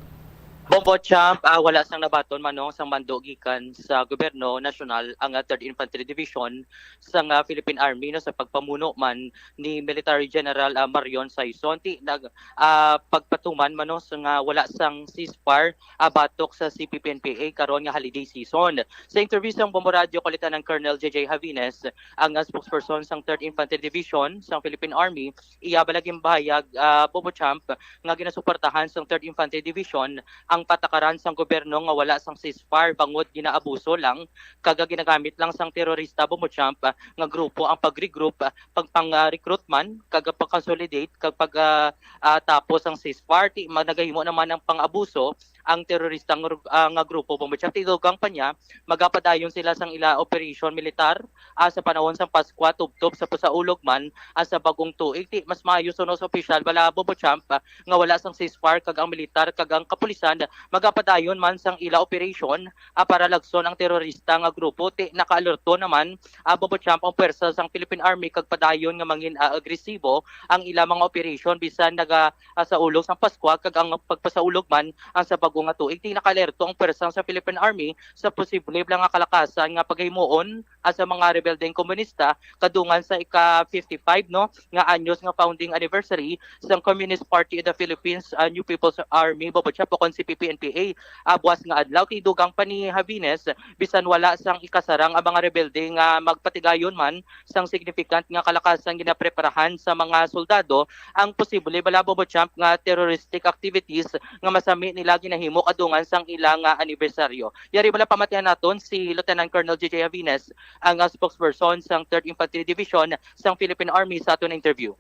Bombo Champ, ah, wala sang nabaton manong sang mando gikan sa gobyerno nasyonal ang, ah, Third Infantry Division sang, ah, Philippine Army, no, sa pagpamuno man ni Military General, ah, Marion Saison. Ti nag, ah, pagpatuman man, no, sa nga wala sang ceasefire, ah, batok sa C P P N P A karon nga holiday season. Sa interview sang Bombo Radio kay Lieutenant Colonel J J Javines, ang, ah, spokesperson sang Third Infantry Division sang Philippine Army, iya bala ginpahayag, ah, Bombo Champ, nga ginasuportahan sang Third Infantry Division ang patakaran sang gobyerno nga wala sang ceasefire bangod ginaabuso lang kag ginagamit lang sang terorista, Bombo Champ, nga grupo ang pag-regroup, pagpang-recruit man kag pag-consolidate kag pag, ah, ah, tapos ang ceasefire. Ti ma-, nagahimo naman ang pang-abuso ang terorista nga, ah, nga grupo, Bombo Champ. Ti dugang pa niya, magapadayon sila sang ila operation militar, ah, sa panahon sang Paskwa, tubtob sa pasaulog man, ah, sa bag-ong tuig. Ti mas maayo suno sa opisyal bala, Bombo Champ, ah, nga wala sang ceasefire kag ang militar kag ang kapulisan magapadayon man sang ila operation, ah, para lagson ang terorista nga grupo. Ti nakaalerto naman, ah, Bombo Champ, ang pwersa sang Philippine Army kag padayon nga mangin, ah, agresibo ang ila mga operation bisan naga, ah, saulog sang Paskwa kag ang pagpasaulog man ang sa bag-o nga tuig. Ti nakaalerto ang pwersa sa Philippine Army sa posible bala nga kalakasan nga paghimuon, ah, sa mga rebeldeng komunista kadungan sa ika fifty-five, no, nga anyos nga founding anniversary sang Communist Party of the Philippines, ah, New People's Army, Bombo Champ, o kon C P P N P A. Ah, buas nga adlaw, ti dugang pa ni Javines, bisan wala sang ikasarang ang mga rebelde nga magpatigayon man sang significant nga kalakasan ginapreparahan sa mga soldado ang posible bala, Bombo Champ, nga terroristic activities nga masami nila ginahimo kadungan sang ila nga anibersaryo. Yari bala pamatian naton si Lieutenant Colonel J J Javines, ang, ah, spokesperson sang Third Infantry Division sang Philippine Army sa aton interview.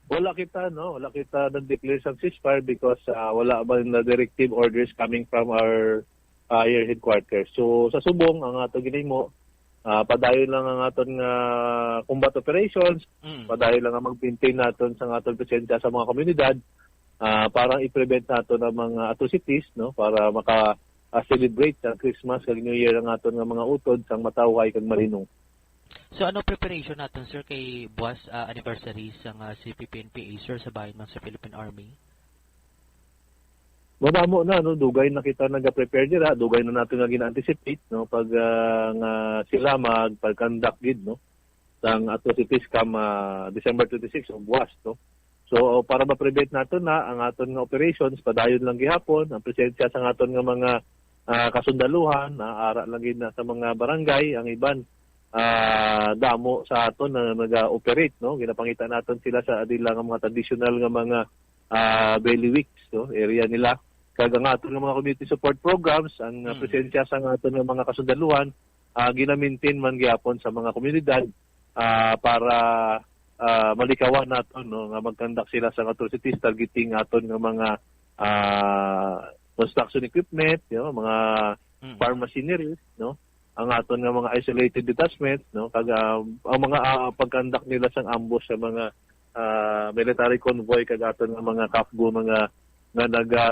Wala kita, no? Wala kita nag-declare sa ceasefire because, ah, wala man na directive orders coming from our, ah, higher headquarters. So, sa subong, ang ato ginahimo, ah, padayon lang ang aton nga combat operations, Mm. padayon lang ang mag-maintain naton sa aton presensya sa mga komunidad, ah, para i-prevent naton ang mga atrocities, no? Para maka, ah, celebrate ang Christmas kag New Year ang aton nga mga utod sang matawhay kag malinong. So, ano preparation naton, sir, kay buwas, ah, anniversary sang, ah, C P P N P A, sir, sa bahin man sa Philippine Army? Madamo na, no? Dugay na kita naga-prepare dira, dugay na nato nga gina-anticipate, no? Pag, ah, nga sila magpag-conduct gid, no? Sang atrocities kam, ah, December twenty-six o buwas, no? So, para ma-prevent nato na ang aton nga operations, padayon lang gihapon ang presensya sa aton nga mga, ah, kasundaluhan, ah, ara lang gid na sa mga barangay, ang iban, ah, damo sa aton na naga-operate, no? Ginapangita naton sila sa ila nga mga traditional nga mga, ah, bailiwicks, no? Area nila. Kag ang aton nga mga community support programs, ang, ah, Hmm. presensya sa aton nga mga kasundaluhan, ah, gina-maintain man gihapon sa mga komunidad, ah, para, ah, malikawan naton, no, nga mag-conduct sila sa atrocities targeting aton nga mga, ah, construction equipment, you know, mga Mm. farm machineries, no, ang aton nga mga isolated detachments, no, kag, ah, ang mga, ah, pag-conduct nila sang ambush sa mga, ah, military convoy kag aton nga mga CAFGU, mga nga naga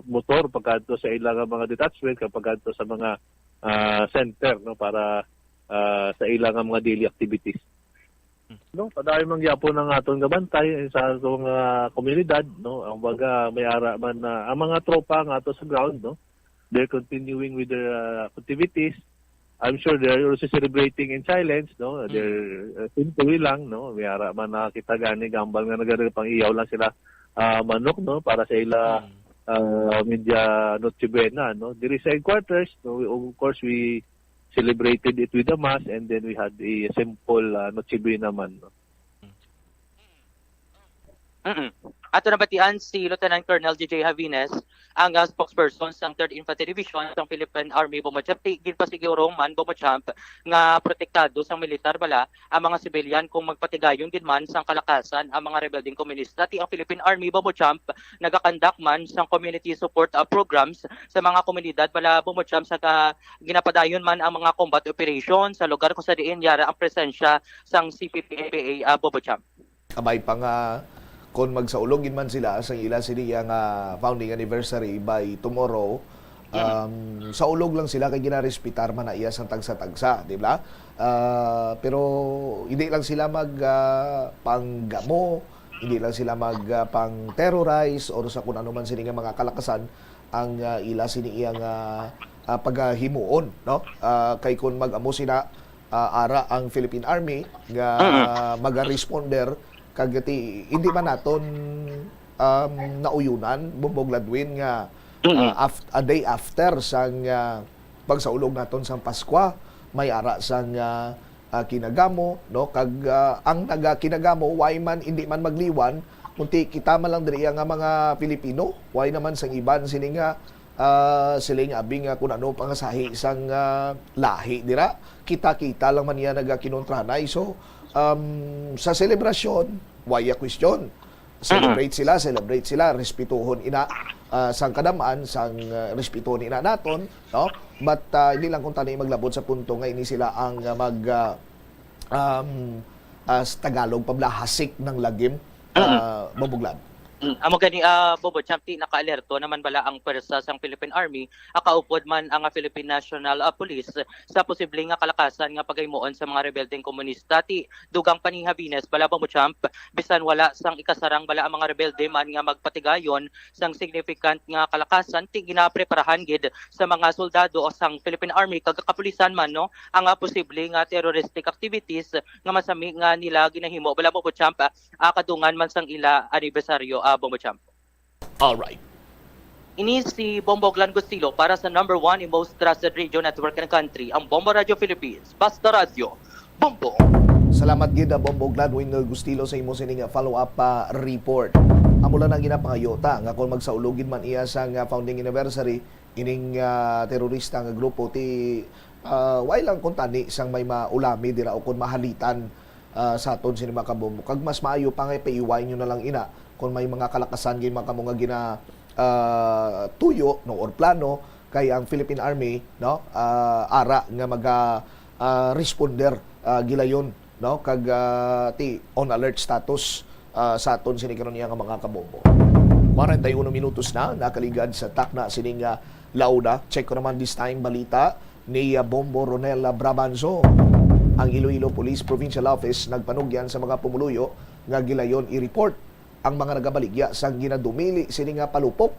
motor pagkadto sa ila nga mga detachment kag pagkadto sa mga, ah, center, no, para, ah, sa ila nga mga daily activities. No, padayon man gyapon ang aton nga bantay sa atong, ah, komunidad, no. Ang baga, may ara man na ang mga tropa nga ato sa ground, no, they're continuing with their, ah, activities. I'm sure they're also celebrating in silence, no. Mm. They're, uh, sinfully lang, no. May ara man na kita gani gambal nga nagari pang iyaw lang sila, ah, manok, no, para sa ila, Mm. ah, media Noche Buena, no. Diri sa headquarters, no, we, of course, we celebrated it with a mass, and then we had a simple, ah, Noche Buena man, no. Mm-mm. Ato nabatian si Lieutenant Colonel J J Javines, ang, ah, spokesperson sang Third Infantry Division sang Philippine Army, Bombo Champ. Ti, ginpasiguro man, Bombo Champ, nga protektado sang militar bala ang mga sibilyan kung magpatigayon gid man sang kalakasan ang mga rebeldeng komunista. Ti, ang Philippine Army, Bombo Champ, nagakandak man sang community support, ah, programs sa mga komunidad bala, Bombo Champ, sa ka-, ginapadayon man ang mga combat operation sa lugar kung sa diin yara ang presensya sang C P P N P A, ah, Bombo Champ. Kabay pa nga, kon magsaulog gid man sila sa ila sini nga founding anniversary by tomorrow, Yeah, man. um, saulog lang sila kay ginarespetar man na iya sang tagsa-tagsa, di ba? Ah, pero hindi lang sila mag, ah, panggamo, hindi lang sila mag, ah, pang-terrorize or sa kun ano man sini nga mga kalakasan ang, ah, ila sini iya nga, ah, pagahimuon, no? Ah, kay kun mag-amo sila, ah, ara ang Philippine Army nga Mm. maga-responder, kag ti, hindi man naton, um, nauyunan, Bombo Gladwin, nga, Mm. ah, af-, a day after sang, ah, pagsaulog naton sang Paskwa, may ara sang, ah, ah, kinagamo, no? Kag, ah, ang nagakinagamo, why man, hindi man magliwan, kunti kita man lang diri nga mga Pilipino, why naman sang iban sini nga ah, siling abi nga kun ano pangasahi sang, ah, lahi dira. Kita-kita lang man niya nagakinontrahanay. So, um, sa selebrasyon, waya question. Celebrate Mm. sila, celebrate sila, respetuhon ina, ah, sang kadaman, sang, ah, respetuhon ina naton, no? But, ah, hindi lang kun tani maglabot sa punto nga ini sila ang, ah, mag, ah, um, as Tagalog, pablahasik ng lagim, Mm. ah, Bombo Glad. Mm, amo gani, ah, Bombo Champ, ti nakaalerto naman bala ang pwersa sang Philippine Army, ah, kaupod man ang, ah, Philippine National, ah, Police sa posible nga kalakasan nga pagaymuon sa mga rebeldeng komunista. Ti dugang pa ni Havines bala, Bombo Champ, bisan wala sang ikasarang bala ang mga rebelde man nga magpatigayon sang significant nga kalakasan, ti ginapreparahan gid sa mga soldado o sang Philippine Army kag kapulisan man, no, ang, ah, posible nga terroristic activities nga masami nga nila ginahimo bala, Bombo Champ, ah, kadungan man sang ila anibersaryo, ah, Bombo Champ. Alright. Ini si Bombo Glenn Gustilo para sa number one and most trusted radio network in the country, ang Bombo Radio Philippines. Basta Radyo, Bombo! Salamat gid, ah, Bombo Gladwin Gustilo, sa imo sini nga follow-up pa report. Amo lang ang ginapangayota nga kung magsaulog gid man iya sang, ah, founding anniversary, ining, ah, terorista nga grupo, ti, ah, wala lang kung tani sang may maulami dira o kung mahalitan ah, sa aton sini, mga kabombo. Kag mas maayo pa nga ipaiway nyo na lang ina kung may mga kalakasan gid, mga kamo, nga gina, ah, tuyo, no, or plano kay ang Philippine Army, no, ah, ara nga maga, ah, responder, ah, gilayon, no, kag, ah, ti on alert status, ah, sa aton sini karon iya nga mga kabombo. Kwarenta y uno minutos na nakaligad sa takna sini nga launa. Check ko naman this time balita ni, ah, Bombo Ronel Brabanzo. Ang Iloilo Police Provincial Office nagpanugyan sa mga pumuluyo nga gilayon i-report ang mga nagabaligya sang ginadumili sini nga palupok.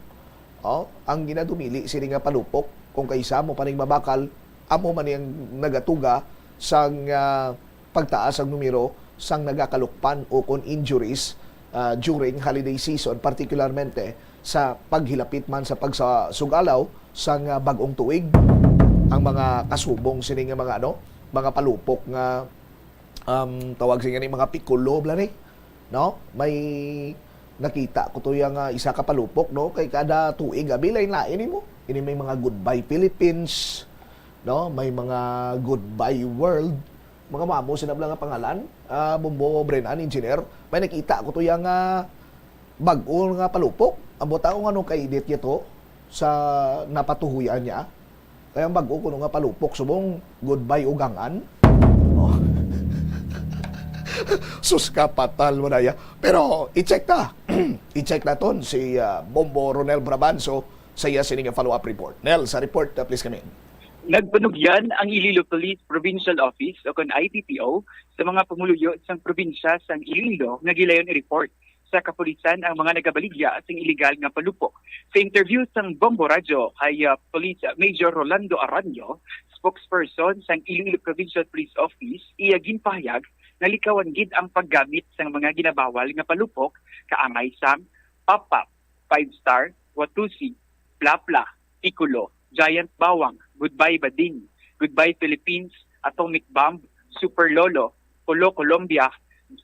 Oh, ang ginadumili sini nga palupok, kung kaisa mo pa ning mabakal, amo man ang nagatuga sang, ah, pagtaas ang numero sang nagakalukpan o kon injuries, ah, during holiday season, particularmente sa paghilapit man sa pagsasugalaw sang, ah, bag-ong tuig. Ang mga kasubong sini nga mga, ano, mga palupok nga, um, tawag sa ni mga pikulo, bla ni, no? May nakita ko to yang, ah, isa ka palupok, no? Kay kada tuig, abi, lain-lain nimo. Ini may mga Goodbye Philippines, no? May mga Goodbye World. Mga mamo sina bla nga pangalan, ah, Bombo Brennan, engineer. May nakita ko to yang, ah, bag-o nga palupok. Ang butang kung ano ka-edit niya to sa napatuhuyan niya. Kaya ang bag-o kuno nga palupok subong, Goodbye Ugangan. Oh. Sus, kapatal mo na ya. Pero i-check ta. I-check naton si, ah, Bombo Ronel Brabanzo sa iya sini nga follow-up report. Nel, sa report, ah, please come in. Nagpanugyan ang Iloilo Police Provincial Office o kon I P P O sa mga pumuluyo sang probinsya sang Iloilo nga gilayon i-report sa kapulisan ang mga nagabaligya sang iligal nga palupok. Sa interview sang Bombo Radyo kay, ah, Police Major Rolando Aranio, spokesperson sang Iloilo Provincial Police Office, iya ginpahayag nga likawan gid ang paggamit sang mga ginabawal nga palupok kaangay sang Pop-Pop, Five Star, Watusi, Plapla, Piccolo, Giant Bawang, Goodbye Bading, Goodbye Philippines, Atomic Bomb, Super Lolo, Polo Colombia,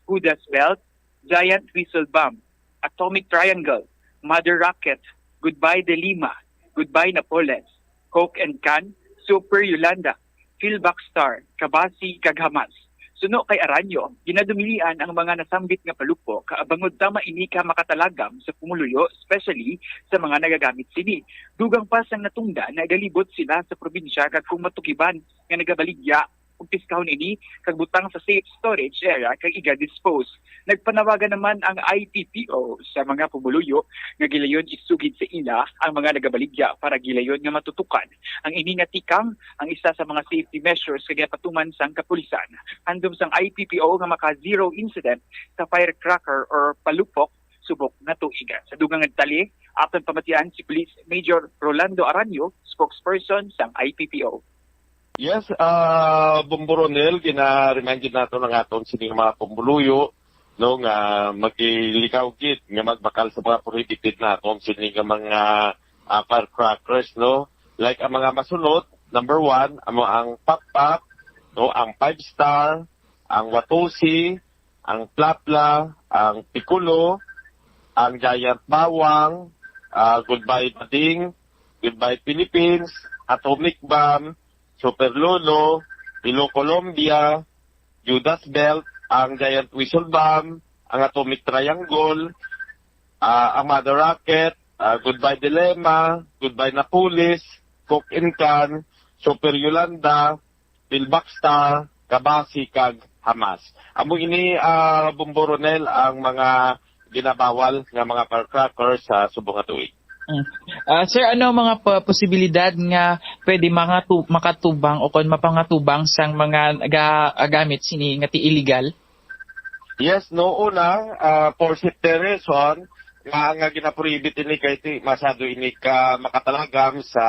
Judas Belt, Giant Whistle Bomb, Atomic Triangle, Mother Rocket, Goodbye De Lima, Goodbye Napoles, Coke and Can, Super Yolanda, Philback Star, Kabasi, kag Hamas. Suno kay Aranyo, ginadumilian ang mga nasambit nga palupok bangod tama ini ka makatalagam sa pumuluyo, especially sa mga nagagamit sini. Dugang pa sang natungdan, nagalibot sila sa probinsya kag kung matukiban nga nagabaligya, kumpiskahon ini kag butang sa safe storage area kag iga-dispose. Nagpanawagan naman ang I P P O sa mga pumuluyo nga gilayon isugid sa ila ang mga nagabaligya para gilayon nga matutukan ang ini nga tikang ang isa sa mga safety measures nga ginapatuman sang kapulisan. Handom sang I P P O nga maka-zero incident sa firecracker or palupok subok nga tuig. Sa dugang nga detalye, aton pamatian si Police Major Rolando Aranyo, spokesperson sang I P P O. Yes, ah, Bombo Ronel, gina-remind gid nato ang aton sining mga pumuluyo, no, nga maglikaw gid nga magbakal sa mga prohibited naton sini nga mga, ah, firecrackers, no. Like ang mga masunod, number one, amo ang Pop-Pop, no, ang Five Star, ang Watusi, ang Plapla, ang Piccolo, ang Giant Bawang, ah, Goodbye Bading, Goodbye Philippines, Atomic Bomb, Super Lolo, Pilo Colombia, Judas Belt, ang Giant Whistle Bomb, ang Atomic Triangle, ah, ang Mother Rocket, ah, Goodbye Dilemma, Goodbye Napoles, Coke and Can, Super Yolanda, Philback Star, Kabasi, kag Hamas. Amo ini, ah, Bombo Ronel, ang mga ginabawal nga mga firecrackers sa subong nga tuig. Mm. Ah, sir, ano ang mga pa-, posibilidad nga pwede mga tu-, makatubang o kon mapangatubang sang mga naga-, gamit sini nga ti illegal? Yes, no, una, ah, for safety reason, nga, nga ginaprohibit ini kay ti masyado ini ka makatalagam sa,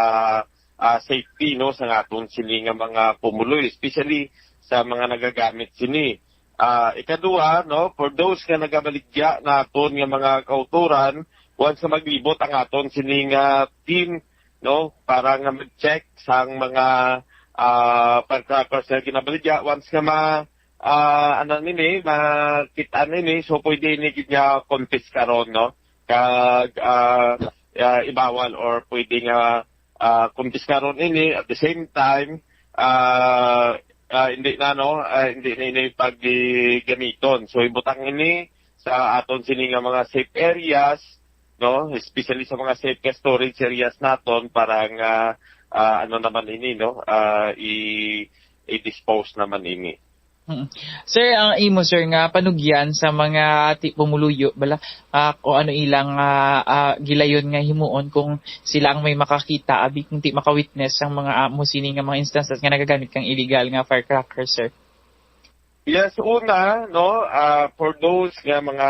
ah, safety, no, sa aton sini nga mga pumuloy, especially sa mga nagagamit sini. Ah, ikaduha, no, for those nga nagabaligya naton nga mga kautoran, once nga maglibot ang aton sini nga team, no, para nga mag-check sang mga, ah, firecrackers nga ginabaligya, once nga ma-, ah, ano nini, makita nini, so pwede ini gid nga kumpiskaron, no? Kag, ah, ah, ibawal or pwede nga, ah, kumpiskaron ini. At the same time, ah, Ah, hindi na, no? Ah, hindi na ini pagigamiton. So, ibutang ini sa aton sini nga mga safe areas, no? Especially sa mga safe nga storage areas naton para nga, ah, ano naman ini, no? Ah, i-, i-dispose naman ini. Mm. Sir, ang imo, sir, nga panugyan sa mga ti-, pumuluyo, bala, ah, kung ano ilang, ah, ah, gilayon nga himuon kung sila ang may makakita, abi kung ti makawitness ang mga amo sini nga mga instances nga nagagamit kang illegal nga firecracker, sir? Yes, una, no, ah, for those nga mga,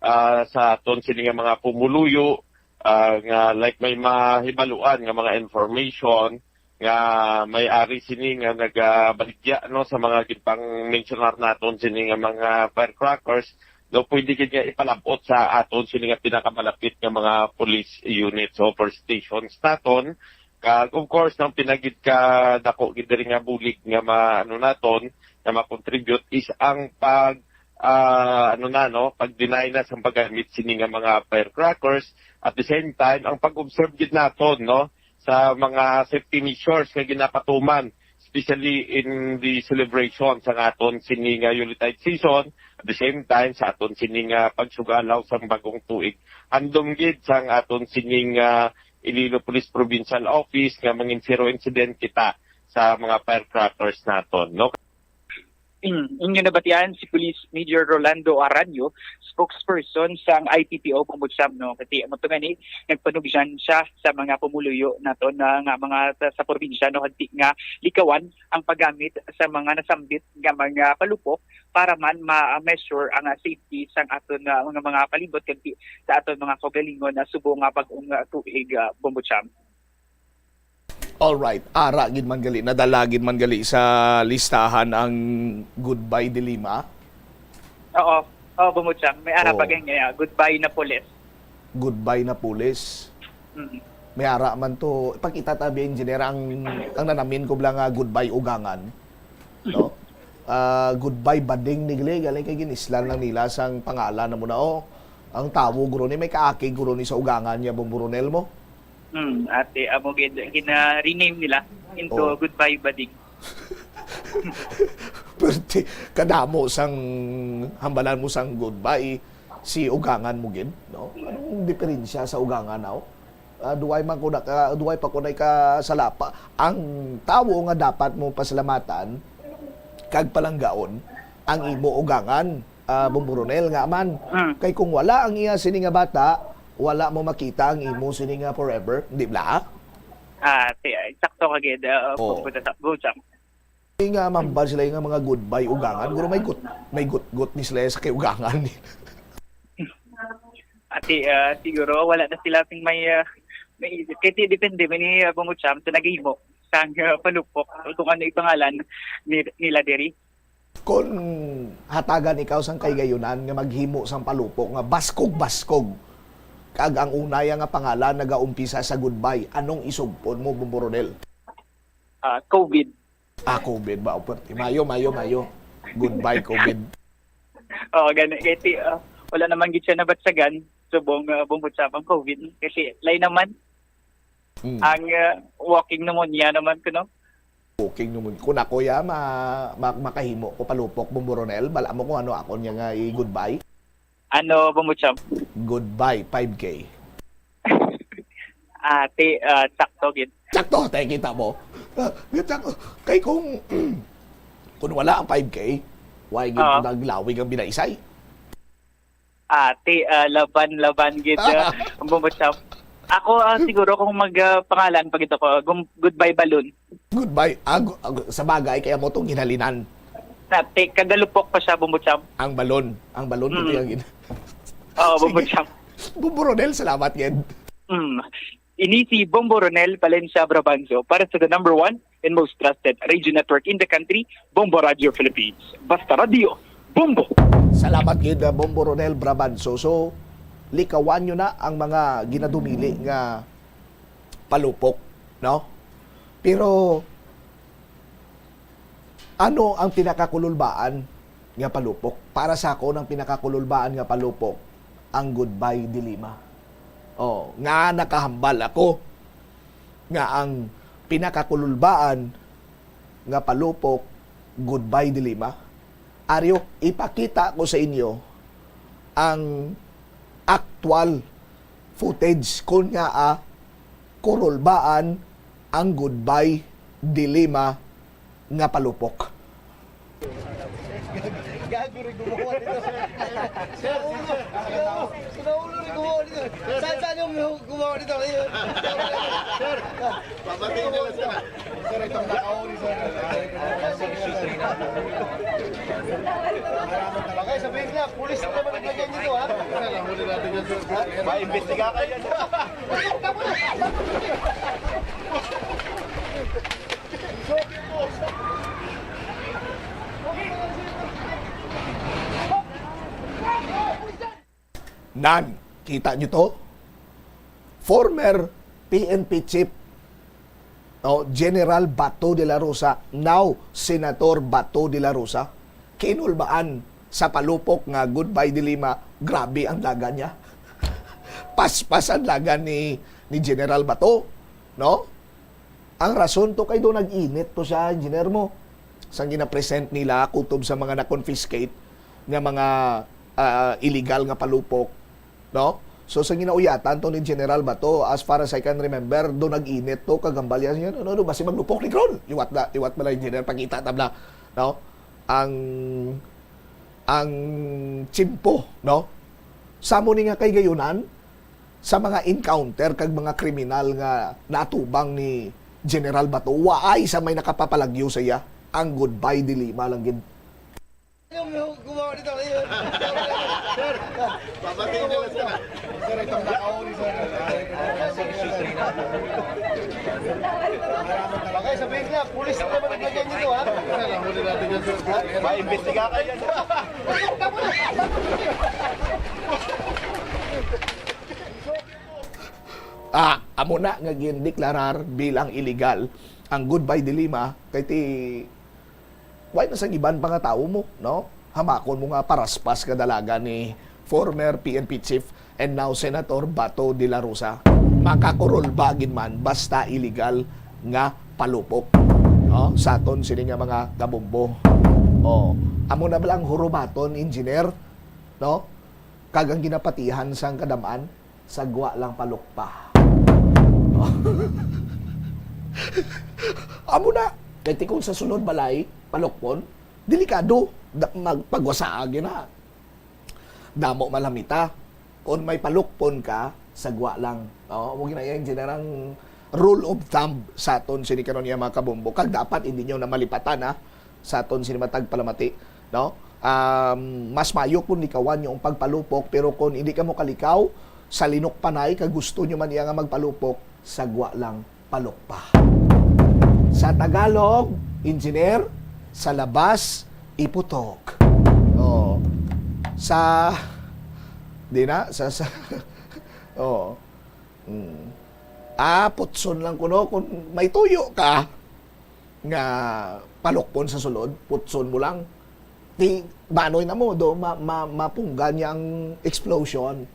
ah, sa aton sini nga mga pumuluyo, ah, nga like may mahibaluan nga mga information nga may ari sini nga nagabaligya, no, sa mga ginpang-mensionar naton sini nga mga firecrackers, no, pwede gid nga ipalabot sa aton sini nga pinakamalapit nga mga police units o police stations naton. Kag of course, ang pinagid ka dako gid diri nga bulig nga ma-, ano naton, nga ma-contribute is ang pag, ah, ano na, no, pag-deny na sa paggamit sini nga mga firecrackers. At the same time, ang pag-observe gid naton, no, sa mga safety measures nga ginapatuman, especially in the celebration sa aton sini nga Yuletide season, at the same time sa aton sini nga pagsugalaw sang bagong tuig. Handom gid sang aton sini nga Iloilo Police Provincial Office nga mangin zero incident kita sa mga firecrackers naton, no? Mm, inyo nabatian si Police Major Rolando Aranyo, spokesperson sang I P P O Bombo Champ, no? Kasi amo to gani, nagpanugyan siya sa mga pumuluyo naton na nga mga sa, sa probinsya, no, hagdi nga likawan ang paggamit sa mga nasambit nga mga palupok para man ma-measure ang, ah, safety sang aton, ah, mga, mga palibot kag di sa aton mga kaugalingon na subong nga bag-ong, ah, tuig, ah, Bombo Champ. Alright, ara gid man gali, nadala gid man gali sa listahan ang Goodbye Dilima. Oo, oo, Bombo Champ. May ara pa Oo. gani nga, Goodbye Napoles. Goodbye Napoles. Mm. May ara man to. Pakita ta bi, engineer, ang, ang nanamin ko bala nga Goodbye Ugangan. No? Ah, Goodbye Bading ni gali, galing kay ginislan lang nila sang pangalan na mo na, oh. Ang tawo guro ni, may kaakig guro ni sa Ugangan niya, Bombo Ronel mo. Hmm, ate, amo gid, gina-rename nila into Oh. Goodbye Bading. Perti, kadamo sang hambalan mo sang goodbye, si Ugangan mo gid, no? Anong diferensya sa Ugangan, no? Ah, duway man ko naka, duway pa ko na ikasalapa. Ang tawo nga dapat mo pasalamatan kag palanggaon ang imo Ugangan, ah, Bombo Ronel, nga man. Hmm. Kay kung wala ang iya sini nga bata, wala mo makita ang imo sini nga forever, di ba? Ah, ate, ah, sakto ka gid, uh, Oo. Bombo Champ. Nga mambal sila nga mga goodbye Ugangan, guro may gut, may gut-gut ni sila sa kay Ugangan. Ate, ah, siguro wala na sila sing may, ah, may, kasi depende man ni, ah, Bombo Champ sa naghimo sang, ah, palupok o kung ano yung pangalan ni, nila diri. Kung hatagan ikaw sang kahigayonan nga maghimo sang palupok nga baskog-baskog, kag ang unaya nga pangalan nagaumpisa sa goodbye, anong isugpon mo, Bombo Ronel? Ah, COVID. Ah, COVID ba? O, pwerte. Mayo, mayo, mayo. Goodbye, COVID. Oo, gani. Kasi, ah, wala naman gid siya nabatsagan subong, ah, Bombo Champ ang COVID. Kasi lain naman, Mm. ang, ah, walking pneumonia naman kuno. Booking naman. Kung ako ya, ma, ma, makahimo ko palupok, Bombo Ronel, bala mo kung ano akon niya nga i-goodbye. Ano, Bombo Champ? Goodbye, five K. Ate, ah, sakto gid. Sakto, tayo kita mo. Ah, sakto. Kay kung, kung wala ang five K, why gid Ah. naglawig ang binaisay? Ate, ah, laban, laban gid, ah, ang Bombo Champ. Ako, ah, siguro kung mag, ah, pangalan pa gid ako, gum- Goodbye Balloon. Goodbye. Ah, gu- ah, gu- sa bagay, kaya mo itong ginhalinan. Ate, kagalupok pa siya, Bombo Champ. Ang balon. Ang balon, Mm. ito yung gin- Oo, Bombo Sige. Champ. Bombo Ronel, salamat, Ged. Mm. Ini si Bombo Ronel Palencia Brabanzo para sa the number one and most trusted radio network in the country, Bombo Radio Philippines. Basta Radio, Bombo! Salamat gid, uh, Bombo Ronel Brabanso. So, likawan nyo na ang mga ginadumili nga palupok, no? Pero, ano ang pinakakululbaan nga palupok? Para sa ako, ang pinakakululbaan nga palupok, ang Goodbye Dilima. Oh, nga nakahambal ako nga ang pinakakululbaan nga palupok, Goodbye Dilima. Aryo, ipakita ko sa inyo ang aktual footage kon ngaa kurulbaan ang Goodbye Dilima nga palupok. Gago rin gumawa dito. Sir, sir, sir. Sir, sir. Sir, saan yung gumawa dito? Sir, papatingin na lang, sir. Sir, itong nakauli, sir. Okay, sabihin nila, pulis na naman naglagay nito, ha? Sir, ang huli natin yan, sir. Maimbestiga kayo yan, sir. Nan, kita nyo to? Former P N P chief, no, General Bato de la Rosa, now Senator Bato de la Rosa, kinulbaan sa palupok nga Goodbye Dilima. Grabe ang lagan niya. Paspas ang lagan ni, ni General Bato, no? Ang rason to kay do nag-init to siya, engineer mo. Sang gina-present nila kutob sa mga na-confiscate nga mga, ah, illegal nga palupok, no? So, sa ginauyatan to ni General Bato, as far as I can remember, do nag-init to, kagambal yan, yan, ano, ano, basi maglupok ni Kron. Liwat na, liwat na lang, engineer, pakita tabla, no? Ang, ang tiyempo, no? Sa mo ni nga kay gayunan, sa mga encounter kag mga kriminal nga natubang ni General Bato, waay sa may nakapapalagyo sa iya. Ang Goodbye Dilima lang gid. Yung gumawa dito, ayun. Sir, papatingin na lang, sir. Sir, itong nakauli, sir. Okay, sabihin nila, pulis na naman naglagay nito, ha? Sir, ang huli natin yan, sir. Maimbestiga kayo yan, sir. Ah, amo na nga gindeklarar bilang illegal ang Goodbye Dilima, kay ti, why na sang iban pa nga tawo mo, no? Hamakon mo nga paraspas nga dalaga ni former P N P chief and now Senator Bato de la Rosa. Makakurulba gid man basta illegal nga palupok, no? Sa aton sini nga mga kabombo. Oh, amo na ba lang hurubaton, engineer, no? Kag ang ginapatihan sang kadam-an, sagwa lang palukpa. Amo na. Kay ti kung sa sulod balay, palukpon, delikado. Da-, magpagwasaa gyud na. Damo malamita. Kung may palukpon ka, sagwa lang. No? Amo gina yang general rule of thumb sa aton sini karon, ya, mga kabombo. Kag dapat hindi nyo na malipatan, ha? Sa aton sini matag palamati, no? Um, mas mayo kung likawan nyo ang pagpalupok, pero kung hindi ka mo kalikaw, sa linukpanay, kag gusto nyo man iya nga magpalupok, sagwa lang palukpa. Sa Tagalog, engineer, sa labas, iputok. Oh. Sa, di na, sa, sa, oh. Mm. Ah, putson lang kuno kung may tuyo ka nga palukpon sa sulod, putson mo lang. Di, banoy na mo, do, ma-, ma-, mapunggan niya ang explosion.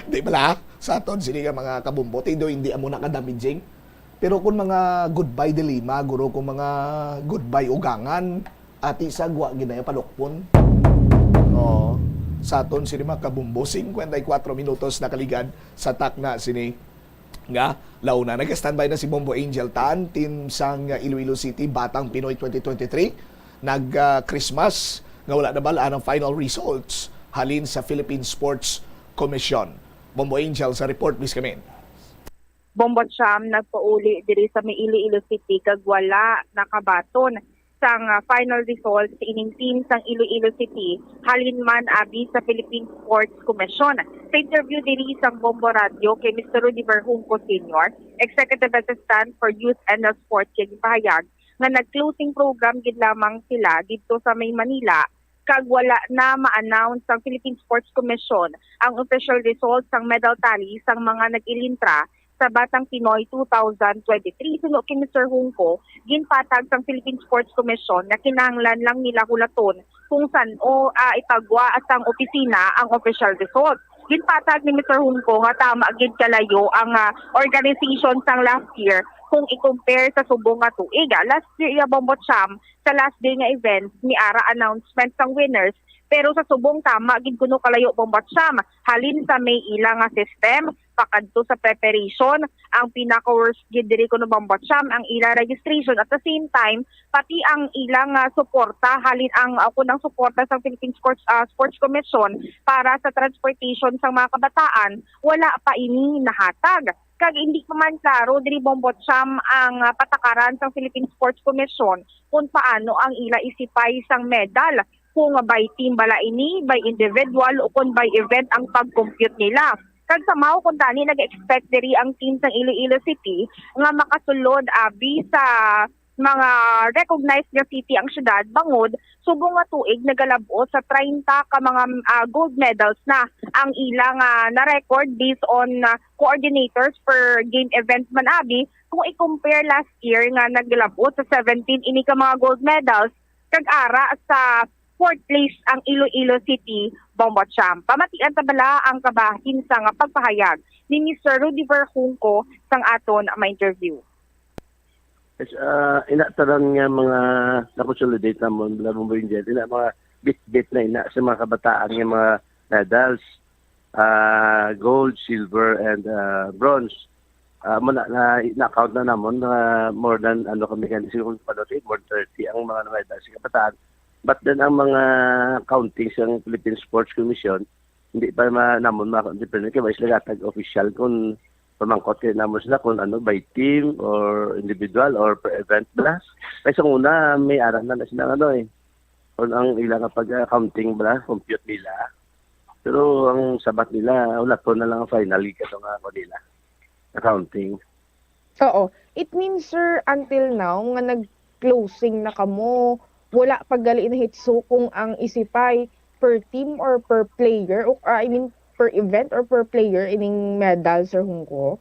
Di bala? Sa aton, sini nga mga kabombo, ti do, hindi amo na ka-damaging. Pero kung mga goodbye Dilima, guro, kung mga goodbye Ugangan, ati sagwa gid na yung palukpon. Oo. Sa aton, sini mga kabombo, singkwenta y kuwatro minutos nakaligad sa takna sini nga launa. Nag-standby na si Bombo Angel Tan, team sang Iloilo City, Batang Pinoy twenty twenty-three. Nag, ah, Christmas nga wala nabalaan ang final results halin sa Philippine Sports Commission. Bombo Angel sa report, please come in. Bombo Cham nagpauli diri sa may Iloilo City kag wala nakabaton sang, ah, final results ining team sang Iloilo City halin man abi sa Philippine Sports Commission. Sa interview diri sang Bombo Radio kay Mister Rudy Verhunco Senior, Executive Assistant for Youth and Sports, kay gipahayag nga nag-closing program gid lamang sila didto sa may Manila kag wala na ma-announce sang Philippine Sports Commission ang official result sang medal tally sang mga nag-ilintra sa Batang Pinoy two thousand twenty-three. Suno kay Mister Hungco, ginpatag sang Philippine Sports Commission nga kinahanglan lang nila hulaton kung san-o, ah, ipagwa sang opisina ang official result. Ginpatag ni Mister Hungco nga tama gid kalayo ang, ah, organization sang last year kung i-compare sa subong nga tuig. Ah, last year, iya, Bombo Cham, sa last day nga event, may ara announcement sang winners. Pero sa subong, tama gid kuno kalayo, Bombo Cham, halin sa may ila nga system, pakadto sa preparation, ang pinaka-worst gid diri kuno, Bombo Cham, ang ila registration. At the same time, pati ang ila nga suporta, halin ang, ah, kunang suporta sa Philippine Sports, ah, Sports Commission para sa transportation sang mga kabataan, wala pa ini nahatag. Kag hindi pa man klaro diri, Bombo Cham, ang, ah, patakaran sang Philippine Sports Commission kung paano ang ila isipay sang medal, kung by team bala ini, by individual, o kung by event ang pag-compute nila. Kag somehow, kung tani, nag-expect diri ang team sang Iloilo City nga makasulod abi sa mga recognized nga city ang syudad, bangod subong nga tuig nagalab-ot sa treinta ka mga, ah, gold medals na ang ila nga na-record based on, ah, coordinators per game event man abi, kung i-compare last year nga nagalab-ot sa seventeen ini ka mga gold medals, kag ara sa fourth place ang Iloilo City, Bombo Cham. Pamatian ta bala ang kabahin sang pagpahayag ni Mister Rudy Verhunco sang aton ma-interview. Yes, ah, ina tanan nga mga na-consolidate namon, Labong Boy Angel, ina mga bit-bit na ina sa mga kabataan nga mga medals, ah, gold, silver, and, ah, bronze. Ah, mo na, na, na-count na namon, na more than, ano, kami gani, siguro, panood, more than thirty ang mga medals sa kabataan. But then, ang mga counting sa Philippine Sports Commission, hindi pa ma namon ma-, depende kay wala sila gatag official kung pamangkot kay namon sila kung ano, by team or individual or per event bala. Kay sa una, may ara na na sila, ano, eh, kung ang ila nga pag-counting bala, compute nila. Pero ang sabat nila, wala to na lang ang final, ikaw nga ako nila, accounting. Oo. It means, sir, until now, nga nag-closing na kamo, wala pa gali nahitso kung ang isipay per team or per player, o, ah, I mean, per event or per player ining medal, Sir Hungko?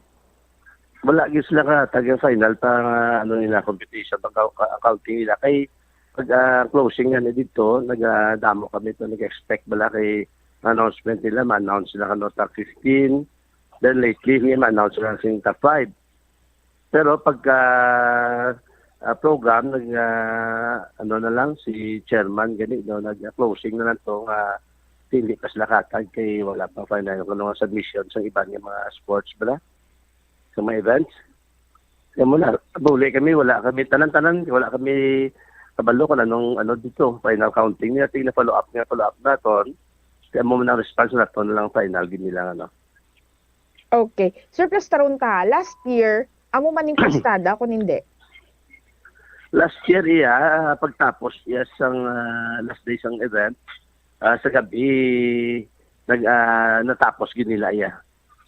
Wala gyud sila ka tag final pa nga, ano nila, competition, pag accounting nila. Kay pag, ah, closing nga na dito, nagadamo kami to, nag-expect bala kay announcement nila, ma-announce sila kano top fifteen. Then lately, may ma-announce sila sing top five. Pero pagka, ah, program, nag, ah, ano na lang, si chairman gani, no, nag-closing na lang to nga dili pa sila katag kay wala pa final kuno nga submission sa iban nga mga sports bala, sa mga events. Kaya mo na, buli kami, wala kami, tanan-tanan, wala kami kabalo kung anong, ano, dito, final counting nila, tingna follow up nga, follow up naton. Kaya mo na response naton lang final gid nila, ano. Okay. Sir, plastaron ta, last year, amo man ning plastada kung hindi? Last year, iya, ah, pagtapos iya sang, ah, last day sang event, ah, sa gabi, nag, ah, natapos gid nila iya.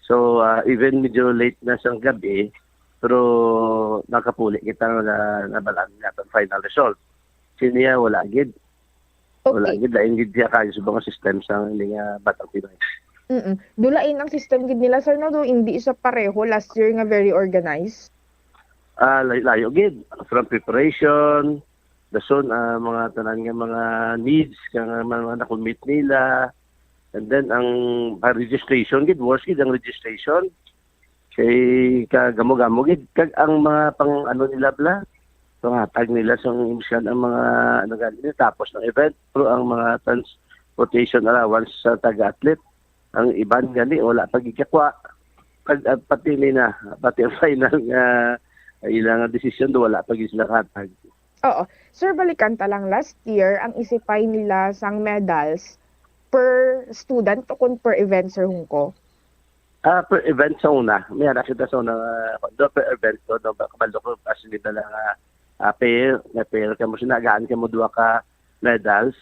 So, ah, even medyo late na sang gabi, pero nakapuli kita na nabalaan nga ang final result. Siniya, wala gid. Wala Okay. gid, lain gid siya kayo sa mga system sa hindi nga Batang Pinoy. Mm-mm. Dulain ang system gid nila, sir, no? Do hindi siya pareho last year nga very organized. Ah, layo, layo gid. From preparation, dason, ah, mga tanan nga mga needs, nga mga, mga na-commit nila. And then, ang ah, registration gid, worse gid ang registration. Kay kagamo-gamo gid. Kag ang mga pang ano nila bala, pangatag nila sa imbisihan ang mga ano gani, tapos ng event, pero ang mga transportation allowance sa taga-athlete, ang iban gani, wala pa gikakwa. Kag, ah, pati ni na, pati ang final nga ilang desisyon, do wala pa gid sila katag. Oo. Sir, balikan ta lang. Last year, ang isipay nila sang medals per student o kung per event, Sir Hungko? Ah, per event sa una. May anak kita sa una, ah, do per event ko, do ba, kabalo ko, kasi nila lang, ah, ah, pair, may pair ka mo, sinagaan ka mo, duha ka medals.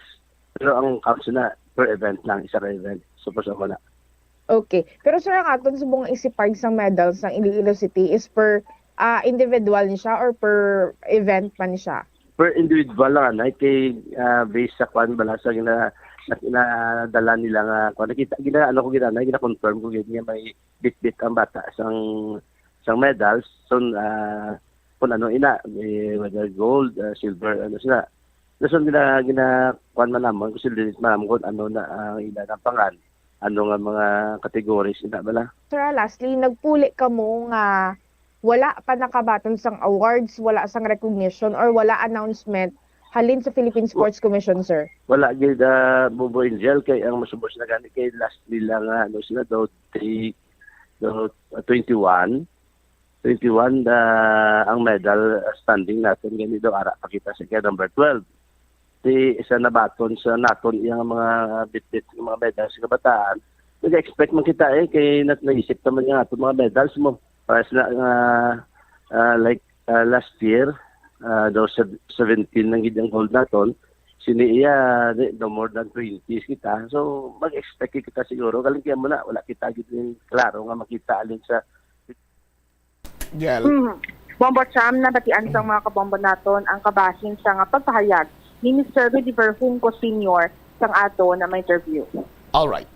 Pero ang count sila per event lang, isa ka event. So, sa una. Okay. Pero, sir, ang aton subong nga isipay sang medals sang Iloilo City is per ah, individual ni siya or per event man siya? Per individual lang, anay, kay ah, based sa kwan bala sa gina, na, ginadala nila nga kwan. Nakita, gina, ano ko gina, gina-confirm ko gid nga may bitbit ang bata sang sang medals. So, ah, kung ano ina, eh, whether gold, ah, silver, ano sila. So, gina, gina, kwan man namon, kung sila man namon kung ano na ang ila nga pangan. Ano nga mga categories ina bala. Sir, ah, lastly, nagpuli kamo nga wala pa nakabaton sang awards, wala sang recognition, or wala announcement halin sa Philippine Sports Commission, sir? Wala gid, ah, Bombo Angel, kay ang masubos na gani kay last nila nga, ano, sila daw, three, daw, ah, twenty-one. Twenty-one, ah, ang medal, ah, standing naton gani daw, ara pa kita sa kay number twelve. Ti sa nabaton sa naton iyang mga bitbit nga mga medal sa kabataan, nag-expect man kita, eh, kay nat-, naisip naman nga ato mga medals mo. Pares na nga, ah, like, ah, last year, ah, daw sev-, seventeen lang gid ang gold naton. Sini iya, di, no more than twenty kita. So, mag-expect kita siguro. Kaling kaya mo na, wala kita gid yung klaro nga makita alin sa Jel. Mhm. Bombo Cham, nabatian sang mga kabombo naton ang kabahin sa nga pagpahayag ni Mister Rudy Verhunco Senior sang aton nga interview. All right.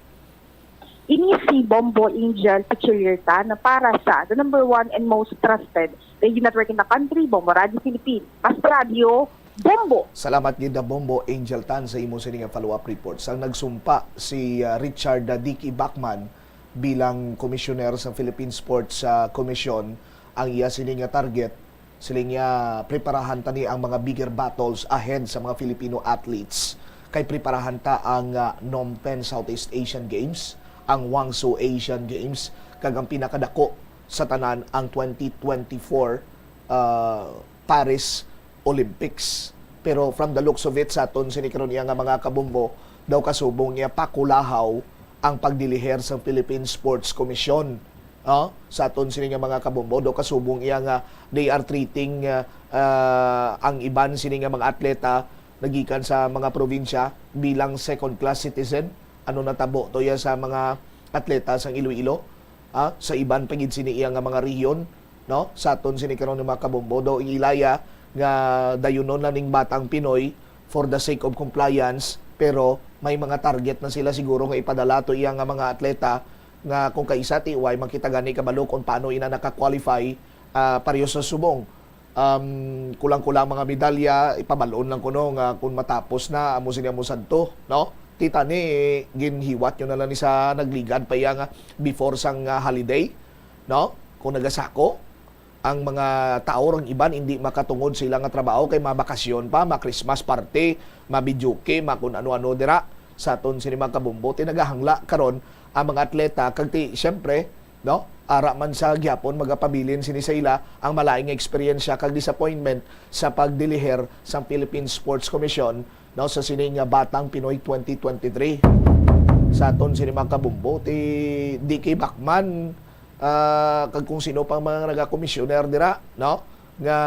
Ini si Bombo Angel Pichilirta na para sa the number one and most trusted radio network in the country, Bombo Radio Philippines. Mas Radio Bombo. Salamat gid na Bombo Angel Tan sa imo sini nga follow-up report. Sang nagsumpa si, ah, Richard, ah, Dicky Bachman bilang commissioner sa Philippine Sports, ah, Commission, ang iya sini nga target, siling niya, preparahan tani ang mga bigger battles ahead sa mga Filipino athletes. Kay preparahan ta ang, ah, Phnom Penh Southeast Asian Games, ang Guangzhou Asian Games, kag ang pinakadako sa tanan, ang twenty twenty-four, ah, Paris Olympics. Pero from the looks of it, sa aton sini karon iya nga mga kabombo, daw kasubong niya pakulahaw ang pagdiliher sa Philippine Sports Commission. No? Sa aton sini nga mga kabombo, daw kasubong iya nga they are treating, ah, ah, ang iban sini nga mga atleta nagikan sa mga probinsya bilang second class citizen. Ano natabo to iya sa mga atleta sang Iloilo? Ah, sa iban pa gid sini iya nga mga rehiyon, no? Sa aton sini karon nga mga kabombo, daw ila iya nga dayunon lang ning batang Pinoy for the sake of compliance, pero may mga target na sila siguro nga ipadala to iya nga mga atleta nga kung kaisa ti way man kita gani kabalo kung paano ina naka-qualify, ah, pareho sa subong. Um, kulang-kulang mga medalya, ipabalon lang kuno nga kung matapos na, amo sini amo sadto, no? Ti tani, ginhiwat nyo na lang ni sa nagligad pa iya nga before sang, ah, holiday, no? Kung nagasako ang mga tawo, ang iban hindi makatungod sa ila nga trabaho kay mabakasyon pa, ma-Christmas party, ma-videoke, ma kung ano-ano dira sa aton sini mga kabombo. Ti nagahangla karon ang mga atleta kag ti, siyempre, no? Ara man sa gihapon magapabilin sini sa ila ang malain nga eksperyensya kag disappointment sa pagdiliher sang Philippine Sports Commission, no, sa sini nga Batang Pinoy twenty twenty-three. Sa aton sini mga kabombo, ti D K Bachman, ah, kag kung sino pang mga nagakomisyoner dira, no, nga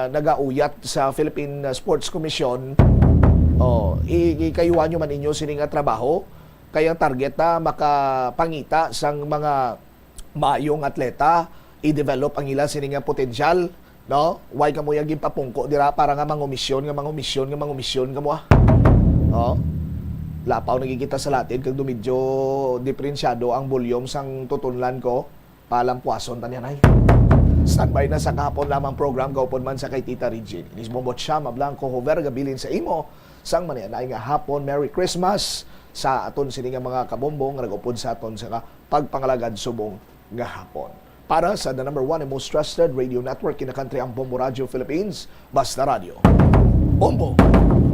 nagauyat sa Philippine Sports Commission. Oh, i-, ikayuhan nyo man ninyo sini nga trabaho. Kay ang target na makapangita sang mga maayong atleta, i-develop ang ila sini nga potensyal, no? Why kamo yang ginpapungko dira para nga mangumisyon, nga mangumisyon, nga mangumisyon kamo, ah? Oh. Lapaw na gid kita sa Latin kag daw medyo diferensyado ang volume sang tutunlan ko. Palampuason ta niya, nay. Standby na sa kahapon lamang program, gaupod man sa kay Tita Regine. Inis Bombo Chama Blanco Hover, gabilin sa imo sang manianay nga hapon. Merry Christmas sa aton sini nga mga kabombo nga nag-upod sa aton sa nga pagpangalagad subong nga hapon. Para sa the number one and most trusted radio network in the country, ang Bombo Radio Philippines, Basta Radyo. Bombo.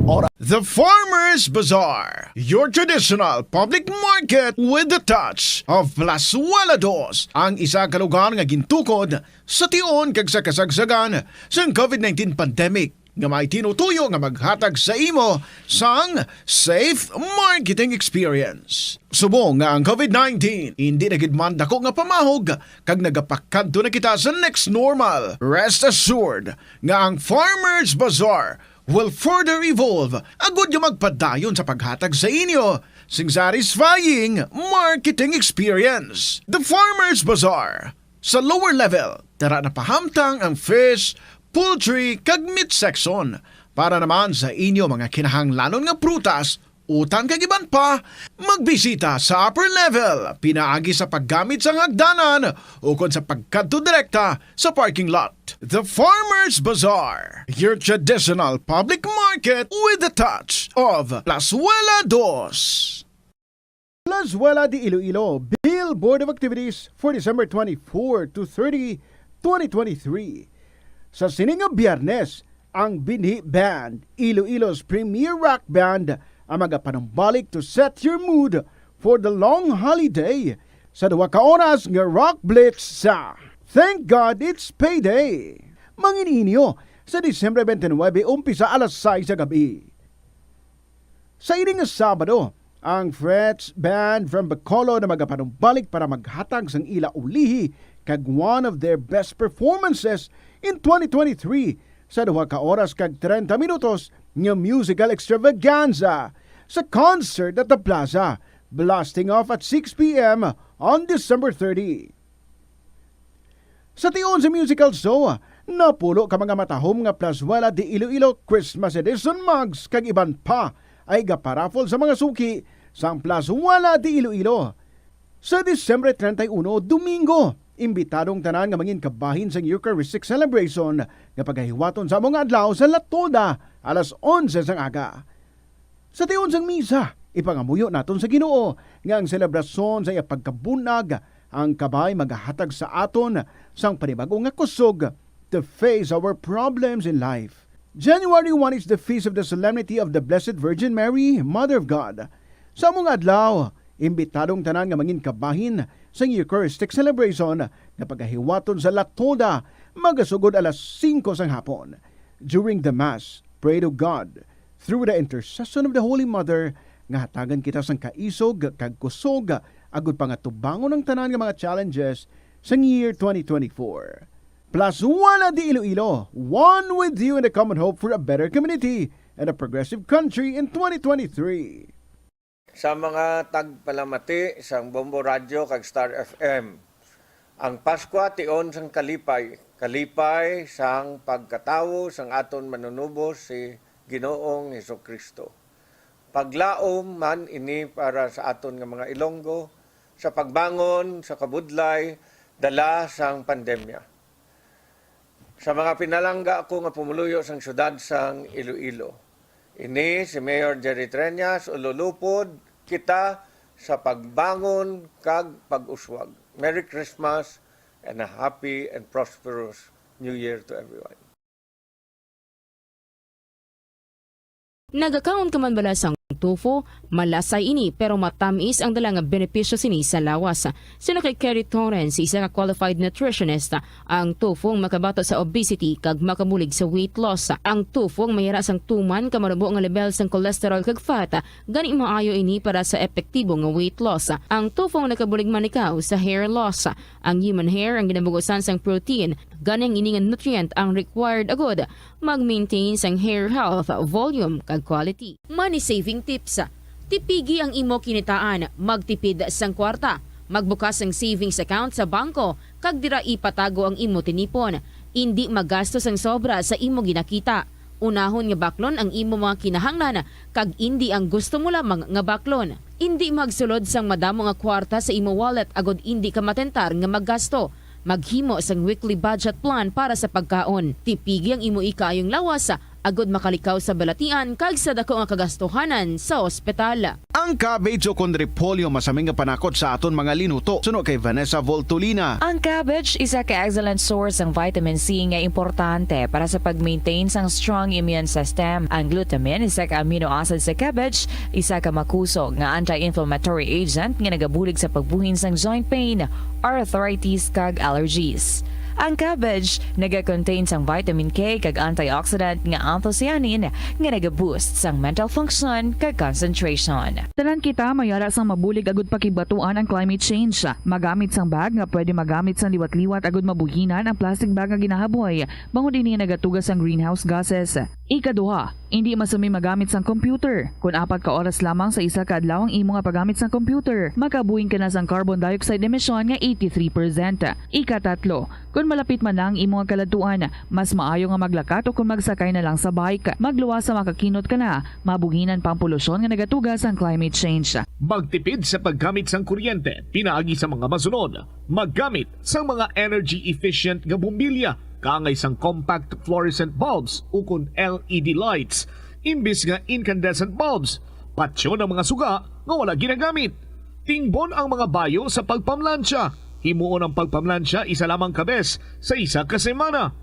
Ora. The Farmers Bazaar, your traditional public market with the touch of Plazuela Dos, ang isa ka lugar nga gintukod sa tion kag sa kasagsagan sang COVID nineteen pandemic, nga may tinutuyo nga maghatag sa imo sang safe marketing experience. Subong nga ang COVID nineteen hindi na gid man dako nga pamahog kag nagapakadto na kita sa next normal, rest assured nga ang Farmers Bazaar will further evolve agud nga magpadayon sa paghatag sa inyo sing satisfying marketing experience. The Farmers Bazaar, sa lower level, dira na pahamtang ang fish, poultry, kag meat section. Para naman sa inyo mga kinahanglanon nga prutas, utan kag iban pa, magbisita sa upper level pinaagi sa paggamit sang hagdanan ukon sa pagkadto direkta sa parking lot. The Farmers Bazaar, your traditional public market with the touch of Plazuela Dos. Plazuela de Iloilo, Bill Board of Activities for December twenty-four to thirty, twenty twenty-three. Sa sini nga Biyernes, ang Binhi Band, Iloilo's premier rock band, ang magapanumbalik to set your mood for the long holiday sa duha ka oras nga Rock Blitz sa Thank God It's Payday. Mangin-inyo sa Disyembre twenty-nine, umpisa alas sais sa gabi. Sa ini nga Sabado, ang Frets Band from Bacolod na magapanumbalik para maghatag sang ila ulihi kag one of their best performances in twenty twenty-three sa duha ka oras kag treinta minutos nga musical extravaganza sa Concert at the Plaza, blasting off at six p m on December thirty. Sa tion sa musical show, napulo ka mga matahom nga Plazuela de Iloilo Christmas Edition mugs kag iban pa ay gaparaffle sa mga suki sang Plazuela de Iloilo. Sa Disyembre treinta y uno, Domingo, imbitado ang tanan nga mangin kabahin sang Eucharistic Celebration nga pagahiwaton sa amo nga adlaw sa La Tolda alas onse sang aga. Sa tion sang misa, ipangamuyo naton sa Ginoo nga ang selebrasyon sa iya pagkabunag, ang kabay magahatag sa aton sang panibag-o nga kusog to face our problems in life. January one is the feast of the Solemnity of the Blessed Virgin Mary, Mother of God. Sa amo nga adlaw, imbitado ang tanan nga mangin kabahin sa Eucharistic celebration nga pagahiwaton sa La Tolda, magasugod alas singko sang hapon. During the Mass, pray to God through the intercession of the Holy Mother nga hatagan kita sang kaisog kag kusog agud pangatubangon ang tanan nga mga challenges sang year twenty twenty-four. Plazuela de Iloilo, one with you in the common hope for a better community and a progressive country in twenty twenty-three. Sa mga tagpalamati sang Bombo Radyo kag Star F M, ang Paskwa tion sang kalipay, kalipay sang pagkatawo sang aton Manunubos si Ginoong Jesu-Cristo. Paglaom man ini para sa aton nga mga Ilonggo sa pagbangon sa kabudlay dala sang pandemya. Sa mga pinalangga ko nga pumuluyo sang siyudad sang Iloilo, ini si Mayor Jerry Treñas, ululupod kita sa pagbangon kag pag-uswag. Merry Christmas and a happy and prosperous New Year to everyone. Nagakaon ka man bala sang tofu? Malasay ini, pero matamis ang dala nga benepisyo sini sa lawas. Suno kay Kerry Torrens, isa ka qualified nutritionist, ang tofu ang makabato sa obesity kag makabulig sa weight loss. Ang tofu ang mayara sang tuman ka marubo nga lebel sang cholesterol kag fat, gani maayo ini para sa epektibo nga weight loss. Ang tofu ang nakabulig man ikaw sa hair loss. Ang human hair ang ginabugusan sang protein, gani ang ini nga nutrient ang required agud mag-maintain sang hair health, volume, kag quality. Money saving tips. Tipigi ang imo kinitaan, magtipid sang kwarta, magbukas sang savings account sa bangko, kag dira ipatago ang imo tinipon. Indi magasto sang sobra sa imo ginakita. Unahon nga baklon ang imo mga kinahanglan, kag indi ang gusto mo lamang nga baklon. Indi magsulod sang madamo nga kwarta sa imo wallet agud indi ka matentar nga maggasto. Maghimo sang weekly budget plan para sa pagkaon. Tipigi ang imo ikaayong lawas, agud makalikaw sa balatian kag sa daku nga kagastuhanan sa ospital. Ang cabbage o kon repolyo masami nga panakot sa aton mga linuto, suno kay Vanessa Voltolina. Ang cabbage isa ka excellent source sang vitamin C nga importante para sa pag-maintain sang strong immune system. Ang glutamine, isa ka amino acid sa cabbage, isa ka makusog nga anti-inflammatory agent nga nagabulig sa pagbuhin sang joint pain, arthritis, kag allergies. Ang cabbage naga-contain sang vitamin K kag antioxidant nga anthocyanin nga naga-boost sang mental function kag concentration. Tanan kita mayara sang mabulig agud pakigbaton ang climate change. Magamit sang bag nga pwede magamit sang liwat-liwat agud mabuhinan ang plastic bag nga ginahaboy, bangod ini nagatuga sang greenhouse gases. Ikaduha, indi masumi magamit sang computer. Kon apat ka oras lamang sa isa ka adlaw ang imo nga paggamit sang computer, makabuhin ka na sang carbon dioxide emission nga eighty-three percent. Ikatatlo, kon malapit man na ang imo nga kaladtuan, mas maayo nga maglakat o kon magsakay na lang sa bike. Magluwas sa makakinot ka na, mabuhinan pa ang polusyon nga nagatuga sang climate change. Magtipid sa paggamit sang kuryente pinaagi sa mga masunod. Maggamit sang mga energy-efficient nga bombilya kaangay sang compact fluorescent bulbs ukon L E D lights imbis nga incandescent bulbs. Patyon ang mga suga nga wala ginagamit. Tingbon ang mga bayo sa pagpamlansya. Himuon ang pagpamlansya isa lamang ka bes sa isa ka semana.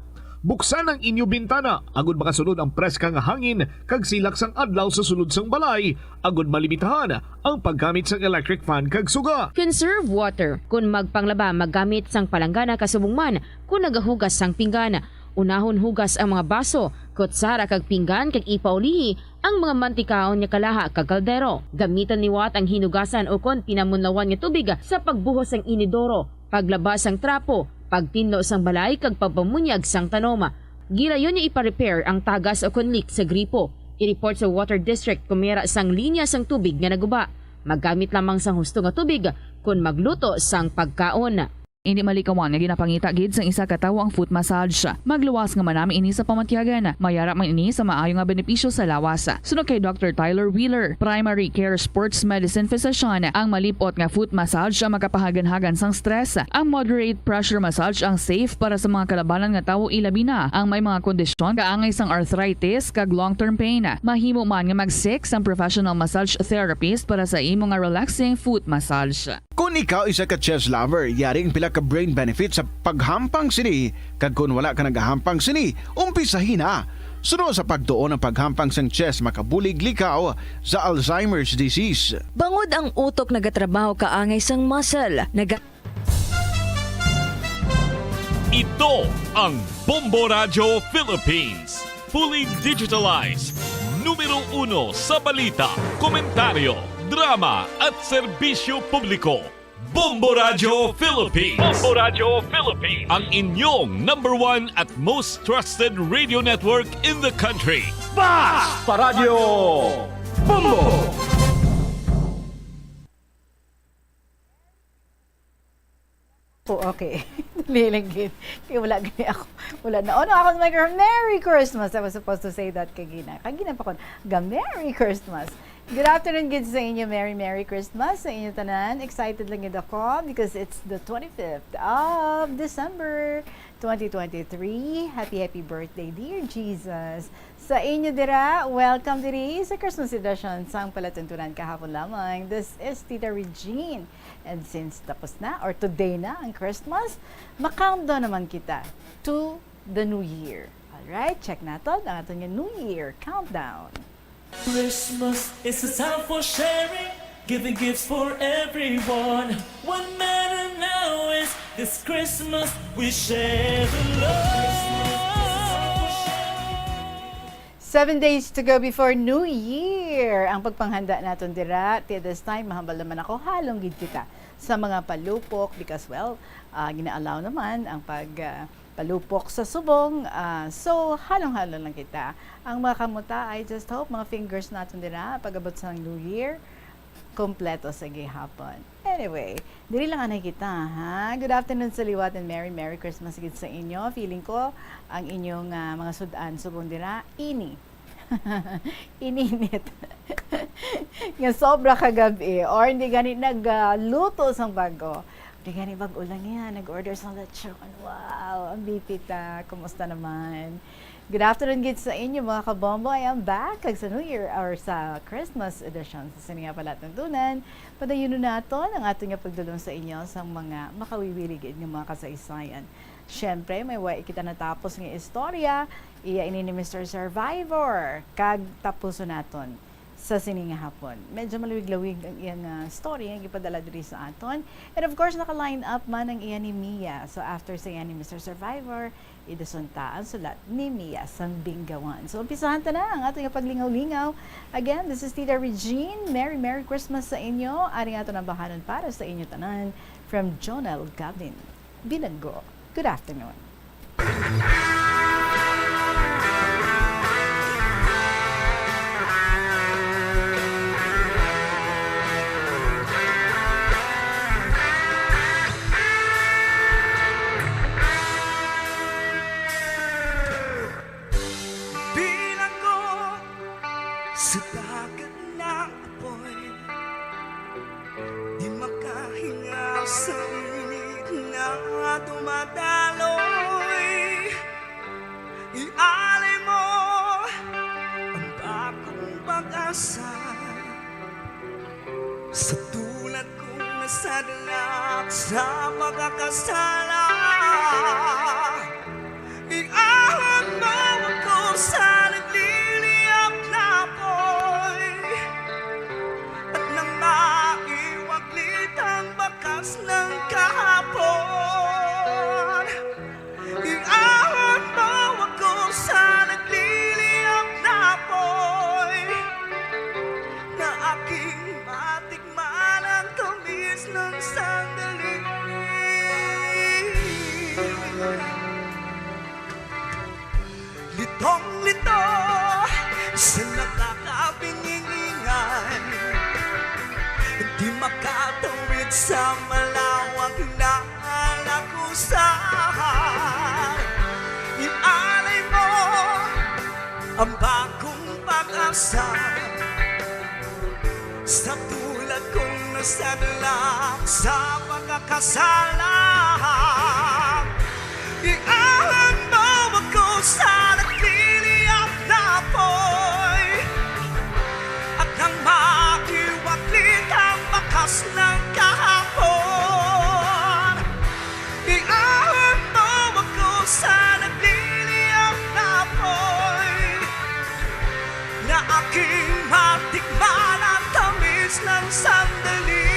Buksan ang inyo bintana agud makasulod ang preska nga hangin kag silak sang adlaw sa sulod sang balay, agud malimitahan ang paggamit sang electric fan kag suga. Conserve water. Kon magpanglaba, maggamit sang palanggana kasubong man kon nagahugas sang pinggan. Unahon hugas ang mga baso, kutsara kag pinggan kag ipaulihi ang mga mantikaon nga kalaha kag kaldero. Gamitan liwat ang hinugasan o kon pinamunlawan nga tubig sa pagbuhos sang inidoro, paglaba sang trapo, pagtinlo sang balay kag pagpamunyag sang tanom. Gilayon nga ipa-repair ang tagas o kon leak sa gripo. I-report sa Water District kon may ara sang linya sang tubig nga naguba. Maggamit lamang sang husto nga tubig kon magluto sang pagkaon. Indi malikawan nga ginapangita gid sang isa ka tawo ang foot massage. Magluwas nga manami ini sa pamatyagan. May ara man ini sa maayo nga benepisyo sa lawas. Suno kay Doctor Tyler Wheeler, primary care sports medicine physician, ang malip-ot nga foot massage ang makapahaganhagan sang stress. Ang moderate pressure massage ang safe para sa mga kalabanan nga tawo, ilabi na ang may mga kondisyon kaangay sang arthritis kag long-term pain. Mahimo man nga mag-seek sang professional massage therapist para sa imo nga relaxing foot massage. Kon ikaw isa ka chess lover, yari ang pila ka brain benefits sa paghampang sini, kag kon wala ka nagahampang sini, umpisahi na. Suno sa pagtuon, ang paghampang sang chess makabulig likaw sa Alzheimer's disease. Bangod ang utok nagatrabaho kaangay sang muscle, naga- Ito ang Bombo Radyo Philippines. Fully digitalized. Numero uno sa balita, komentaryo, drama at serbisyo publiko. Bombo Radyo Philippines. Bombo Radyo Philippines. Ang inyong number one at most trusted radio network in the country. Basta Radyo Bombo! Oh, okay. Dali lang gid. Kay wala gani ako. Wala na. Ano ako sa microphone? Merry Christmas! I was supposed to say that kagina. Kagina pa ko. Ga Merry Christmas! Good afternoon gid sa inyo. Merry, Merry Christmas sa inyo tanan. Excited lang gid ako because it's the twenty-fifth of December, twenty twenty-three. Happy, happy birthday, dear Jesus. Sa inyo dira, welcome diri sa Christmas edition sang Palatuntunan kahapon lamang. This is Tita Regine. And since tapos na, or today na ang Christmas, ma-countdown naman kita to the New Year. Alright, check naton ang aton nga New Year countdown. Christmas is a time for sharing, giving gifts for everyone. What matter now is this Christmas we share the love. Seven days to go before New Year. Ang pagpanghanda naton dira, till this time, mahambal naman ako, halong gid kita sa mga palupok because, well, ah, gina-allow naman ang pag, ah, palupok sa subong. Ah, so, halong-halong lang kita. Ang mga kamuta, I just hope, mga fingers naton dira, pag-abot sa New Year, kompleto sa gihapon. Anyway, diri lang anay kita, ha? Good afternoon sa liwat and Merry, Merry Christmas gid sa inyo. Feeling ko, ang inyong, ah, mga sud-an subong dira, ini. Ininit. Nga sobra ka gab-i. Or hindi gani nagluto sang bago. Hindi gani bag-o lang yan. Nag-order sang lechon. Wow, ang bipita. Kumusta naman? Good afternoon gid sa inyo, mga kabombo. I am back kag sa New Year or sa Christmas edition sa sini nga palatuntunan. Padayunon naton ang aton nga pagdulong sa inyo sang mga makawiwili gid nga mga kasaysayan. Siyempre, may wa kita natapos nga istorya, iya ini ni Mister Survivor, kag tapuson naton sa sini nga hapon. Medyo malawig-lawig ang iyang, ah, story nga gipadala diri sa aton. And of course, naka-line up man ang iya ni Mia. So, after sa iya ni Mister Survivor, idason ta ang sulat ni Mia sang Binggawan. So, umpisahan ta na ang aton nga paglingaw-lingaw. Again, this is Tita Regine. Merry, Merry Christmas sa inyo. Ari nga aton ang bahanon para sa inyo tanan from Jonel Gavin Bilanggo. Good afternoon. Bilanggo sa dagat na apoy, di makahingaw sa init na dumadaloy. Ialay mo ang bagong pag-asa sa tulad kong Sadlak sa pagkakasala, iahon mo ako sa nagliliyab na apoy, at nang maiwaglit ang bakas ng kahapon, iahon mo ako sa nagliliyab na apoy, na aking matikman ang tamis ng sandali. Litong-lito sa nakakabingingan, di makatawid sa malawak na lagusan. Ialay mo ang bagong pag-asa sa tulad kong nasadlak sa pagkakasala. Iahon mo ako sa nagliliyab na apoy, at nang maiwaglit ang bakas ng kahapon, iahon mo ako sa nagliliyab na apoy, na aking matikman ang tamis ng sandali.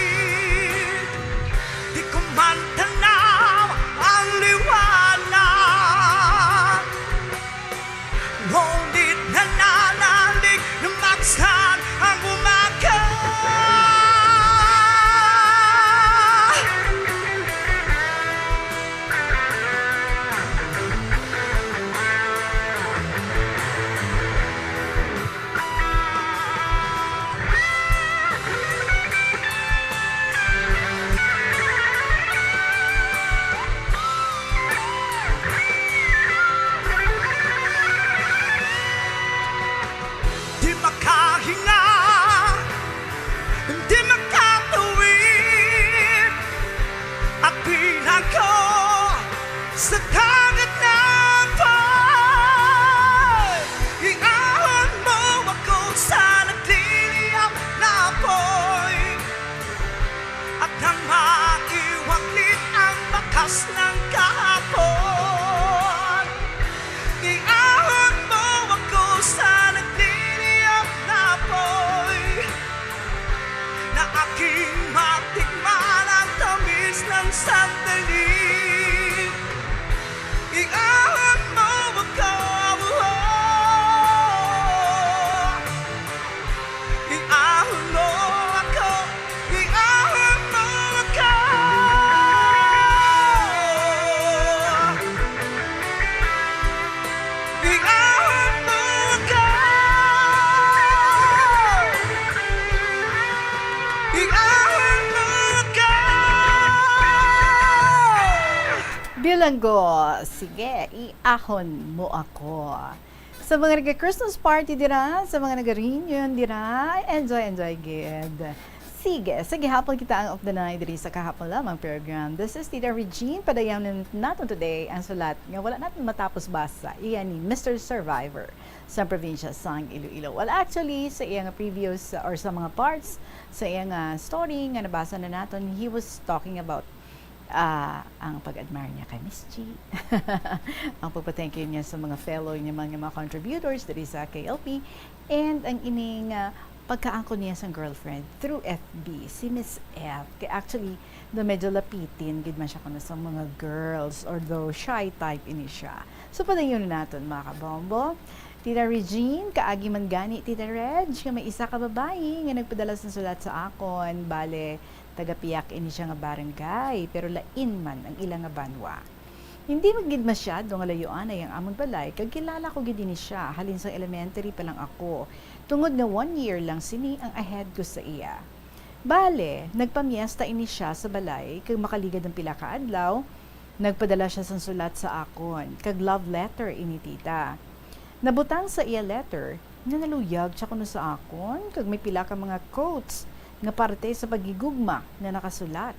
Di ko man tanaw ang liwanag, ngunit nananalig na magsan ang umaga. Di makahinga, di makatuwid, at bilang ko sa dagat na apoy. Iahon mo ako sa nagliliyab na apoy, at nang maiwaglit ang bakas ng kahapon, iahon mo ako sa nagliliyab na apoy, na aking matikman ang tamis ng sandali. Iahon mo ako, oh. Iahon mo ako, iahon mo ako. Iahon mo ako, iahon mo ako. Bilanggo, sige, iahon mo ako. Sa mga naga-Christmas party dira, sa mga naga-reunion dira, enjoy, enjoy gid. Sige, sa gihapon kita ang Of the Night diri sa Kahapon Lamang program. This is Tita Regine. Padayon naton today ang sulat nga wala naton matapos basa. Iya ni Mister Survivor sa probinsya sang Iloilo. Well, actually, sa iya nga previous, uh, or sa mga parts sa iya nga story nga nabasa na naton, he was talking about, ah, ang pag-admire niya kay Miss G, ang pagpa-thank you niya sa mga fellow niya, mga, mga contributors diri sa K L P, and ang ining, ah, pagkaangkon niya sa girlfriend through F B, si Miss F. Kay actually, do medyo lapitin gid man siya kuno sa mga girls, although shy type ini siya. So, padayon naton, mga kabombo. Tita Regine, kaagi man gani, Tita Reg, nga may isa ka babayi nga nagpadala sang sulat sa akon. Bale, taga-Piak ini siya nga barangay, pero lain man ang ila nga banwa. Hindi man gid masyado nga layuanay ang amon balay, kag kilala ko gid ini siya halin sang elementary pa lang ako, tungod nga one year lang sini ang ahead ko sa iya. Bale, nagpamiesta ini siya sa balay, kag makaligad ang pila ka adlaw, nagpadala siya sang sulat sa akon, kag love letter ini, tita. Nabutang sa iya letter nga naluyag siya kuno sa akon, kag may pila ka mga quotes nga parte sa paghigugma nga nakasulat.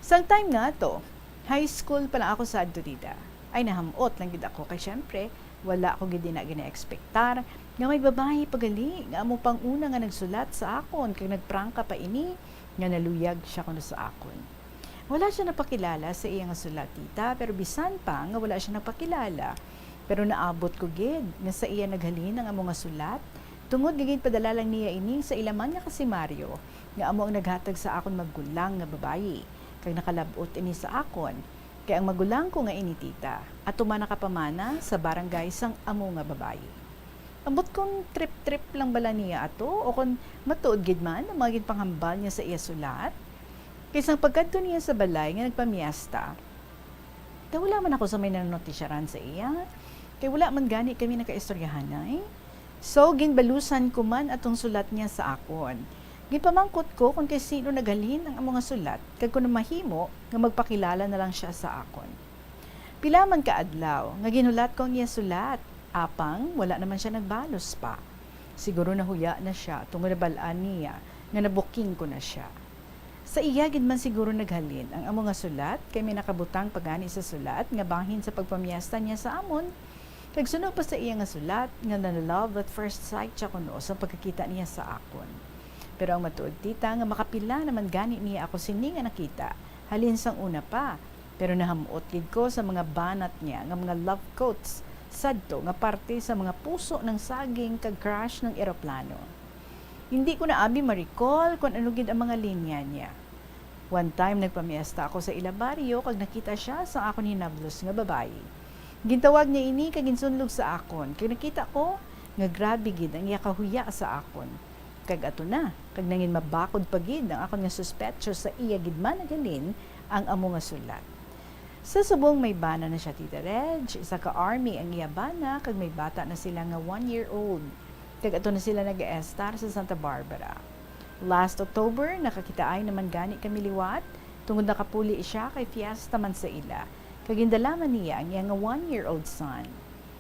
Sang time nga ato, high school pa lang ako sadto, tita. Ay, naham-ot lang gid ako kay, syempre, wala ko gid na gina-expectar nga may babayi pa gali nga amo pang una nga nagsulat sa akon kag nagprangka pa ini nga naluyag sia kuno sa akon. Wala sia nagpakilala sa iya nga sulat, tita, pero bisan pa nga wala sia nagpakilala, pero naabot ko gid nga sa iya naghalin ang amo nga sulat, tungod nga ginpadala lang niya ini sa ila man nga kasimaryo nga amo ang naghatag sa akon magulang nga babayi, kag nakalab-ot ini sa akon, kay ang magulang ko nga ini, tita, ato man nakapamana sa barangay sang amo nga babayi. Ambot kon trip-trip lang bala niya ato, o kon matuod gid man ang mga ginpanghambal niya sa iya sulat? Kay sang pagkadto niya sa balay nga nagpamiesta, daw wala man ako sa may nanotisyaran sa iya, kay wala man gani kami nakaistoryahanay. So, ginbalusan ko man atong sulat niya sa akon. Ginpamangkot ko kon kay sino naghalin ang amo nga sulat, kag kon mahimo nga magpakilala na lang sia sa akon. Pila man ka adlaw nga ginhulat ko ang iya sulat, apang wala naman sia nagbalos pa. Siguro nahuya na sia tungod nabal-an niya nga nabuking ko na sia. Sa iya gid man siguro naghalin ang amo nga sulat, kay may nakabutang pa gani sa sulat nga bahin sa pagpamiesta niya sa amon, kag suno pa sa iya nga sulat nga na-love at first sight siya kuno sa pagkakita niya sa akon. Pero ang matuod, tita, nga makapila naman gani niya ako sini nga nakita halin sang una pa, pero nahamot gid ko sa mga banat niya nga mga love quotes sadto nga parte sa mga puso ng saging kag crash ng eroplano. Hindi ko na abi ma-recall kon ano gid ang mga linya niya. One time, nagpamiesta ako sa ila baryo kag nakita sia sa akon hinablos nga babayi. Gintawag niya ini kag ginsunlog sa akon, kag nakita ko nga grabe gid ang iya kahuya sa akon. Kag ato na, kag nangin mabakod pa gid ang akon nga suspetso sa iya gid man naghalin ang amo nga sulat. Sa subong may bana na sia, Tita Reg, isa ka army ang iya bana, kag may bata na sila nga one year old. Kag ato na sila nag-estar sa Santa Barbara. Last October, nakakitaay naman gani kami liwat, tungod nakapuli sia kay fiesta man sa ila, kag gindala man niya ang iya nga one year old son.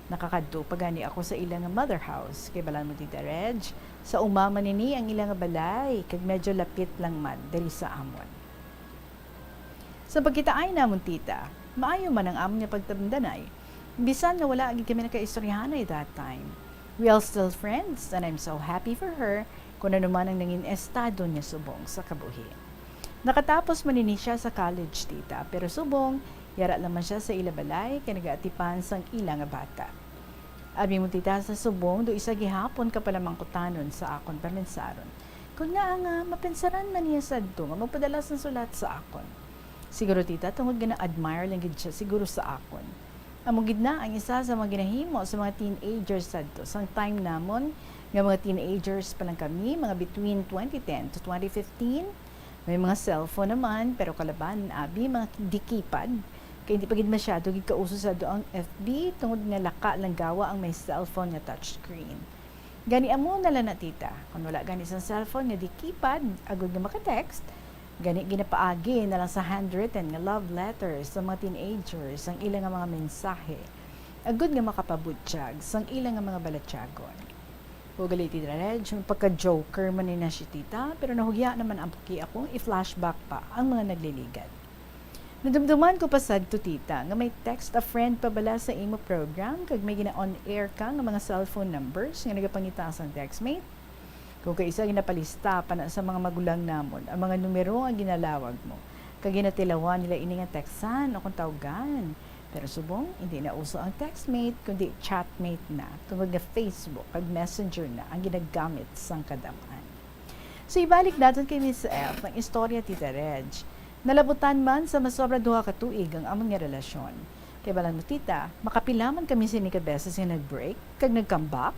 Nakakadto pa gani ako sa ila nga mother house, kay balan mo, Tita Reg, sa uma man ini ang ila nga balay, kag medyo lapit lang man diri sa amon. Sa pagkitaay namon, tita, maayo man ang amon nga pagtamdanay, bisan nga wala gid kami nakaistoryahanay that time. We are still friends, and I'm so happy for her kung ano man ang nangin estado niya subong sa kabuhi. Nakatapos man ini siya sa college, tita, pero subong, yara lang man siya sa ila balay kay nagaatipan sang ila nga bata. Abi mo, tita, sa subong, do isa gihapon ka palamangkutanon sa akon pamensaron. Kun ngaa nga mapensaran man niya sadto nga magpadala sang sulat sa akon. Siguro, tita, tungod nga na-admire lang gid siya siguro sa akon. Amo gid na ang isa sa mga ginahimo sa mga teenagers sadto, sang time namon nga mga teenagers pa lang kami, mga between twenty ten to twenty fifteen. May mga cellphone naman, pero kalaban, abi, mga di-keypad. Kay hindi pa gid masyado gid kauso sadto ang F B, tungod nga laka lang gawa ang may cellphone nga touchscreen. Gani amo na lang na, tita, kung wala gani sang cellphone nga di-keypad, agud nga maka-text, gani ginapaagi na lang sa handwritten nga love letters sa mga teenagers ang ila nga mga mensahe, agud nga makapabutyag sang ila nga mga balatyagon. O gali, Tita Reg, pagka-joker man ni na si tita, pero nahuya naman ang puki ako, i-flashback pa ang mga nagliligad. Nadumduman ko pa sadto, tita, nga may text a friend pa bala sa imo program, kag may gina-on air ka nga mga cellphone numbers nga nagapangita sang textmate. Kung kaisa, ginapalista pa na sa mga magulang namon ang mga numero nga ginalawag mo, kag ginatilawan nila ini nga textan o kung tawgan. Pero subong, hindi na uso ang textmate, kundi chatmate na, tungod nga Facebook kag Messenger na ang ginagamit sang kadam-an. So, ibalik naton kay Miss F ang istorya, Tita Reg. Nalabutan man sa masobra duha ka tuig ang amon nga relasyon. Kay balan mo, tita, makapila man kami sini ka beses nga nag-break kag nag-comeback.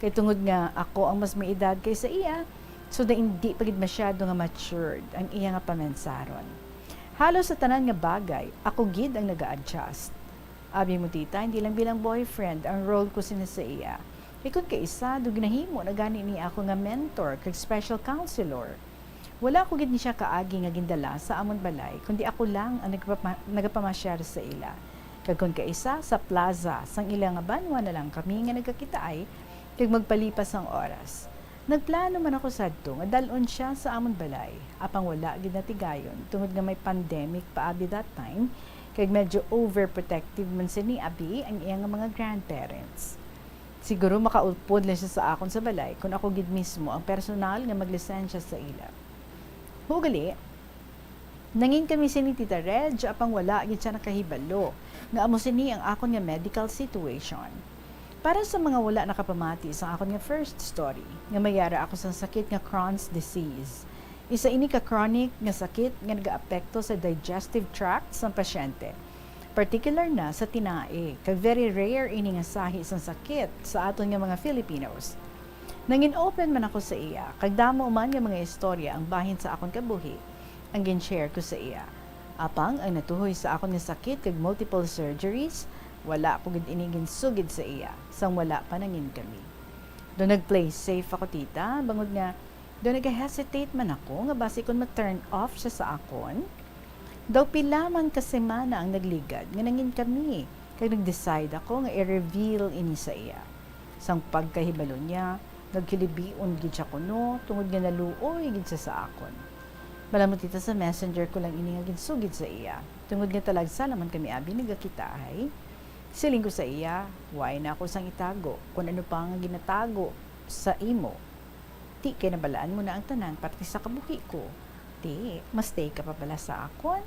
Kay tungod nga ako ang mas may edad kaysa iya, so na hindi pa gid masyado nga matured ang iya nga pamensaron. Halos sa tanan nga bagay, ako gid ang naga-adjust. Abi mo, tita, hindi lang bilang boyfriend ang role ko sina sa iya. Kay kun kaisa, do ginahimo na gani ni ako nga mentor kag special counselor. Wala ko gid ni siya kaagi nga gindala sa amon balay, kundi ako lang ang nagpama-, nagapamasyar sa ila. Kag kun kaisa, sa plaza sang ila nga banwa na lang kami nga nagkakitaay kag magpalipas ang oras. Nagplano man ako sadto nga dal-on sia sa amon balay, apang wala gid natigayon tungod nga may pandemic pa abi that time, kag medyo overprotective man sini abi ang iya nga mga grandparents. Siguro makaupod lang siya sa akon sa balay kon ako gid mismo ang personal nga maglisensya sa ila. Ugaling, nangin kami sini Tita Reg, apang wala gid siya nakahibalo nga amo sini ang akon nga medical situation. Para sa mga wala nakapamati sa akon nga first story, nga may ara ako sang sakit nga Crohn's disease. Isa ini ka chronic nga sakit nga nagaapekto sa digestive tract sang pasyente, particular na sa tinai, kag very rare ini nga sahi sang sakit sa aton nga mga Filipinos. Nangin open man ako sa iya, kag damo man nga mga istorya ang bahin sa akon kabuhi ang gin-share ko sa iya. Apang ang natuhoy sa akon nga sakit kag multiple surgeries, wala ko gid ini ginsugid sa iya sang wala pa nangin kami. Do nag-play safe ako, tita, bangod nga do nag-hesitate man ako nga basi kon ma-turn off siya sa akon. Daw pila man ka semana ang nagligad nga nangin kami, kag nag-decide ako nga i-reveal ini sa iya. Sang pagkahibalo niya, nagkilibion gid siya kuno tungod nga naluoy gid siya sa akon. Balaan mo, tita, sa messenger ko lang ini nga ginsugid sa iya, tungod nga talagsa naman kami abi nagakitaay. Siling ko sa iya, "Wala na ako sang itago, kun ano pa nga ginatago sa imo. Ti kay nabalaan mo na ang tanan parte sa kabuhi ko. Ti, ma-stay ka pa bala sa akon?"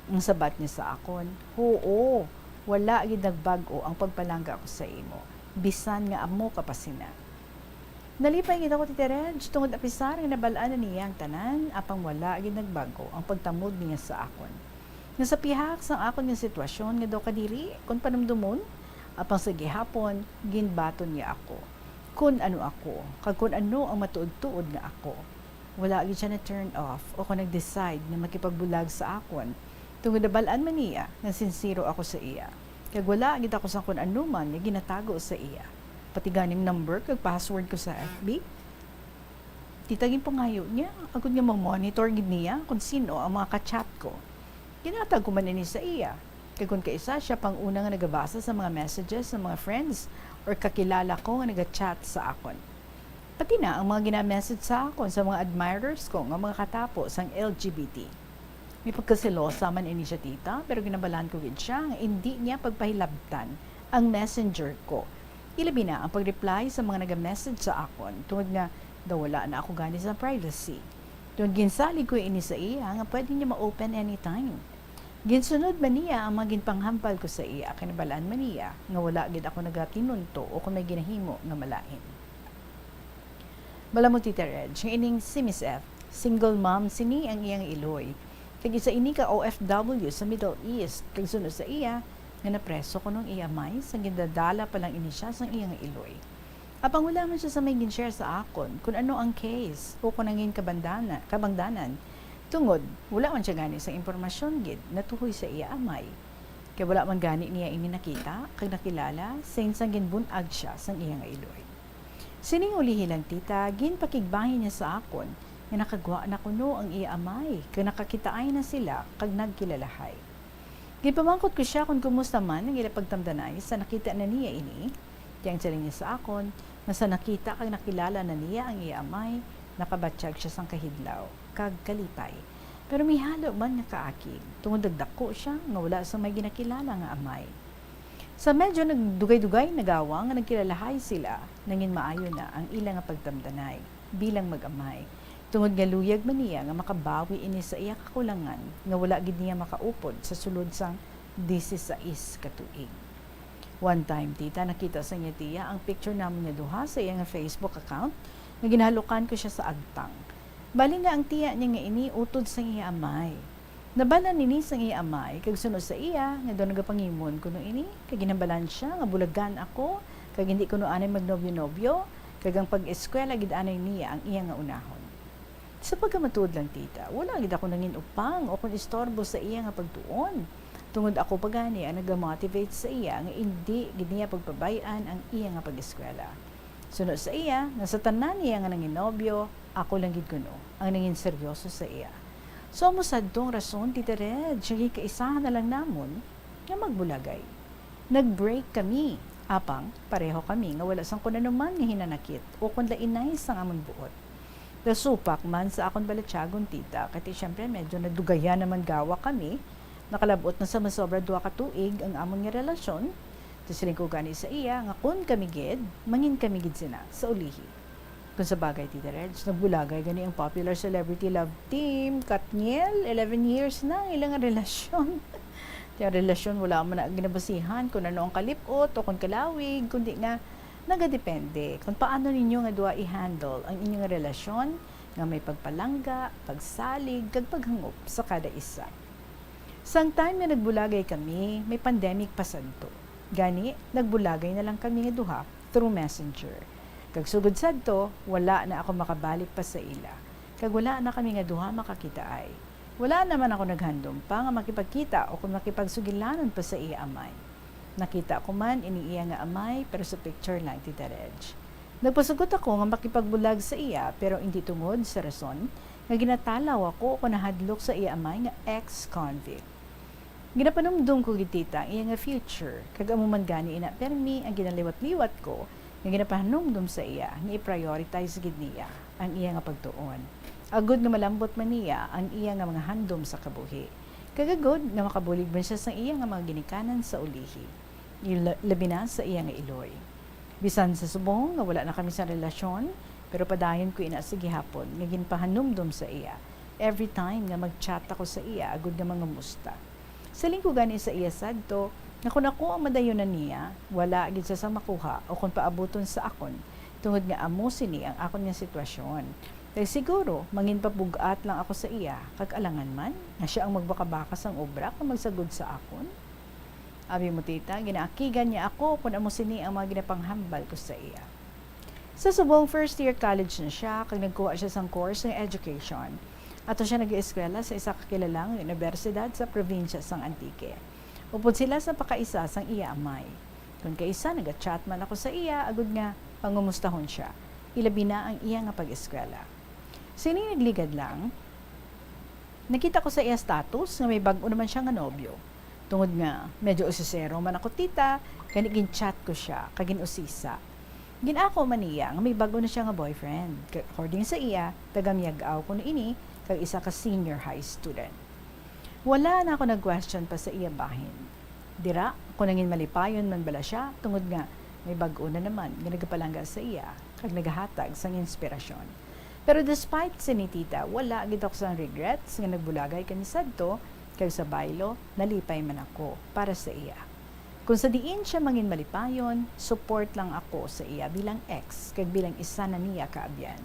Ang sabat niya sa akon, "Huo, wala gid nagbag-o ang pagpalangga ko sa imo, bisan nga amo ka pa sina." Nalipay gid ako, Tita Reg, tungod apisar nga nabalaan na niya ang tanan, apang wala gid nagbag-o ang pagtamod niya sa akon. Nga sa pihak sang akon nga sitwasyon nga daw kadiri kon panumdomon, apang sa gihapon, ginbaton niya ako kun ano ako, kag kun ano ang matuod-tuod nga ako. Wala gid siya na-turn off o kon nag-decide nga makipagbulag sa akon, tungod nabal-an man niya nga sinsero ako sa iya, kag wala gid ako sang kun ano man nga ginatago sa iya. Pati ganing number kag password ko sa F B, tita, ginpangayo niya, agod nga ma-monitor gid niya kon sin-o ang mga ka-chat ko. Ginhatag ko man ini sa iya, kag kon kaisa, siya pa ang una nga nagabasa sa mga messages sa mga friends or kakilala ko nga naga-chat sa akon. Pati na ang mga gina-message sa akon sa mga admirers ko nga mga katapo sang L G B T. May pagkaselosa man ini siya, tita, pero ginabalaan ko gid siya nga indi niya pagpahilabtan ang messenger ko. Ilabi na ang pag-reply sa mga naga-message sa akon, tungod nga daw wala na ako gani sa privacy. Tungod ginsalig ko ini sa iya nga pwede niya ma-open anytime. Ginsunod man niya ang mga ginpanghambal ko sa iya, kay nabalaan man niya nga wala gid ako nagatinunto o kon may ginahimo nga malain. Balaan mo, Tita Reg, nga ining si Miss F, single mom sini ang iyang iloy. Kag isa ini ka O F W sa Middle East, kag suno sa iya, nga napreso kuno ang iya amay, sang gindadala pa lang ini siya sang iya nga iloy. Apang wala man siya sa may gin-share sa akon kun ano ang case o kun angin kabandana-, kabangdanan, tungod wala man siya gani sa impormasyon gid natuhoy sa iya amay. Kay wala man gani niya ini nakita kag nakilala since ang ginbun-ag siya sang iya nga iloy. Sining ulihi lang, tita, ginpakigbahin niya sa akon nga nakagwa na kuno ang iya amay kag nakakitaay na sila kag nagkilalahay. Ginpamangkot ko sia kon kumusta man ang ila pagtamdanay sa nakita na niya ini. Ti ang siling niya sa akon, nga sa nakita kag nakilala na niya ang iya amay, nakabatyag sia sang kahidlaw kag kalipay. Pero may halo man nga kaakig, tungod nagdako sia nga wala sa may ginakilala nga amay. Sa medyo nagdugay-dugay na gawa nga nagkilalahay sila, nangin maayo na ang ila nga pagtamdanay bilang mag-amay, tungod nga luyag man niya nga makabawi ini sa iya kakulangan nga wala gid niya makaupod sa sulod sang disisais ka tuig. One time, tita, nakita sang iya tiya ang picture namon nga duha sa iya nga Facebook account nga ginahalokan ko sia sa agtang. Bali nga ang tiya niya nga ini utod sang iya amay. Nabal-an ini sang iya amay, kag suno sa iya nga daw nagapangimon kuno ini, kag ginhambalan sia nga bulagan ako, kag hindi kuno anay magnobyo-nobyo, kag ang pag-eskwela gid anay niya ang iya nga unahon. Sa pagkamatuod lang, tita, wala gid ako nangin upang o kon istorbo sa iya nga pagtuon, tungod ako pa gani ang nagamotivate sa iya nga indi gid niya pagpabay-an ang iya nga pag-eskwela. Suno sa iya, nga sa tanan niya nga nanginobyo, ako lang gid kuno ang nangin seryoso sa iya. So, amo sadtong rason, Tita Reg, nga ginkaisahan na lang namon nga magbulagay. Nag-break kami. Apang, pareho kami nga wala sang kun ano man nga hinanakit o kon lainay sang amon buot. Nasupak man sa akon balatyagon, tita, kay ti, siyempre, medyo nadugayan naman gawa kami. Nakalab-ot na sa masobra duha ka tuig ang amon nga relasyon. Siling ko gani sa iya nga kon kami gid, mangin kami gid sina sa ulihi. Kung sa bagay, Tita Reg, nagbulagay gani ang popular celebrity love team, Katniel, eleven years na ang ilang relasyon. Ti ang relasyon, wala man na ginabasihan kung ano ang kalipot o kung kalawig, kundi nga nagadepende kung paano ninyo nga duha i-handle ang inyong relasyon nga may pagpalangga, pagsalig, kag paghangop sa kada isa. Sang time nga nagbulagay kami, may pandemic pa sadto. Gani, nagbulagay na lang kami nga duha through messenger. Kag sugod sadto, wala na ako makabalik pa sa ila. Kag wala na kami nga duha makakitaay. Wala naman ako naghandom pa nga makipagkita o kon makipagsugilanon pa sa iya amay. Nakita ko man ini iya nga amay, pero sa picture lang, Tita Reg. Nagpasugot ako nga makipagbulag sa iya, pero indi tungod sa rason nga ginatalaw ako o nahadlok sa iya amay nga ex-convict. Ginapanumdom ko gid, Tita, ang iya nga future, kag amo man gani ina permi ang ginaliwat-liwat ko nga ginapahanumdom sa iya nga i-prioritize gid niya ang iya nga pagtuon, agud nga malambot man niya ang iya nga mga handom sa kabuhi, kag agud nga makabulig man siya sa iya nga mga ginikanan sa ulihi, ila-, labi na sa iya nga iloy. Bisan sa subong nga wala na kami sa relasyon, pero padayon ko ina sa gihapon nga ginpahanumdom sa iya every time nga mag-chat ako sa iya agud nga mangumusta. Siling ko gani sa iya sadto nga kon ako ang madayonan niya, wala gid siya sang makuha o kon paabuton sa akon, tungod nga amo sini ang akon nga sitwasyon. Kag siguro, mangin pabug-at lang ako sa iya, kag alangan man nga sia ang magbakabaka sang obra kag magsagod sa akon. Abi mo, Tita, ginaakigan niya ako kon amo sini ang mga ginapanghambal ko sa iya. Sa subong, first year college na sia, kag nagkuha sia sang course nga education. Ato sia nag-eskwela sa isa ka kilala nga unibersidad sa probinsya sang Antique. Upod sila sa pakaisa sang iya amay. Kon kaisa, naga-chat man ako sa iya, agud nga pangumustahon sia, ilabi na ang iya nga pag-eskwela. Sini nagligad lang, nakita ko sa iya status nga may bag-o naman sia nga nobyo. Tungod nga medyo usisero man ako, Tita, gani gin-chat ko sia kag gin-usisa. Gin-ako man niya nga may bag-o na sia nga boyfriend. Kag according sa iya, taga Miag-ao kuno ini kag isa ka senior high student. Wala na ako nag-question pa sa iya bahin. Dira, kon nangin malipayon man bala sia, tungod nga may bag-o na naman nga nagapalangga sa iya kag nagahatag sang inspirasyon. Pero despite sini, Tita, wala gid ako sang regrets nga nagbulagay kami sadto, kag sa baylo, nalipay man ako para sa iya. Kung sa diin sia mangin malipayon, support lang ako sa iya bilang ex kag bilang isa na niya ka abyan.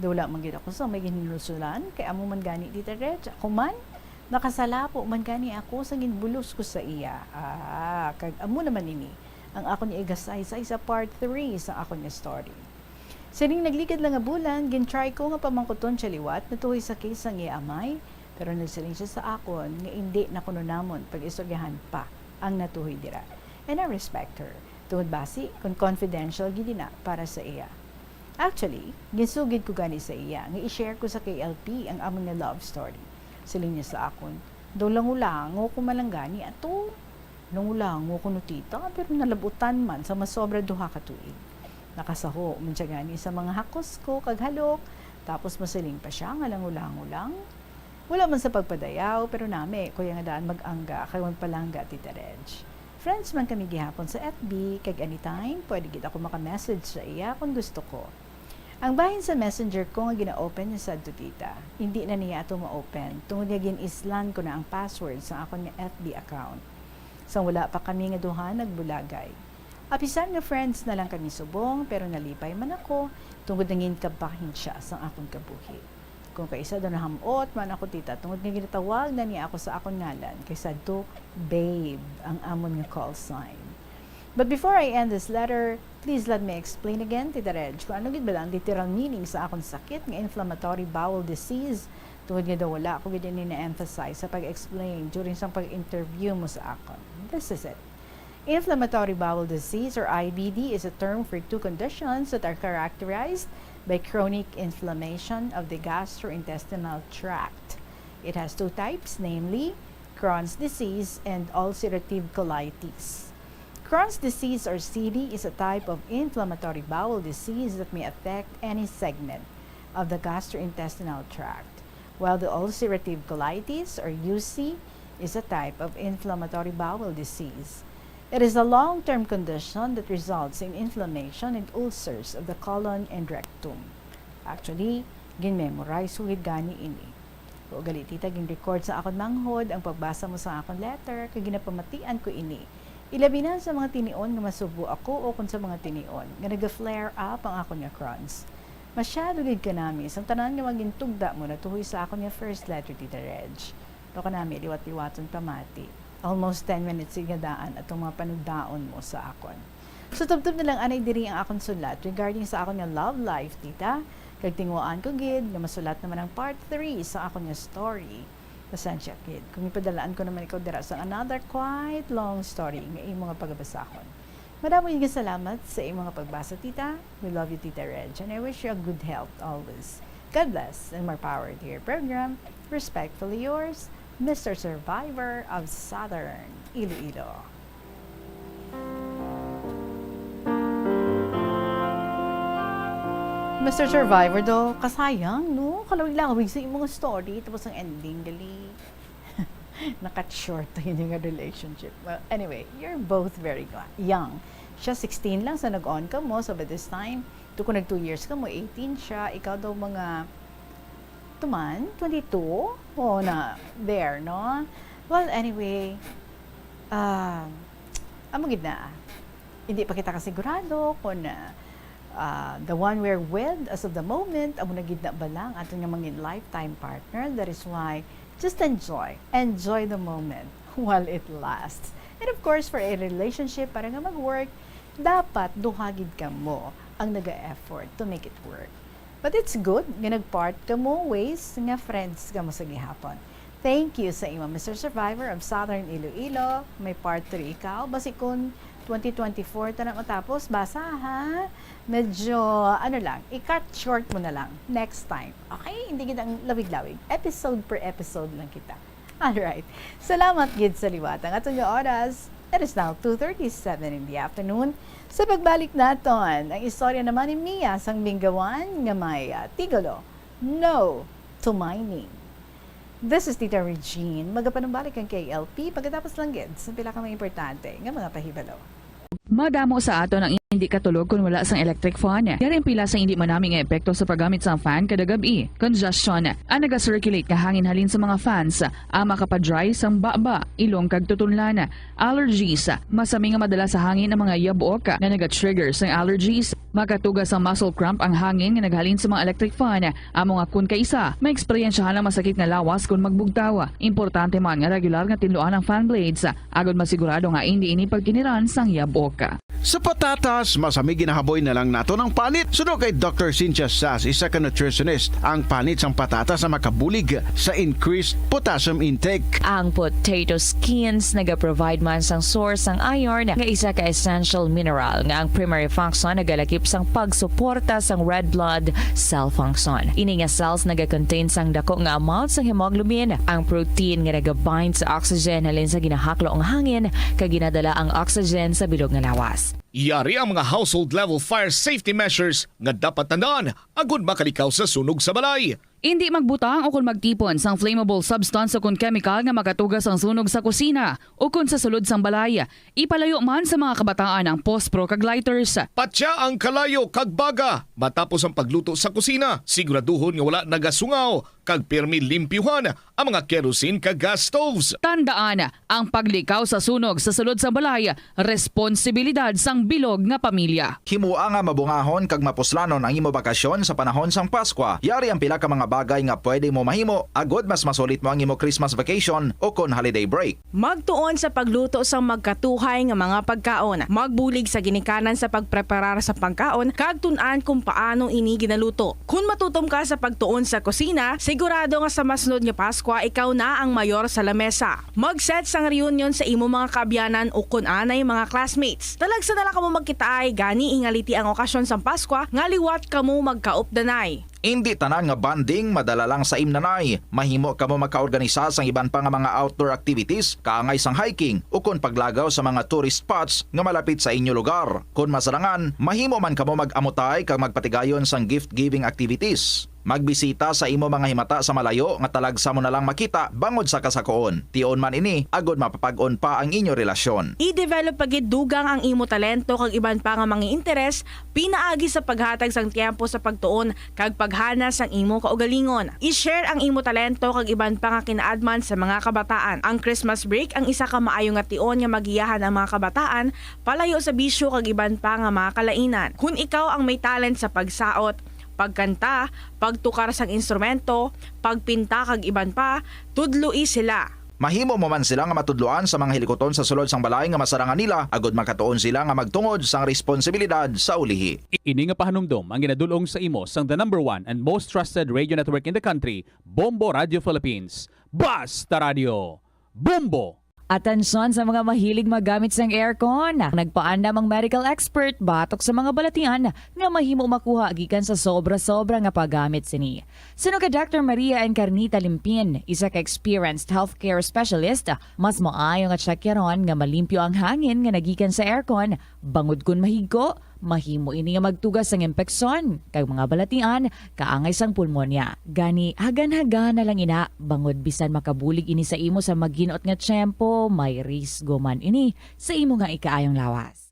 Daw wala man gid ako sa may ginhinulsulan, kay amo man gani, Tita Reg, ako man, nakasalapo man gani ako sa ginbulos ko sa iya. Ah, kag amo naman ini ang akon igasaysay sa part three sa akon nga story. Sining nagligad lang nga bulan, gin-try ko nga pamangkuton sia liwat natuhoy sa case sang iya amay, pero nagsiling sia sa akon nga indi na kuno namon pag-istoryahan pa ang natuhoy dira. And I respect her, tungod basi kon confidential gid ina para sa iya. Actually, ginsugid ko gani sa iya nga i-share ko sa K L P ang amon nga love story. Siling niya sa akon, daw langulango ko man lang gani ato. Langulango ko no, Tita, pero nalabutan man sa masobra duha ka tuig. Nakasaho man sia gani sa mga hakos ko kag halok, tapos masiling pa sia nga langulango lang. Wala man sa pagpadayaw, pero nami ko iya nga daan mag-angga kag magpalangga, Tita Reg. Friends man kami gihapon sa F B, kag anytime pwede gid ako maka-message sa iya kon gusto ko. Ang bahin sa messenger ko nga gina-open niya sadto, Tita, indi na niya ato ma-open, tungod nga gin-islan ko na ang password sa akon nga F B account. Sang wala pa kami nga duha nagbulagay. Apisar nga friends na lang kami subong, pero nalipay man ako, tungod nangin kabahin sia sang akon kabuhi. Kung kaisa daw, naham-ot man ako, Tita, tungod nga ginatawag na niya ako sa akon ngalan, kay sadto, babe, ang amon nga call sign. But before I end this letter, please let me explain again, Tita Reg, kung ano gid bala ang literal meaning sa akon sakit nga inflammatory bowel disease, tungod nga daw wala ko gid ini na-emphasize sa pag-explain during sang pag-interview mo sa akon. This is it. Inflammatory bowel disease, or I B D, is a term for two conditions that are characterized by chronic inflammation of the gastrointestinal tract. It has two types, namely Crohn's disease and ulcerative colitis. Crohn's disease, or C D, is a type of inflammatory bowel disease that may affect any segment of the gastrointestinal tract, while the ulcerative colitis, or U C, is a type of inflammatory bowel disease. It is a long-term condition that results in inflammation and ulcers of the colon and rectum. Actually, gin-memorize ko gid gani ini. Kung gali, tita, gin-record sa akon manghod ang pagbasa mo sa akon letter, kag ginapamatian ko ini. Ilabi na sa mga tinion nga masubo ako o kon sa mga tinion nga naga-flare up ang akon nga Crohn's. Masyado gid kanami sang tanan nga mga gintugda mo natuhoy sa akon nga first letter, Tita Reg. Pero kanami liwat-liwaton pamati. Almost ten minutes gid nga daan atong mga panugdaon mo sa akon. So, tubtob na lang anay diri ang akon sulat regarding sa akon nga love life, tita. Kag tinguhaan ko gid nga masulat naman ang part three sa akon nga story. Pasensya gid kung ipadalaan ko naman ikaw dira sa another quite long story nga imo nga pagabasahon. Madamo gid nga salamat sa imo nga pagbasa, tita. We love you, Tita Reg, and I wish you a good health always. God bless and more power to your program. Respectfully yours, Mister Survivor of Southern Iloilo. Mister Survivor, do, kasayang, no? Kalawig-lawig sa imong story, tapos ang ending, gali. Nakat short to yun yung relationship. Well, anyway, you're both very go- young. Siya sixteen lang sa nag-on ka mo, so by this time, to kung nag two years ka mo, eighteen siya, ikaw daw mga tuman, twenty-two? Oo na, there, no? Well, anyway, ah, amo gid na. Hindi pa kita kasigurado kung, ah, ah, the one we're with as of the moment, amo na gid na ba lang aton nga mangin lifetime partner. That is why, just enjoy. Enjoy the moment while it lasts. And of course, for a relationship, para nga mag-work, dapat duha gid kamo ang naga-effort to make it work. But it's good nga nag-part kamo ways nga friends kamo sa gihapon. Thank you sa imo, Mister Survivor of Southern Iloilo. May part three ikaw. Basi kun twenty twenty-four ta na matapos, basa, ha? Medyo, ano lang, i-cut short mo na lang next time. Okay? Hindi gid ang lawig-lawig. Episode per episode lang kita. Alright. Salamat gid sa liwat ang aton nga oras. It is now two thirty-seven in the afternoon. Sa pagbalik naton, ang istorya naman ni Mia sang Binggawan nga may, ah, titulo, No to Mining. This is Tita Regine. Magapanumbalik ang K L P pagkatapos lang gid sa pila ka mga importante nga mga pahibalo. Madamo sa aton ang hindi katulog kon wala sang electric fan. Yari ang pila sa hindi manami nga epekto sa paggamit sang fan kada gab-i. Congestion. Ang naga-circulate nga hangin halin sa mga fans, ang makapa-dry sang baba, ilong kag tutunlan. Allergies. Masami nga madala sa hangin ang mga yabok nga naga-trigger sang allergies. Makatuga sang muscle cramp ang hangin nga naghalin sa mga electric fan. Amo nga kon kaisa, maeksperiensyahan ang masakit nga lawas kon magbugtaw. Importante man nga regular nga tinluan ang fan blades, agod masigurado nga indi ini pagkiniran sang yabok. Sa patatas, masami ginahaboy na lang naton ang panit. Suno kay Doctor Cynthia Sass, isa ka nutritionist, ang panit sang patatas ang makabulig sa increased potassium intake. Ang potato skins nagaprovide man sang source sang iron, nga isa ka essential mineral nga ang primary function nagalakip sang pagsuporta sang red blood cell function. Ini nga cells nagakontain sang dako nga amount sang hemoglobin, ang protein nga nagabind sa oxygen halin sa ginahaklo nga hangin, kag ginadala ang oxygen sa bilog nga lawas. Yari ang mga household level fire safety measures nga dapat tandaan agud makalikaw sa sunog sa balay. Indi magbutang o kon magtipon sang flammable substance o kon chemical nga makatuga sang sunog sa kusina o kon sa sulod sang balay. Ipalayo man sa mga kabataan ang pospro kag lighters. Patya ang kalayo kag baga. Matapos ang pagluto sa kusina, siguraduhon nga wala nagasungaw kag pirmi limpyuhan ang mga kerosene kag gas stoves. Tandaan, ang paglikaw sa sunog sa sulod sang balay, responsibilidad sang bilog nga pamilya. Himoa nga mabungahon kag mapuslanon ang imo bakasyon sa panahon sang Paskwa. Yari ang pila ka mga bagay nga pwede mo mahimo agod mas masulit mo ang imo Christmas vacation o kon holiday break. Magtuon sa pagluto sang magkatuhay nga mga pagkaon. Magbulig sa ginikanan sa pagpreparar sa pagkaon kag tun-an kung paano ini ginaluto. Kon matutom ka sa pagtuon sa kusina, sigurado nga sa masunod nga Paskwa ikaw na ang mayor sa lamesa. Mag-set sang reunion sa imo mga kaabyanan o kon anay mga classmates. Talagsa na lang kamo magkitaay, gani hingaliti ang okasyon sang Paskwa nga liwat kamo magkaupdanay. Indi tanan nga bonding madala lang sa imnanay. Mahimo kamo makaorganisa sang iban pa nga mga outdoor activities, kaangay sang hiking, ukon paglagaw sa mga tourist spots nga malapit sa inyo lugar. Kon masarangan, mahimo man kamo mag-amutay kag magpatigayon sang gift-giving activities. Magbisita sa imo mga himata sa malayo nga talagsa mo na lang makita bangod sa kasakoon. Tion man ini agod mapapag-on pa ang inyo relasyon. I-develop pa gid dugang ang imo talento kag iban pa nga mga interes pinaagi sa paghatag sang tiyempo sa pagtuon kag paghana sang imo kaugalingon. I-share ang imo talento kag iban pa nga kinaadman sa mga kabataan. Ang Christmas break ang isa ka maayo nga tion nga magiyahan ang mga kabataan palayo sa bisyo kag iban pa nga mga kalainan. Kon ikaw ang may talent sa pagsaot, pagkanta, pagtukar sang instrumento, pagpinta kag iban pa, tudloi sila. Mahimo mo man sila nga matudloan sa mga hilikuton sa sulod sang balay nga masarangan nila, agud makatuon sila nga magtungod sang responsibilidad sa ulihi. Ini nga pahanumdom ang ginadul-ong sa imo sang the number one and most trusted radio network in the country, Bombo Radio Philippines. Basta Radio, Bombo! Atensyon sa mga mahilig maggamit sang aircon. Nagpaandam ang medical expert batok sa mga balatian nga mahimo makuha gikan sa sobra-sobra nga paggamit sini. Suno kay Doctor Maria Encarnita Limpin, isa ka experienced healthcare specialist, mas maayo nga tsakyaron nga malimpyo ang hangin nga nagikan sa aircon, bangod kon mahigko, mahimo ini nga magtuga sang impeksyon kag mga balatian kaangay sang pulmonya. Gani, hagan-hagana lang ina, bangod bisan makabulig ini sa imo sa maghinot nga tiyempo, may risgo man ini sa imo nga ikaayong lawas.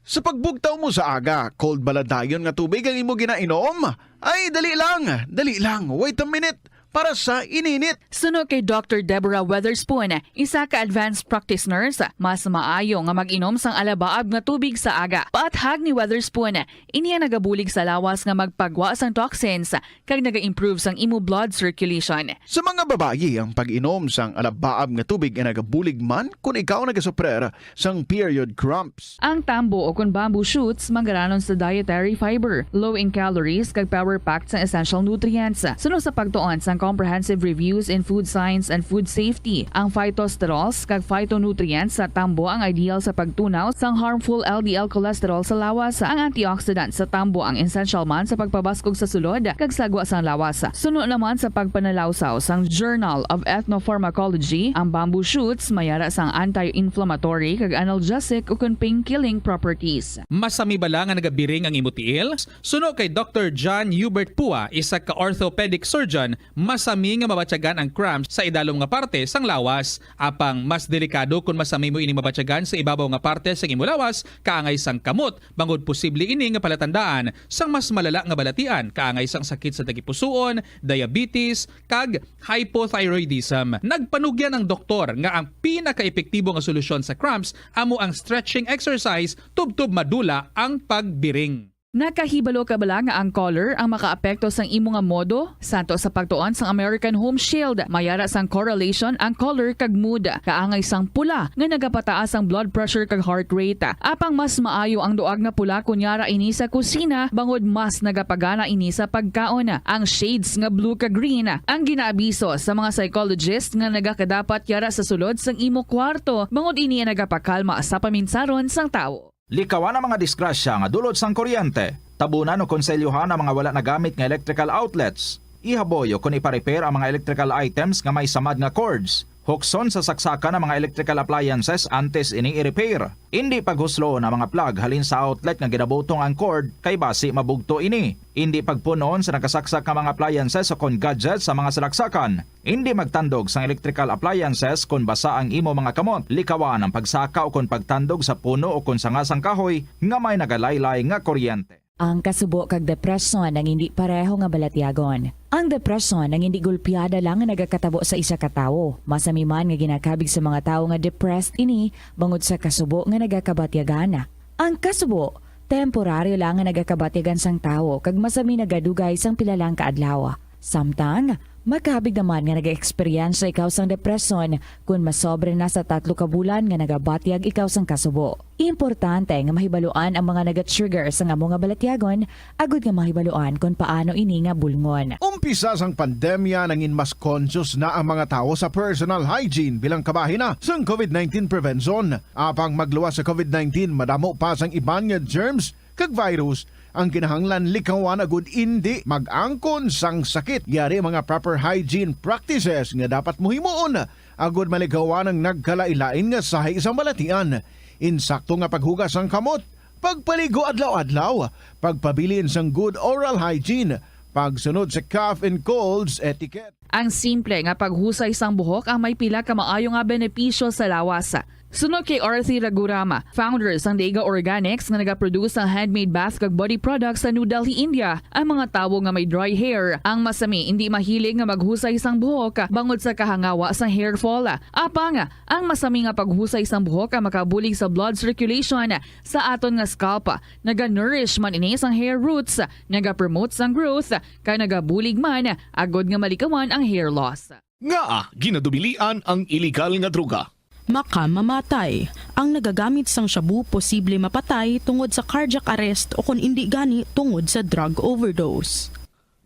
Sa pagbugtaw mo sa aga, cold bala dayon nga tubig ang imo ginainom? Ay, dali lang, dali lang, wait a minute, para sa ininit. Suno kay Doctor Deborah Weatherspoon, isa ka advanced practice nurse, mas maayo nga mag-inom sang alabaab nga tubig sa aga. Paathag ni Weatherspoon, ini ang nagabulig sa lawas nga magpagwa sang toxins kag naga-improve sang imo blood circulation. Sa mga babayi, ang pag-inom sang alabaab nga tubig ay nagabulig man kon ikaw nagasuprer sang period cramps. Ang tambo o kon bamboo shoots manggaranon sa dietary fiber, low in calories, kag power-packed sang essential nutrients. Suno sa pagtuon sang Comprehensive Reviews in Food Science and Food Safety, ang phytosterols kag phytonutrients sa tambo ang ideal sa pagtunaw sang harmful L D L cholesterol sa lawas. Ang antioxidant sa tambo ang essential man sa pagpabaskog sa sulod kag sagwa sang lawas. Suno naman sa pagpanalawsaw sang Journal of Ethnopharmacology, ang bamboo shoots may ara sang anti-inflammatory kag analgesic ukon pain-killing properties. Masami bala nga nagabiring ang imo tiil? Suno kay Doctor John Hubert Pua, isa ka orthopedic surgeon, masami nga mabatyagan ang cramps sa idalom nga parte sang lawas. Apang mas delikado kon masami mo ining mabatyagan sa ibabaw nga parte sang imo lawas, kaangay sang kamot, bangod posible ini nga palatandaan sang mas malala nga balatian, kaangay sang sakit sa tagipusoon, diabetes, kag hypothyroidism. Nagpanugyan ang doktor nga ang pinakaepektibo nga solusyon sa cramps amo ang stretching exercise tubtob madula ang pagbiring. Nakahibalo ka bala nga ang color ang makaapekto sang imo nga modo? Santo sa pagtuon sang American Home Shield, may ara sang correlation ang color kag mood. Kaangay sang pula nga nagapataas ang blood pressure kag heart rate. Apang mas maayo ang duag nga pula kon yara ini sa kusina, bangod mas nagapagana ini sa pagkaon. Ang shades nga blue kag green ang ginaabiso sa mga psychologist nga nagakadapat yara sa sulod sang imo kwarto, bangod ini ang nagapakalma sa paminsaron sang tawo. Likawan ang mga disgrasya nga dulot sang kuryente. Tabunan o konselyohan ang mga wala nagamit nga electrical outlets. Ihaboy o kon ipa-repair ang mga electrical items nga may samad nga cords. Hukson sa saksakan ang mga electrical appliances antes ini i-repair. Indi paghusloon ang mga plug halin sa outlet nga ginabutong ang cord, kay basi mabugto ini. Indi pagpun-on sa nakasaksak nga mga appliances o kon gadgets sa mga salaksakan. Indi magtandog sang electrical appliances kon basa ang imo mga kamot. Likawan ang pagsaka o kon pagtandog sa puno o kon sanga sang kahoy nga may nagalaylay nga kuryente. Ang kasubo kag depresyon ang indi pareho nga balatyagon. Ang depresyon ang indi gulpiada lang nga nagakatabo sa isa ka tawo. Masami man nga ginakabig sa mga tawo nga depressed ini bangod sa kasubo nga nagakabatyagan. Ang kasubo, temporaryo lang nga nagakabatyagan sang tawo kag masami nagadugay sang pila lang ka adlaw. Samtang, makabig naman nga nag-eksperyensya ikaw sang depresyon kon masobra na sa tatlo ka bulan nga nagabatyag ikaw sang kasubo. Importante nga mahibaluan ang mga naga-trigger sang amo nga balatyagon agud nga mahibaluan kon paano ini nga bulngon. Umpisa sang pandemya, nangin mas conscious na ang mga tawo sa personal hygiene bilang kabahin na sang covid nineteen prevention. Apang magluwas sa covid nineteen, madamo pa sang iban nga germs kag virus ang kinahanglan likawan agud indi mag-angkon sang sakit. Yari mga proper hygiene practices nga dapat mo himuon agud malikawan ang nagkalain-lain nga sahi sang balatian. Insakto nga paghugas sang kamot, pagpaligo adlaw-adlaw, pagpabilin sang good oral hygiene, Pagsunod sa cough and colds etiquette. Ang simple nga paghusay sang buhok ang may pila ka maayo nga benepisyo sa lawas. Suno kay Arthi Ragurama, founder sang Deiga Organics nga nagaproduce sang handmade bath kag body products sa New Delhi, India, ang mga tawo nga may dry hair ang masami indi mahilig nga maghusay sang buhok bangod sa kahangawa sang hair fall. Apang ang masami nga paghusay sang buhok ang makabulig sa blood circulation sa aton nga scalp. Naga-nourish man ini sang hair roots, nagapromote sang growth, kag nagabulig man agod nga malikawan ang hair loss. Ngaa ginadubilian ang iligal nga droga? Makamamatay. Ang nagagamit sang shabu posible mapatay tungod sa cardiac arrest o kon indi gani tungod sa drug overdose.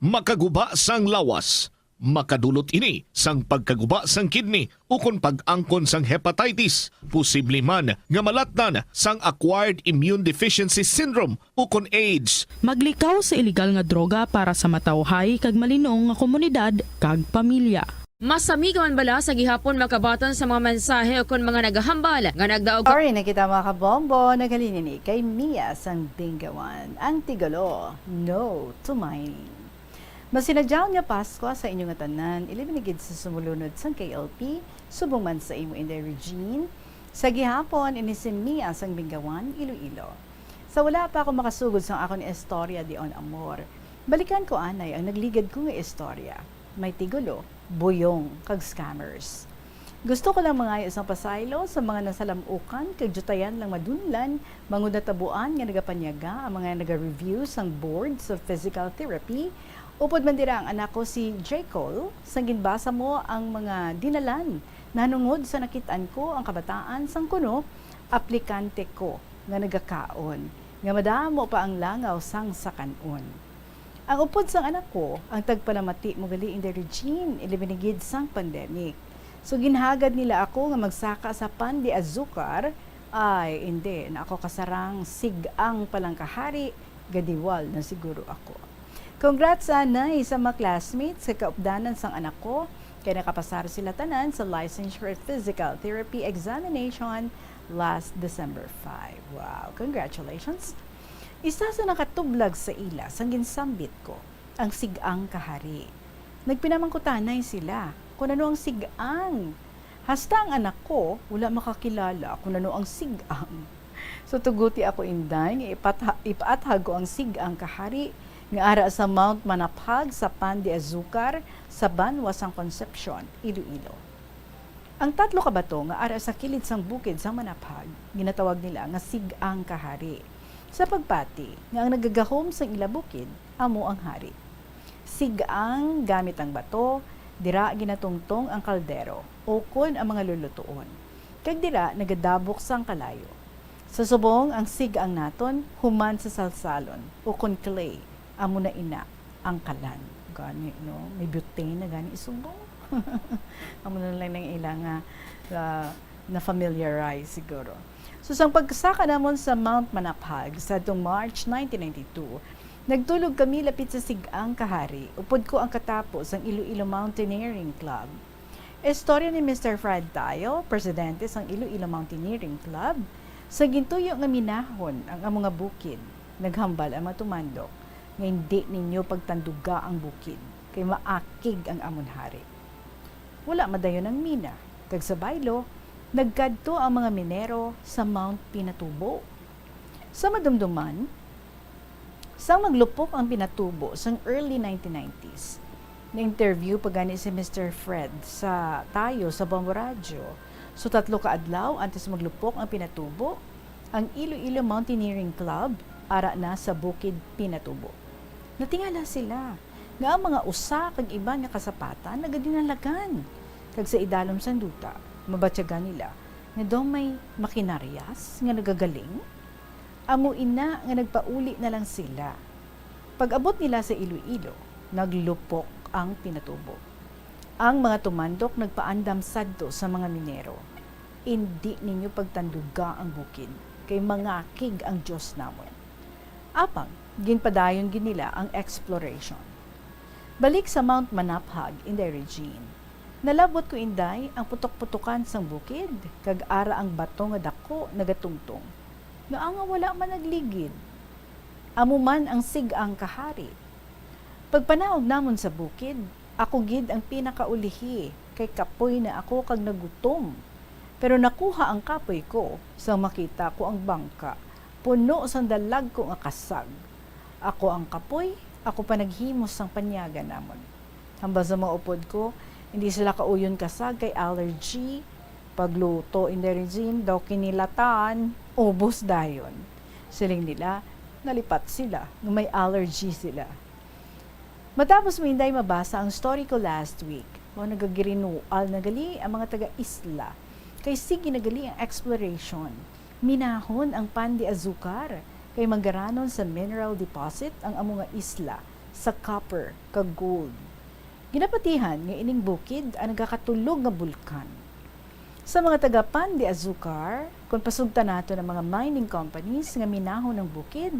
Makaguba sang lawas. Makadulot ini sang pagkaguba sang kidney ukon pag-angkon sang hepatitis, posible man nga malatnan sang acquired immune deficiency syndrome ukon AIDS. Maglikaw sa iligal nga droga para sa matawhay kag malinong nga komunidad kag pamilya. Masami ka man bala sa gihapon makabaton sa mga mensahe ukon mga nagahambal nga nagdaog? Sorry na kita, mga kabombo. Naghalin ini kay Mia sang Bingawan, ang tigulo, no to mining. Masinadyaon nga Paskwa sa inyo nga tanan, ilabi na gid sa sumulunod sang K L P, subong man sa imo, Inday Regine. Sa gihapon, ini si Mia sang Bingawan, Iloilo. Sa wala pa ako makasugod sang akon istorya, Dion Amor, balikan ko anay ang nagligad ko nga istorya. May tigulo, buyong, kag scammers. Gusto ko lang mangayo sang pasaylo sa mga nasalamukan kag diyutayan lang madunlan, bangod natabuan nga nagapanyaga ang mga naga-review sang board sa physical therapy. Upod man dira ang anak ko si J. Cole, sang ginbasa mo ang mga dinalan nahanungod sa nakit-an ko ang kabataan sang kuno aplikante ko nga nagakaon, nga madamo pa ang langaw sang sakan-on. Ang upod sang anak ko ang tagpanamati mo gali, Inday Regine, ilabi na gid sang pandemic. So, ginhagad nila ako nga magsaka sa pan de azúcar. Ay, indi na ako kasarang sig-ang pa lang kahari, gadiwal na siguro ako. Congrats anay sa mga classmates sa kaupdanan sang anak ko, kay nakapasar sila tanan sa licensure physical therapy examination last December five. Wow, congratulations! Isa sa nakatublag sa ila sang ginsambit ko, ang sig-ang kahari. Nagpinamangkutanay sila kon ano ang sig-ang. Hasta ang anak ko, wala makakilala kon ano ang sig-ang. So, tuguti ako, Inday, nga ipatha-, ipaathag ko ang sig-ang kahari nga ara sa Mount Manaphag sa Pan de Azúcar sa banwa sang Concepcion, Iloilo. Ang tatlo ka bato nga ara sa kilid sang bukid sang Manaphag, ginatawag nila nga sig-ang kahari, sa pagpati nga ang nagagahom sang ila bukid amo ang hari. Sig-ang gamit ang bato, dira ginatungtong ang kaldero ukon ang mga lulutuon, kag dira nagadabok sang kalayo. Sa subong, ang sig-ang naton human sa salsalon ukon clay, amo na ina ang kalan. Gani, no? May butane na gani subong. Amo na lang ang ila nga, ah, na-familiarize siguro. So, sang pagsaka namon sa Mount Manaphag sa atong March nineteen ninety-two, nagtulog kami lapit sa Sig-ang Kahari, upod ko ang katapo sang Iloilo Mountaineering Club. Istorya ni Mister Fred Tayo, presidente sang Iloilo Mountaineering Club, sa gintuyo nga minahon ang amo nga bukid, naghambal ang mga tumandok nga indi ninyo pagtanduga ang bukid, kay maakig ang amon hari. Wala madayon ang mina, kag sa baylo, nagkadto ang mga minero sa Mount Pinatubo. Sa madumduman, sang maglupok ang Pinatubo sang early nineteen nineties, na-interview pa gani si Mister Fred sa Tayo sa Bombo Radyo. So, tatlo ka adlaw antes maglupok ang Pinatubo, ang Iloilo Mountaineering Club ara na sa Bukid Pinatubo. Natingala sila nga ang mga usa kag iban nga kasapatan nagadinalagan, kag sa idalom sang duta, mabatyagan nila nga daw may makinaryas nga nagagaling. Amo ina nga nagpauli na lang sila. Pag-abot nila sa Iloilo, naglupok ang Pinatubo. Ang mga tumandok nagpaandam sadto sa mga minero, "Indi ninyo pagtanduga ang bukid, kay mangakig ang Dios namon." Apang, ginpadayon gid nila ang exploration. Balik sa Mount Manaphag, Inday Regine. Nalabot ko, Inday, ang putok-putokan sang bukid, kag ara ang bato nga dako nagatungtong. Ngaa nga wala man nagligid? Amo man ang Sig-ang Kahari. Pagpanaog namon sa bukid, ako gid ang pinakaulihi, kay kapoy na ako kag nagutom. Pero nakuha ang kapoy ko sang makita ko ang bangka, puno sang dalagko nga kasag. Ako ang kapoy, ako pa naghimo sang panyaga namon. Hambal sa mga upod ko, hindi sila kauyon kasag kay allergy. Pagluto, Inday Regine, daw kinilatan, ubos dayon. Siling nila, nalipat sila nga may allergy sila. Matapos mo, Inday, mabasa ang story ko last week, mao nagagirinual na gali ang mga taga-isla, kay sige na gali ang exploration. Minahon ang Pan de Azúcar, kay manggaranon sa mineral deposit ang amo nga isla sa copper kag gold. Ginapatihan nga ining bukid ang nagakatulog nga bulkan. Sa mga taga Pan de Azúcar, kung pasugtan naton ang mga mining companies nga minahon ang bukid,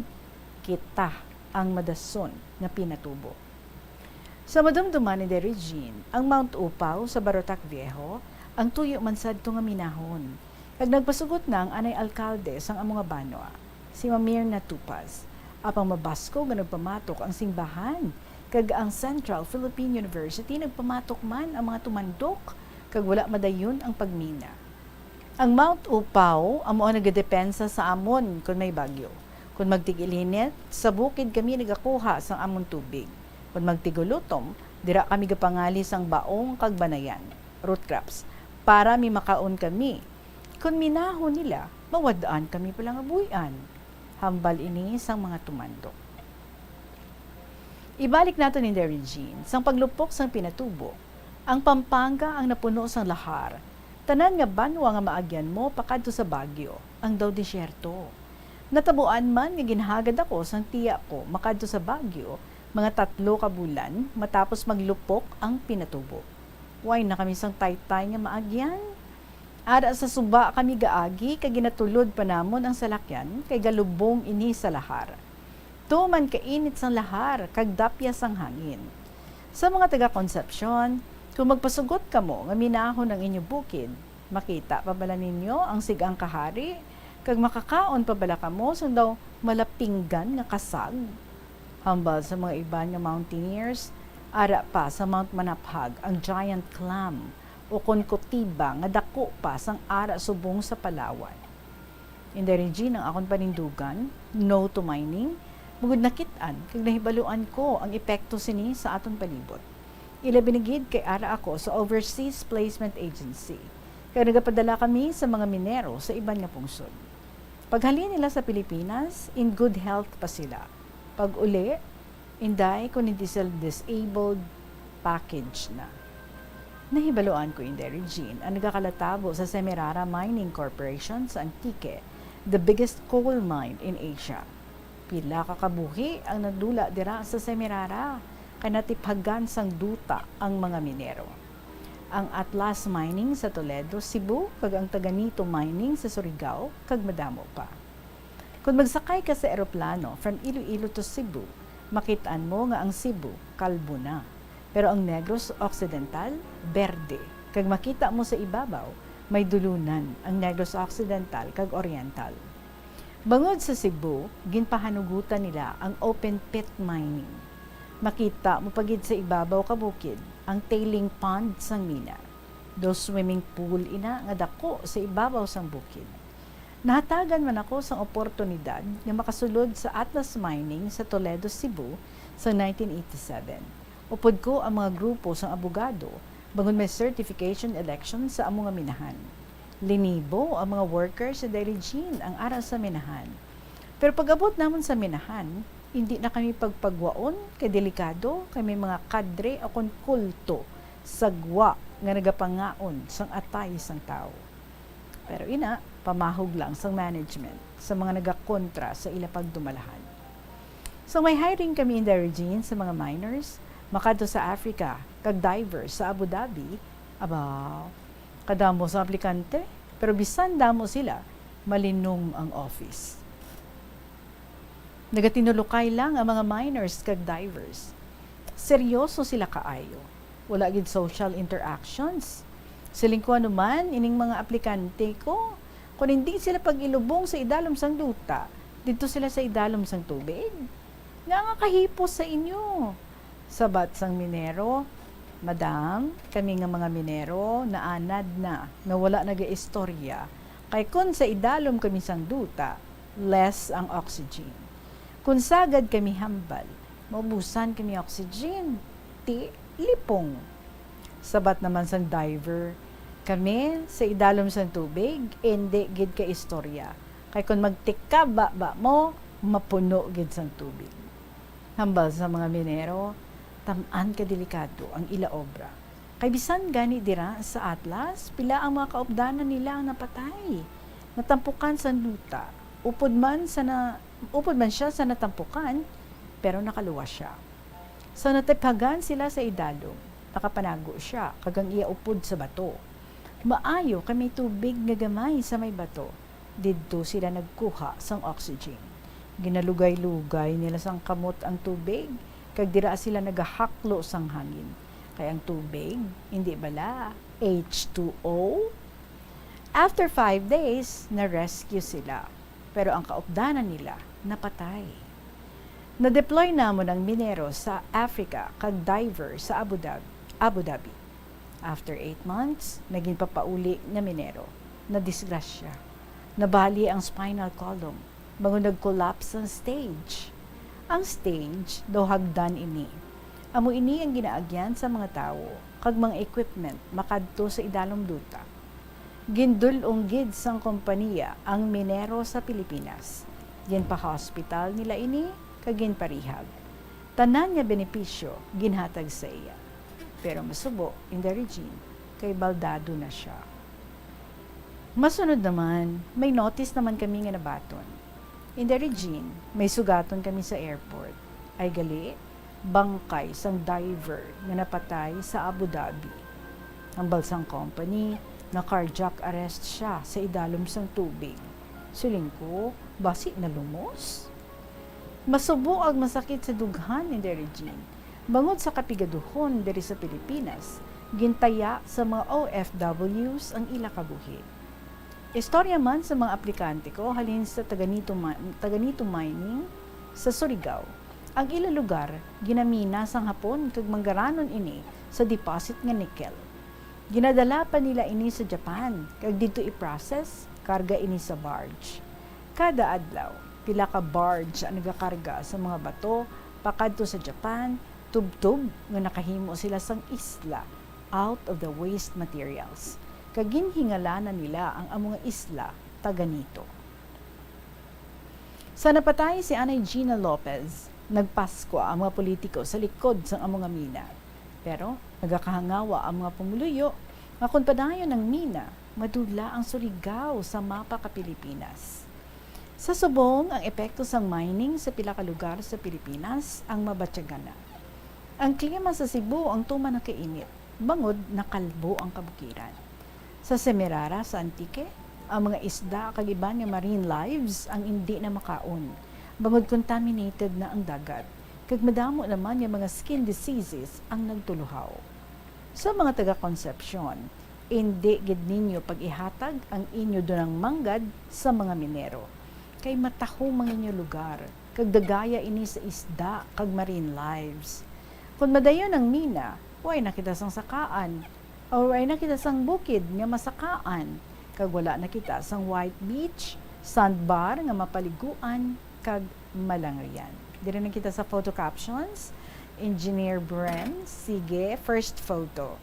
kita ang madason nga pinatubo. Sa madumduman ni Inday Regine, ang Mount Upau sa Barotac Viejo ang tuyo man sadto nga minahon, kag nagpasugot na ang anay alkalde sang amo nga banwa, si Ma'am Mirna Tupas. Apang mabaskog nga nagpamatok ang simbahan, kag ang Central Philippine University nagpamatok man ang mga tumandok, kag wala madayon ang pagmina. Ang Mount Upau amo ang nagadepensa sa amon kon may bagyo. Kon magtig-ilinit, sa bukid kami nagakuha sang amon tubig. Kon magtig-ulutom, dira kami gapangali sang baong kag banayan, root crops, para may makaon kami. Kon minahon nila, mawad-an kami pala nga buy-an. Hambal ini sang mga tumandok. Ibalik naton ni Inday Regine, sang paglupok sang pinatubo, ang Pampanga ang napuno sang lahar. Tanan nga banwa nga maagyan mo pakadto sa Baguio, ang daw disyerto. Natabuan man nga ginhagad ako sang tiya ko makadto sa Baguio, mga tatlo ka bulan matapos maglupok ang pinatubo. Way na kami sang taytay nga maagyan. Ara sa suba kami gaagi kag ginatulod pa namon ang salakyan kay galubong ini sa lahar. Tuman kainit sang lahar kag dapya sang hangin. Sa mga taga Concepcion, kung magpasugot kamo nga minahon ang inyo bukid, makita pa bala ninyo ang sig-ang kahari, kag makakaon pa bala kamo sang daw malapinggan nga kasag? Hambal sa mga iban nga mountaineers, ara pa sa Mount Manaphag ang giant clam, ukon kutiba nga daku pa sang ara subong sa Palawan. Inday Regine, ang akon panindugan, no to mining, bangod nakit-an kag nahibaluan ko ang epekto sini sa aton palibot. Ilabi na gid kay ara ako sa Overseas Placement Agency, kag nagapadala kami sa mga minero sa iban nga pungsod. Paghalin nila sa Pilipinas, in good health pa sila. Pag-uli, Inday, kon hindi sila disabled, package na. Nahibaluan ko, Inday Regine, ang nagakalatabo sa Semirara Mining Corporation sa Antique, the biggest coal mine in Asia. Pila ka kabuhi ang nadula dira sa Semirara, kay natiphagan sang duta ang mga minero. Ang Atlas Mining sa Toledo, Cebu, kag ang Taganito Mining sa Surigao, kag madamo pa. Kon magsakay ka sa eroplano from Iloilo to Cebu, makit-an mo nga ang Cebu kalbo na, pero ang Negros Occidental berde, kag makita mo sa ibabaw may dulunan ang Negros Occidental kag Oriental. Bangod sa Cebu, ginpahanugutan nila ang open pit mining. Makita mo pa gid sa ibabaw ka bukid ang tailing pond sang mina. Daw swimming pool ina nga dako sa ibabaw sang bukid. Nahatagan man ako sang oportunidad nga makasulod sa Atlas Mining sa Toledo, Cebu sa nineteen eighty-seven. Upod ko ang mga grupo sang abogado bangod may certification election sa amo nga minahan. Linibo ang mga workers sa Inday Regine ang ara sa minahan. Pero pag-abot namon sa minahan, hindi na kami pagpagwaon kay delikado kay may mga kadre o kon kulto sa gwa nga nagapangaon sang atay sang tawo. Pero ina, pamahog lang sang management sa mga nagakontra sa ila pagdumalahan. So may hiring kami, Inday Regine, sa mga miners makadto sa Africa kag divers sa Abu Dhabi. Aba, kadamo sa aplikante, pero bisan damo sila, malinong ang office. Nagatinulokay lang ang mga miners kag divers. Seryoso sila kaayo. Wala gid social interactions. Siling ko, ano man ining mga aplikante ko, kon hindi sila pag-ilubong sa idalom sang duta, didto sila sa idalom sang tubig. Nga nga kahipos sa inyo. Sabat sang minero, "Madam, kami nga mga minero naanad na nga wala nagaistorya, kay kon sa idalom kami sang duta, less ang oxygen. Kon sagad kami hambal, maubusan kami oxygen, ti lipong." Sabat naman sang diver, "Kami sa idalom sang tubig, indi gid kaistorya, kay kon magtikab baba mo, mapuno gid sang tubig." Hambal sa mga minero, tam-an ka delikado ang ila obra. Kay bisan gani dira sa Atlas, pila ang mga kaupdanan nila ang napatay, natampukan sang duta. Upod man sa na, upod man siya sa natampukan, pero nakaluwas siya. Sa natiphagan sila sa idalom, nakapanago siya, kag ang iya upod sa bato. Maayo kay may tubig nga gamay sa may bato. Didto sila nagkuha sang oxygen. Ginalugay-lugay nila sang kamot ang tubig, kag dira sila nagahaklo sang hangin. Kay ang tubig, indi bala, H two O? After five days, na-rescue sila. Pero ang kaupdanan nila napatay. Na-deploy namon ang minero sa Africa kag diver sa Abu Dhabi. Abu Dhabi. After eight months, may ginpapauli nga minero. Nadisgrasya. Nabali ang spinal column, bangod nag-collapse ang stage. Ang stage daw hagdan ini. Amo ini ang ginaagyan sa mga tawo kag mga equipment makadto sa idalom duta. Gindul-ong gid sang kompaniya ang minero sa Pilipinas. Ginpa-hospital nila ini kag ginparihab. Tanan nga benepisyo ginhatag sa iya. Pero masubo, Inday Regine, kay baldado na sia. Masunod naman, may notice naman kami nga nabaton. Inday Regine, may sugaton kami sa airport. Ay gali, bangkay sang diver nga napatay sa Abu Dhabi. Hambal sang company, na-cardiac arrest siya sa idalom sang tubig. Siling ko, basi nalumos? Masubo ang masakit sa dughan ni Inday Regine, bangod sa kapigaduhon diri sa Pilipinas, gintaya sa mga O F Ws ang ila kabuhi. Istorya man sa mga aplikante ko halin sa Taganito Ma-, Taganito Mining sa Surigao. Ang ila lugar ginamina sang Hapon kag manggaranon ini sa deposit nga nickel. Ginadala pa nila ini sa Japan, kag didto i-process, karga ini sa barge. Kada adlaw, pila ka barge ang nagakarga sa mga bato pakadto sa Japan, tubtob nga nakahimo sila sang isla out of the waste materials, kag ginhingalanan nila ang amo nga isla Taganito. Sa napatay si Anay Gina Lopez, nagpaskwa ang mga politiko sa likod sang amo nga mina. Pero nagakahangawa ang mga pumuluyo nga kon padayon ang mina, madula ang Surigao sa mapa ka Pilipinas. Sa subong, ang epekto sang mining sa pila ka lugar sa Pilipinas ang mabatyagan na. Ang klima sa Cebu ang tuman nakainit, bangod nakalbo ang kabukiran. Sa Semirara sa Antique, ang mga isda kag iban nga marine lives ang indi na makaon, bangod contaminated na ang dagat, kag madamo naman nga mga skin diseases ang nagtuluhaw. Sa mga taga Concepcion, indi gid ninyo pag-ihatag ang inyo dunang manggad sa mga minero, kay matahom ang inyo lugar, kag dagaya ini sa isda kag marine lives. Kon madayon ang mina, way na kita sang sakaan, o way na kita sang bukid nga masakaan, kag wala na kita sang white beach, sandbar nga mapaliguan, kag malangrian. Diri na kita sa photo captions. Engineer Bren, sige, first photo.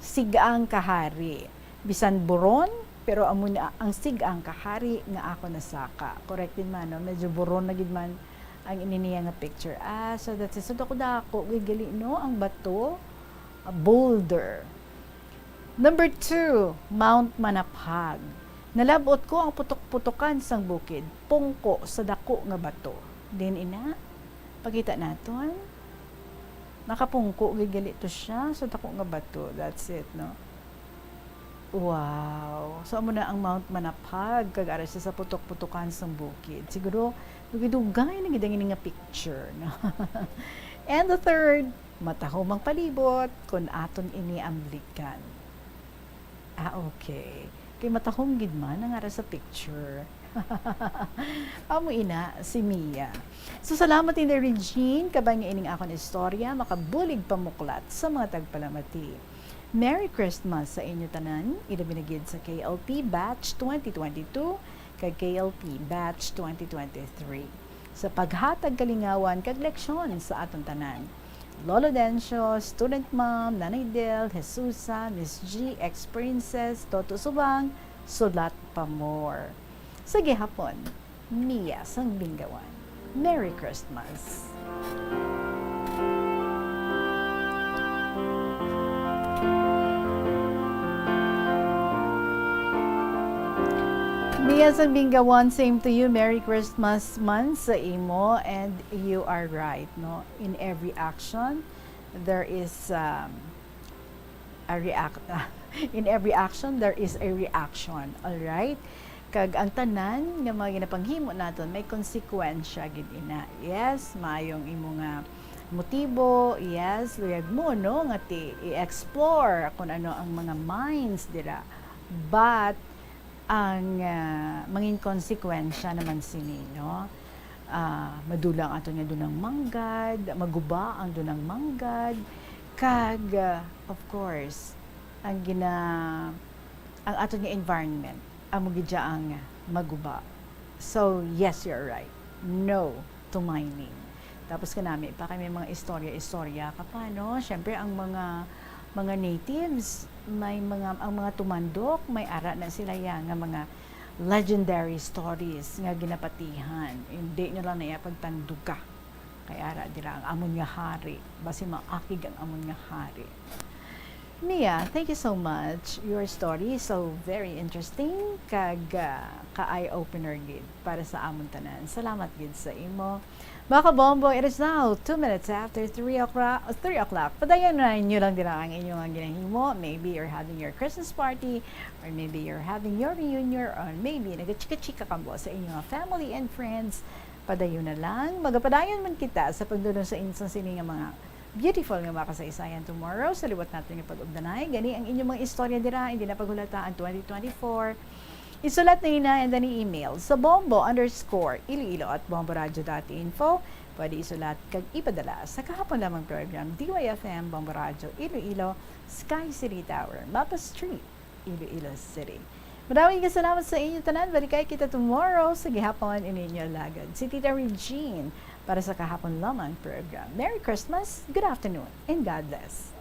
Sigang kahari. Bisan buron, pero amo na ang sigang kahari nga ako nasaka. Correct din man, no? Medyo buron na gid man ang ininiya nga picture. Ah, so that's it. So, dako-dako gid gali, no? Ang bato, ah, boulder. Number two, Mount Manaphag. Nalab-ot ko ang putok-putokan sang bukid, pungko sa dako nga bato. Din ina, pakita naton. Nakapungko gid gali to siya sa dako nga bato. That's it, no? Wow. So, amo na ang Mount Manaphag, kag ara siya sa putok-putokan sang bukid. Siguro, dugay-dugay na gid ang ini nga picture, no? And the third, matahom ang palibot kon aton ini amligan. Ah, okay. Kay matahom gid man ang ara sa picture. Amo ina si Mia. So, salamat, Inday Regine, kabay nga ining akon istorya makabulig pamuklat sa mga tagpalamati. Merry Christmas sa inyo tanan, ilabi na gid sa K L P Batch twenty twenty-two kag K L P Batch twenty twenty-three, sa paghatag kalingawan kag leksyon sa aton tanan. Lolo Dencio, Student Mom, Nanay Del, Jesusa, Miss G, Ex Princess, Toto Subang, sulat pa more. Sa gihapon, Mia sang Binggawan. Merry Christmas! Mia sang Binggawan, same to you. Merry Christmas man sa imo. And you are right, no? In every action, there is, um, a react-, in every action, there is a reaction. All right? Kag ang tanan nga mga ginapanghimo naton may konsekwensya gid ina. Yes, maayong imo nga motibo. Yes, luyag mo, no, nga ti i-explore kung ano ang mga mines dira. But ang, ah, mangin konsekwensya naman sini, no? Ah, madula ang aton nga dunang manggad, maguba ang dunang manggad, kag, ah, of course, ang gina-, ang aton nga environment amo gid sia ang maguba. So, yes, you're right. No to mining. Tapos kanami pa kay may mga istorya-istorya ka pa, no? Siyempre, ang mga, mga natives, may mga, ang mga tumandok, may ara na sila ya nga mga legendary stories nga ginapatihan. Hindi na lang na iya pagtanduga. Kay ara dira ang amon nga hari. Basi maakig ang amon nga hari. Mia, thank you so much. Your story is so very interesting, kag, ah, ka-eye-opener gid para sa amon tanan. Salamat gid sa imo. Mga kabombo, it is now two minutes after three o'clock. Three o'clock. Padayon na inyo lang dira ang inyong ginahimo. Maybe you're having your Christmas party, or maybe you're having your reunion, or maybe nagachika-chika kamo sa inyong family and friends. Padayon na lang. Magapadayon man kita sa pagdulong sa insan sini nga mga beautiful nga mga kasaysayan tomorrow. Sa liwat natin nga pag-ugdanay, gani ang inyong mga istorya dira, hindi na paghulata ang twenty twenty-four. Isulat na ina and then i-email sa bombo underscore iloilo at bomboradio dot info. Pwede isulat kag ipadala sa kahapon lamang program, D Y F M, Bombo Radio Iloilo, Sky City Tower, Mapa Street, Iloilo City. Madaming kasalamat sa inyo tanan. Balikay kita tomorrow sa gihapon, ini inyo alagad, si Tita Regine, para sa kahapon lamang program. Merry Christmas, good afternoon, and God bless.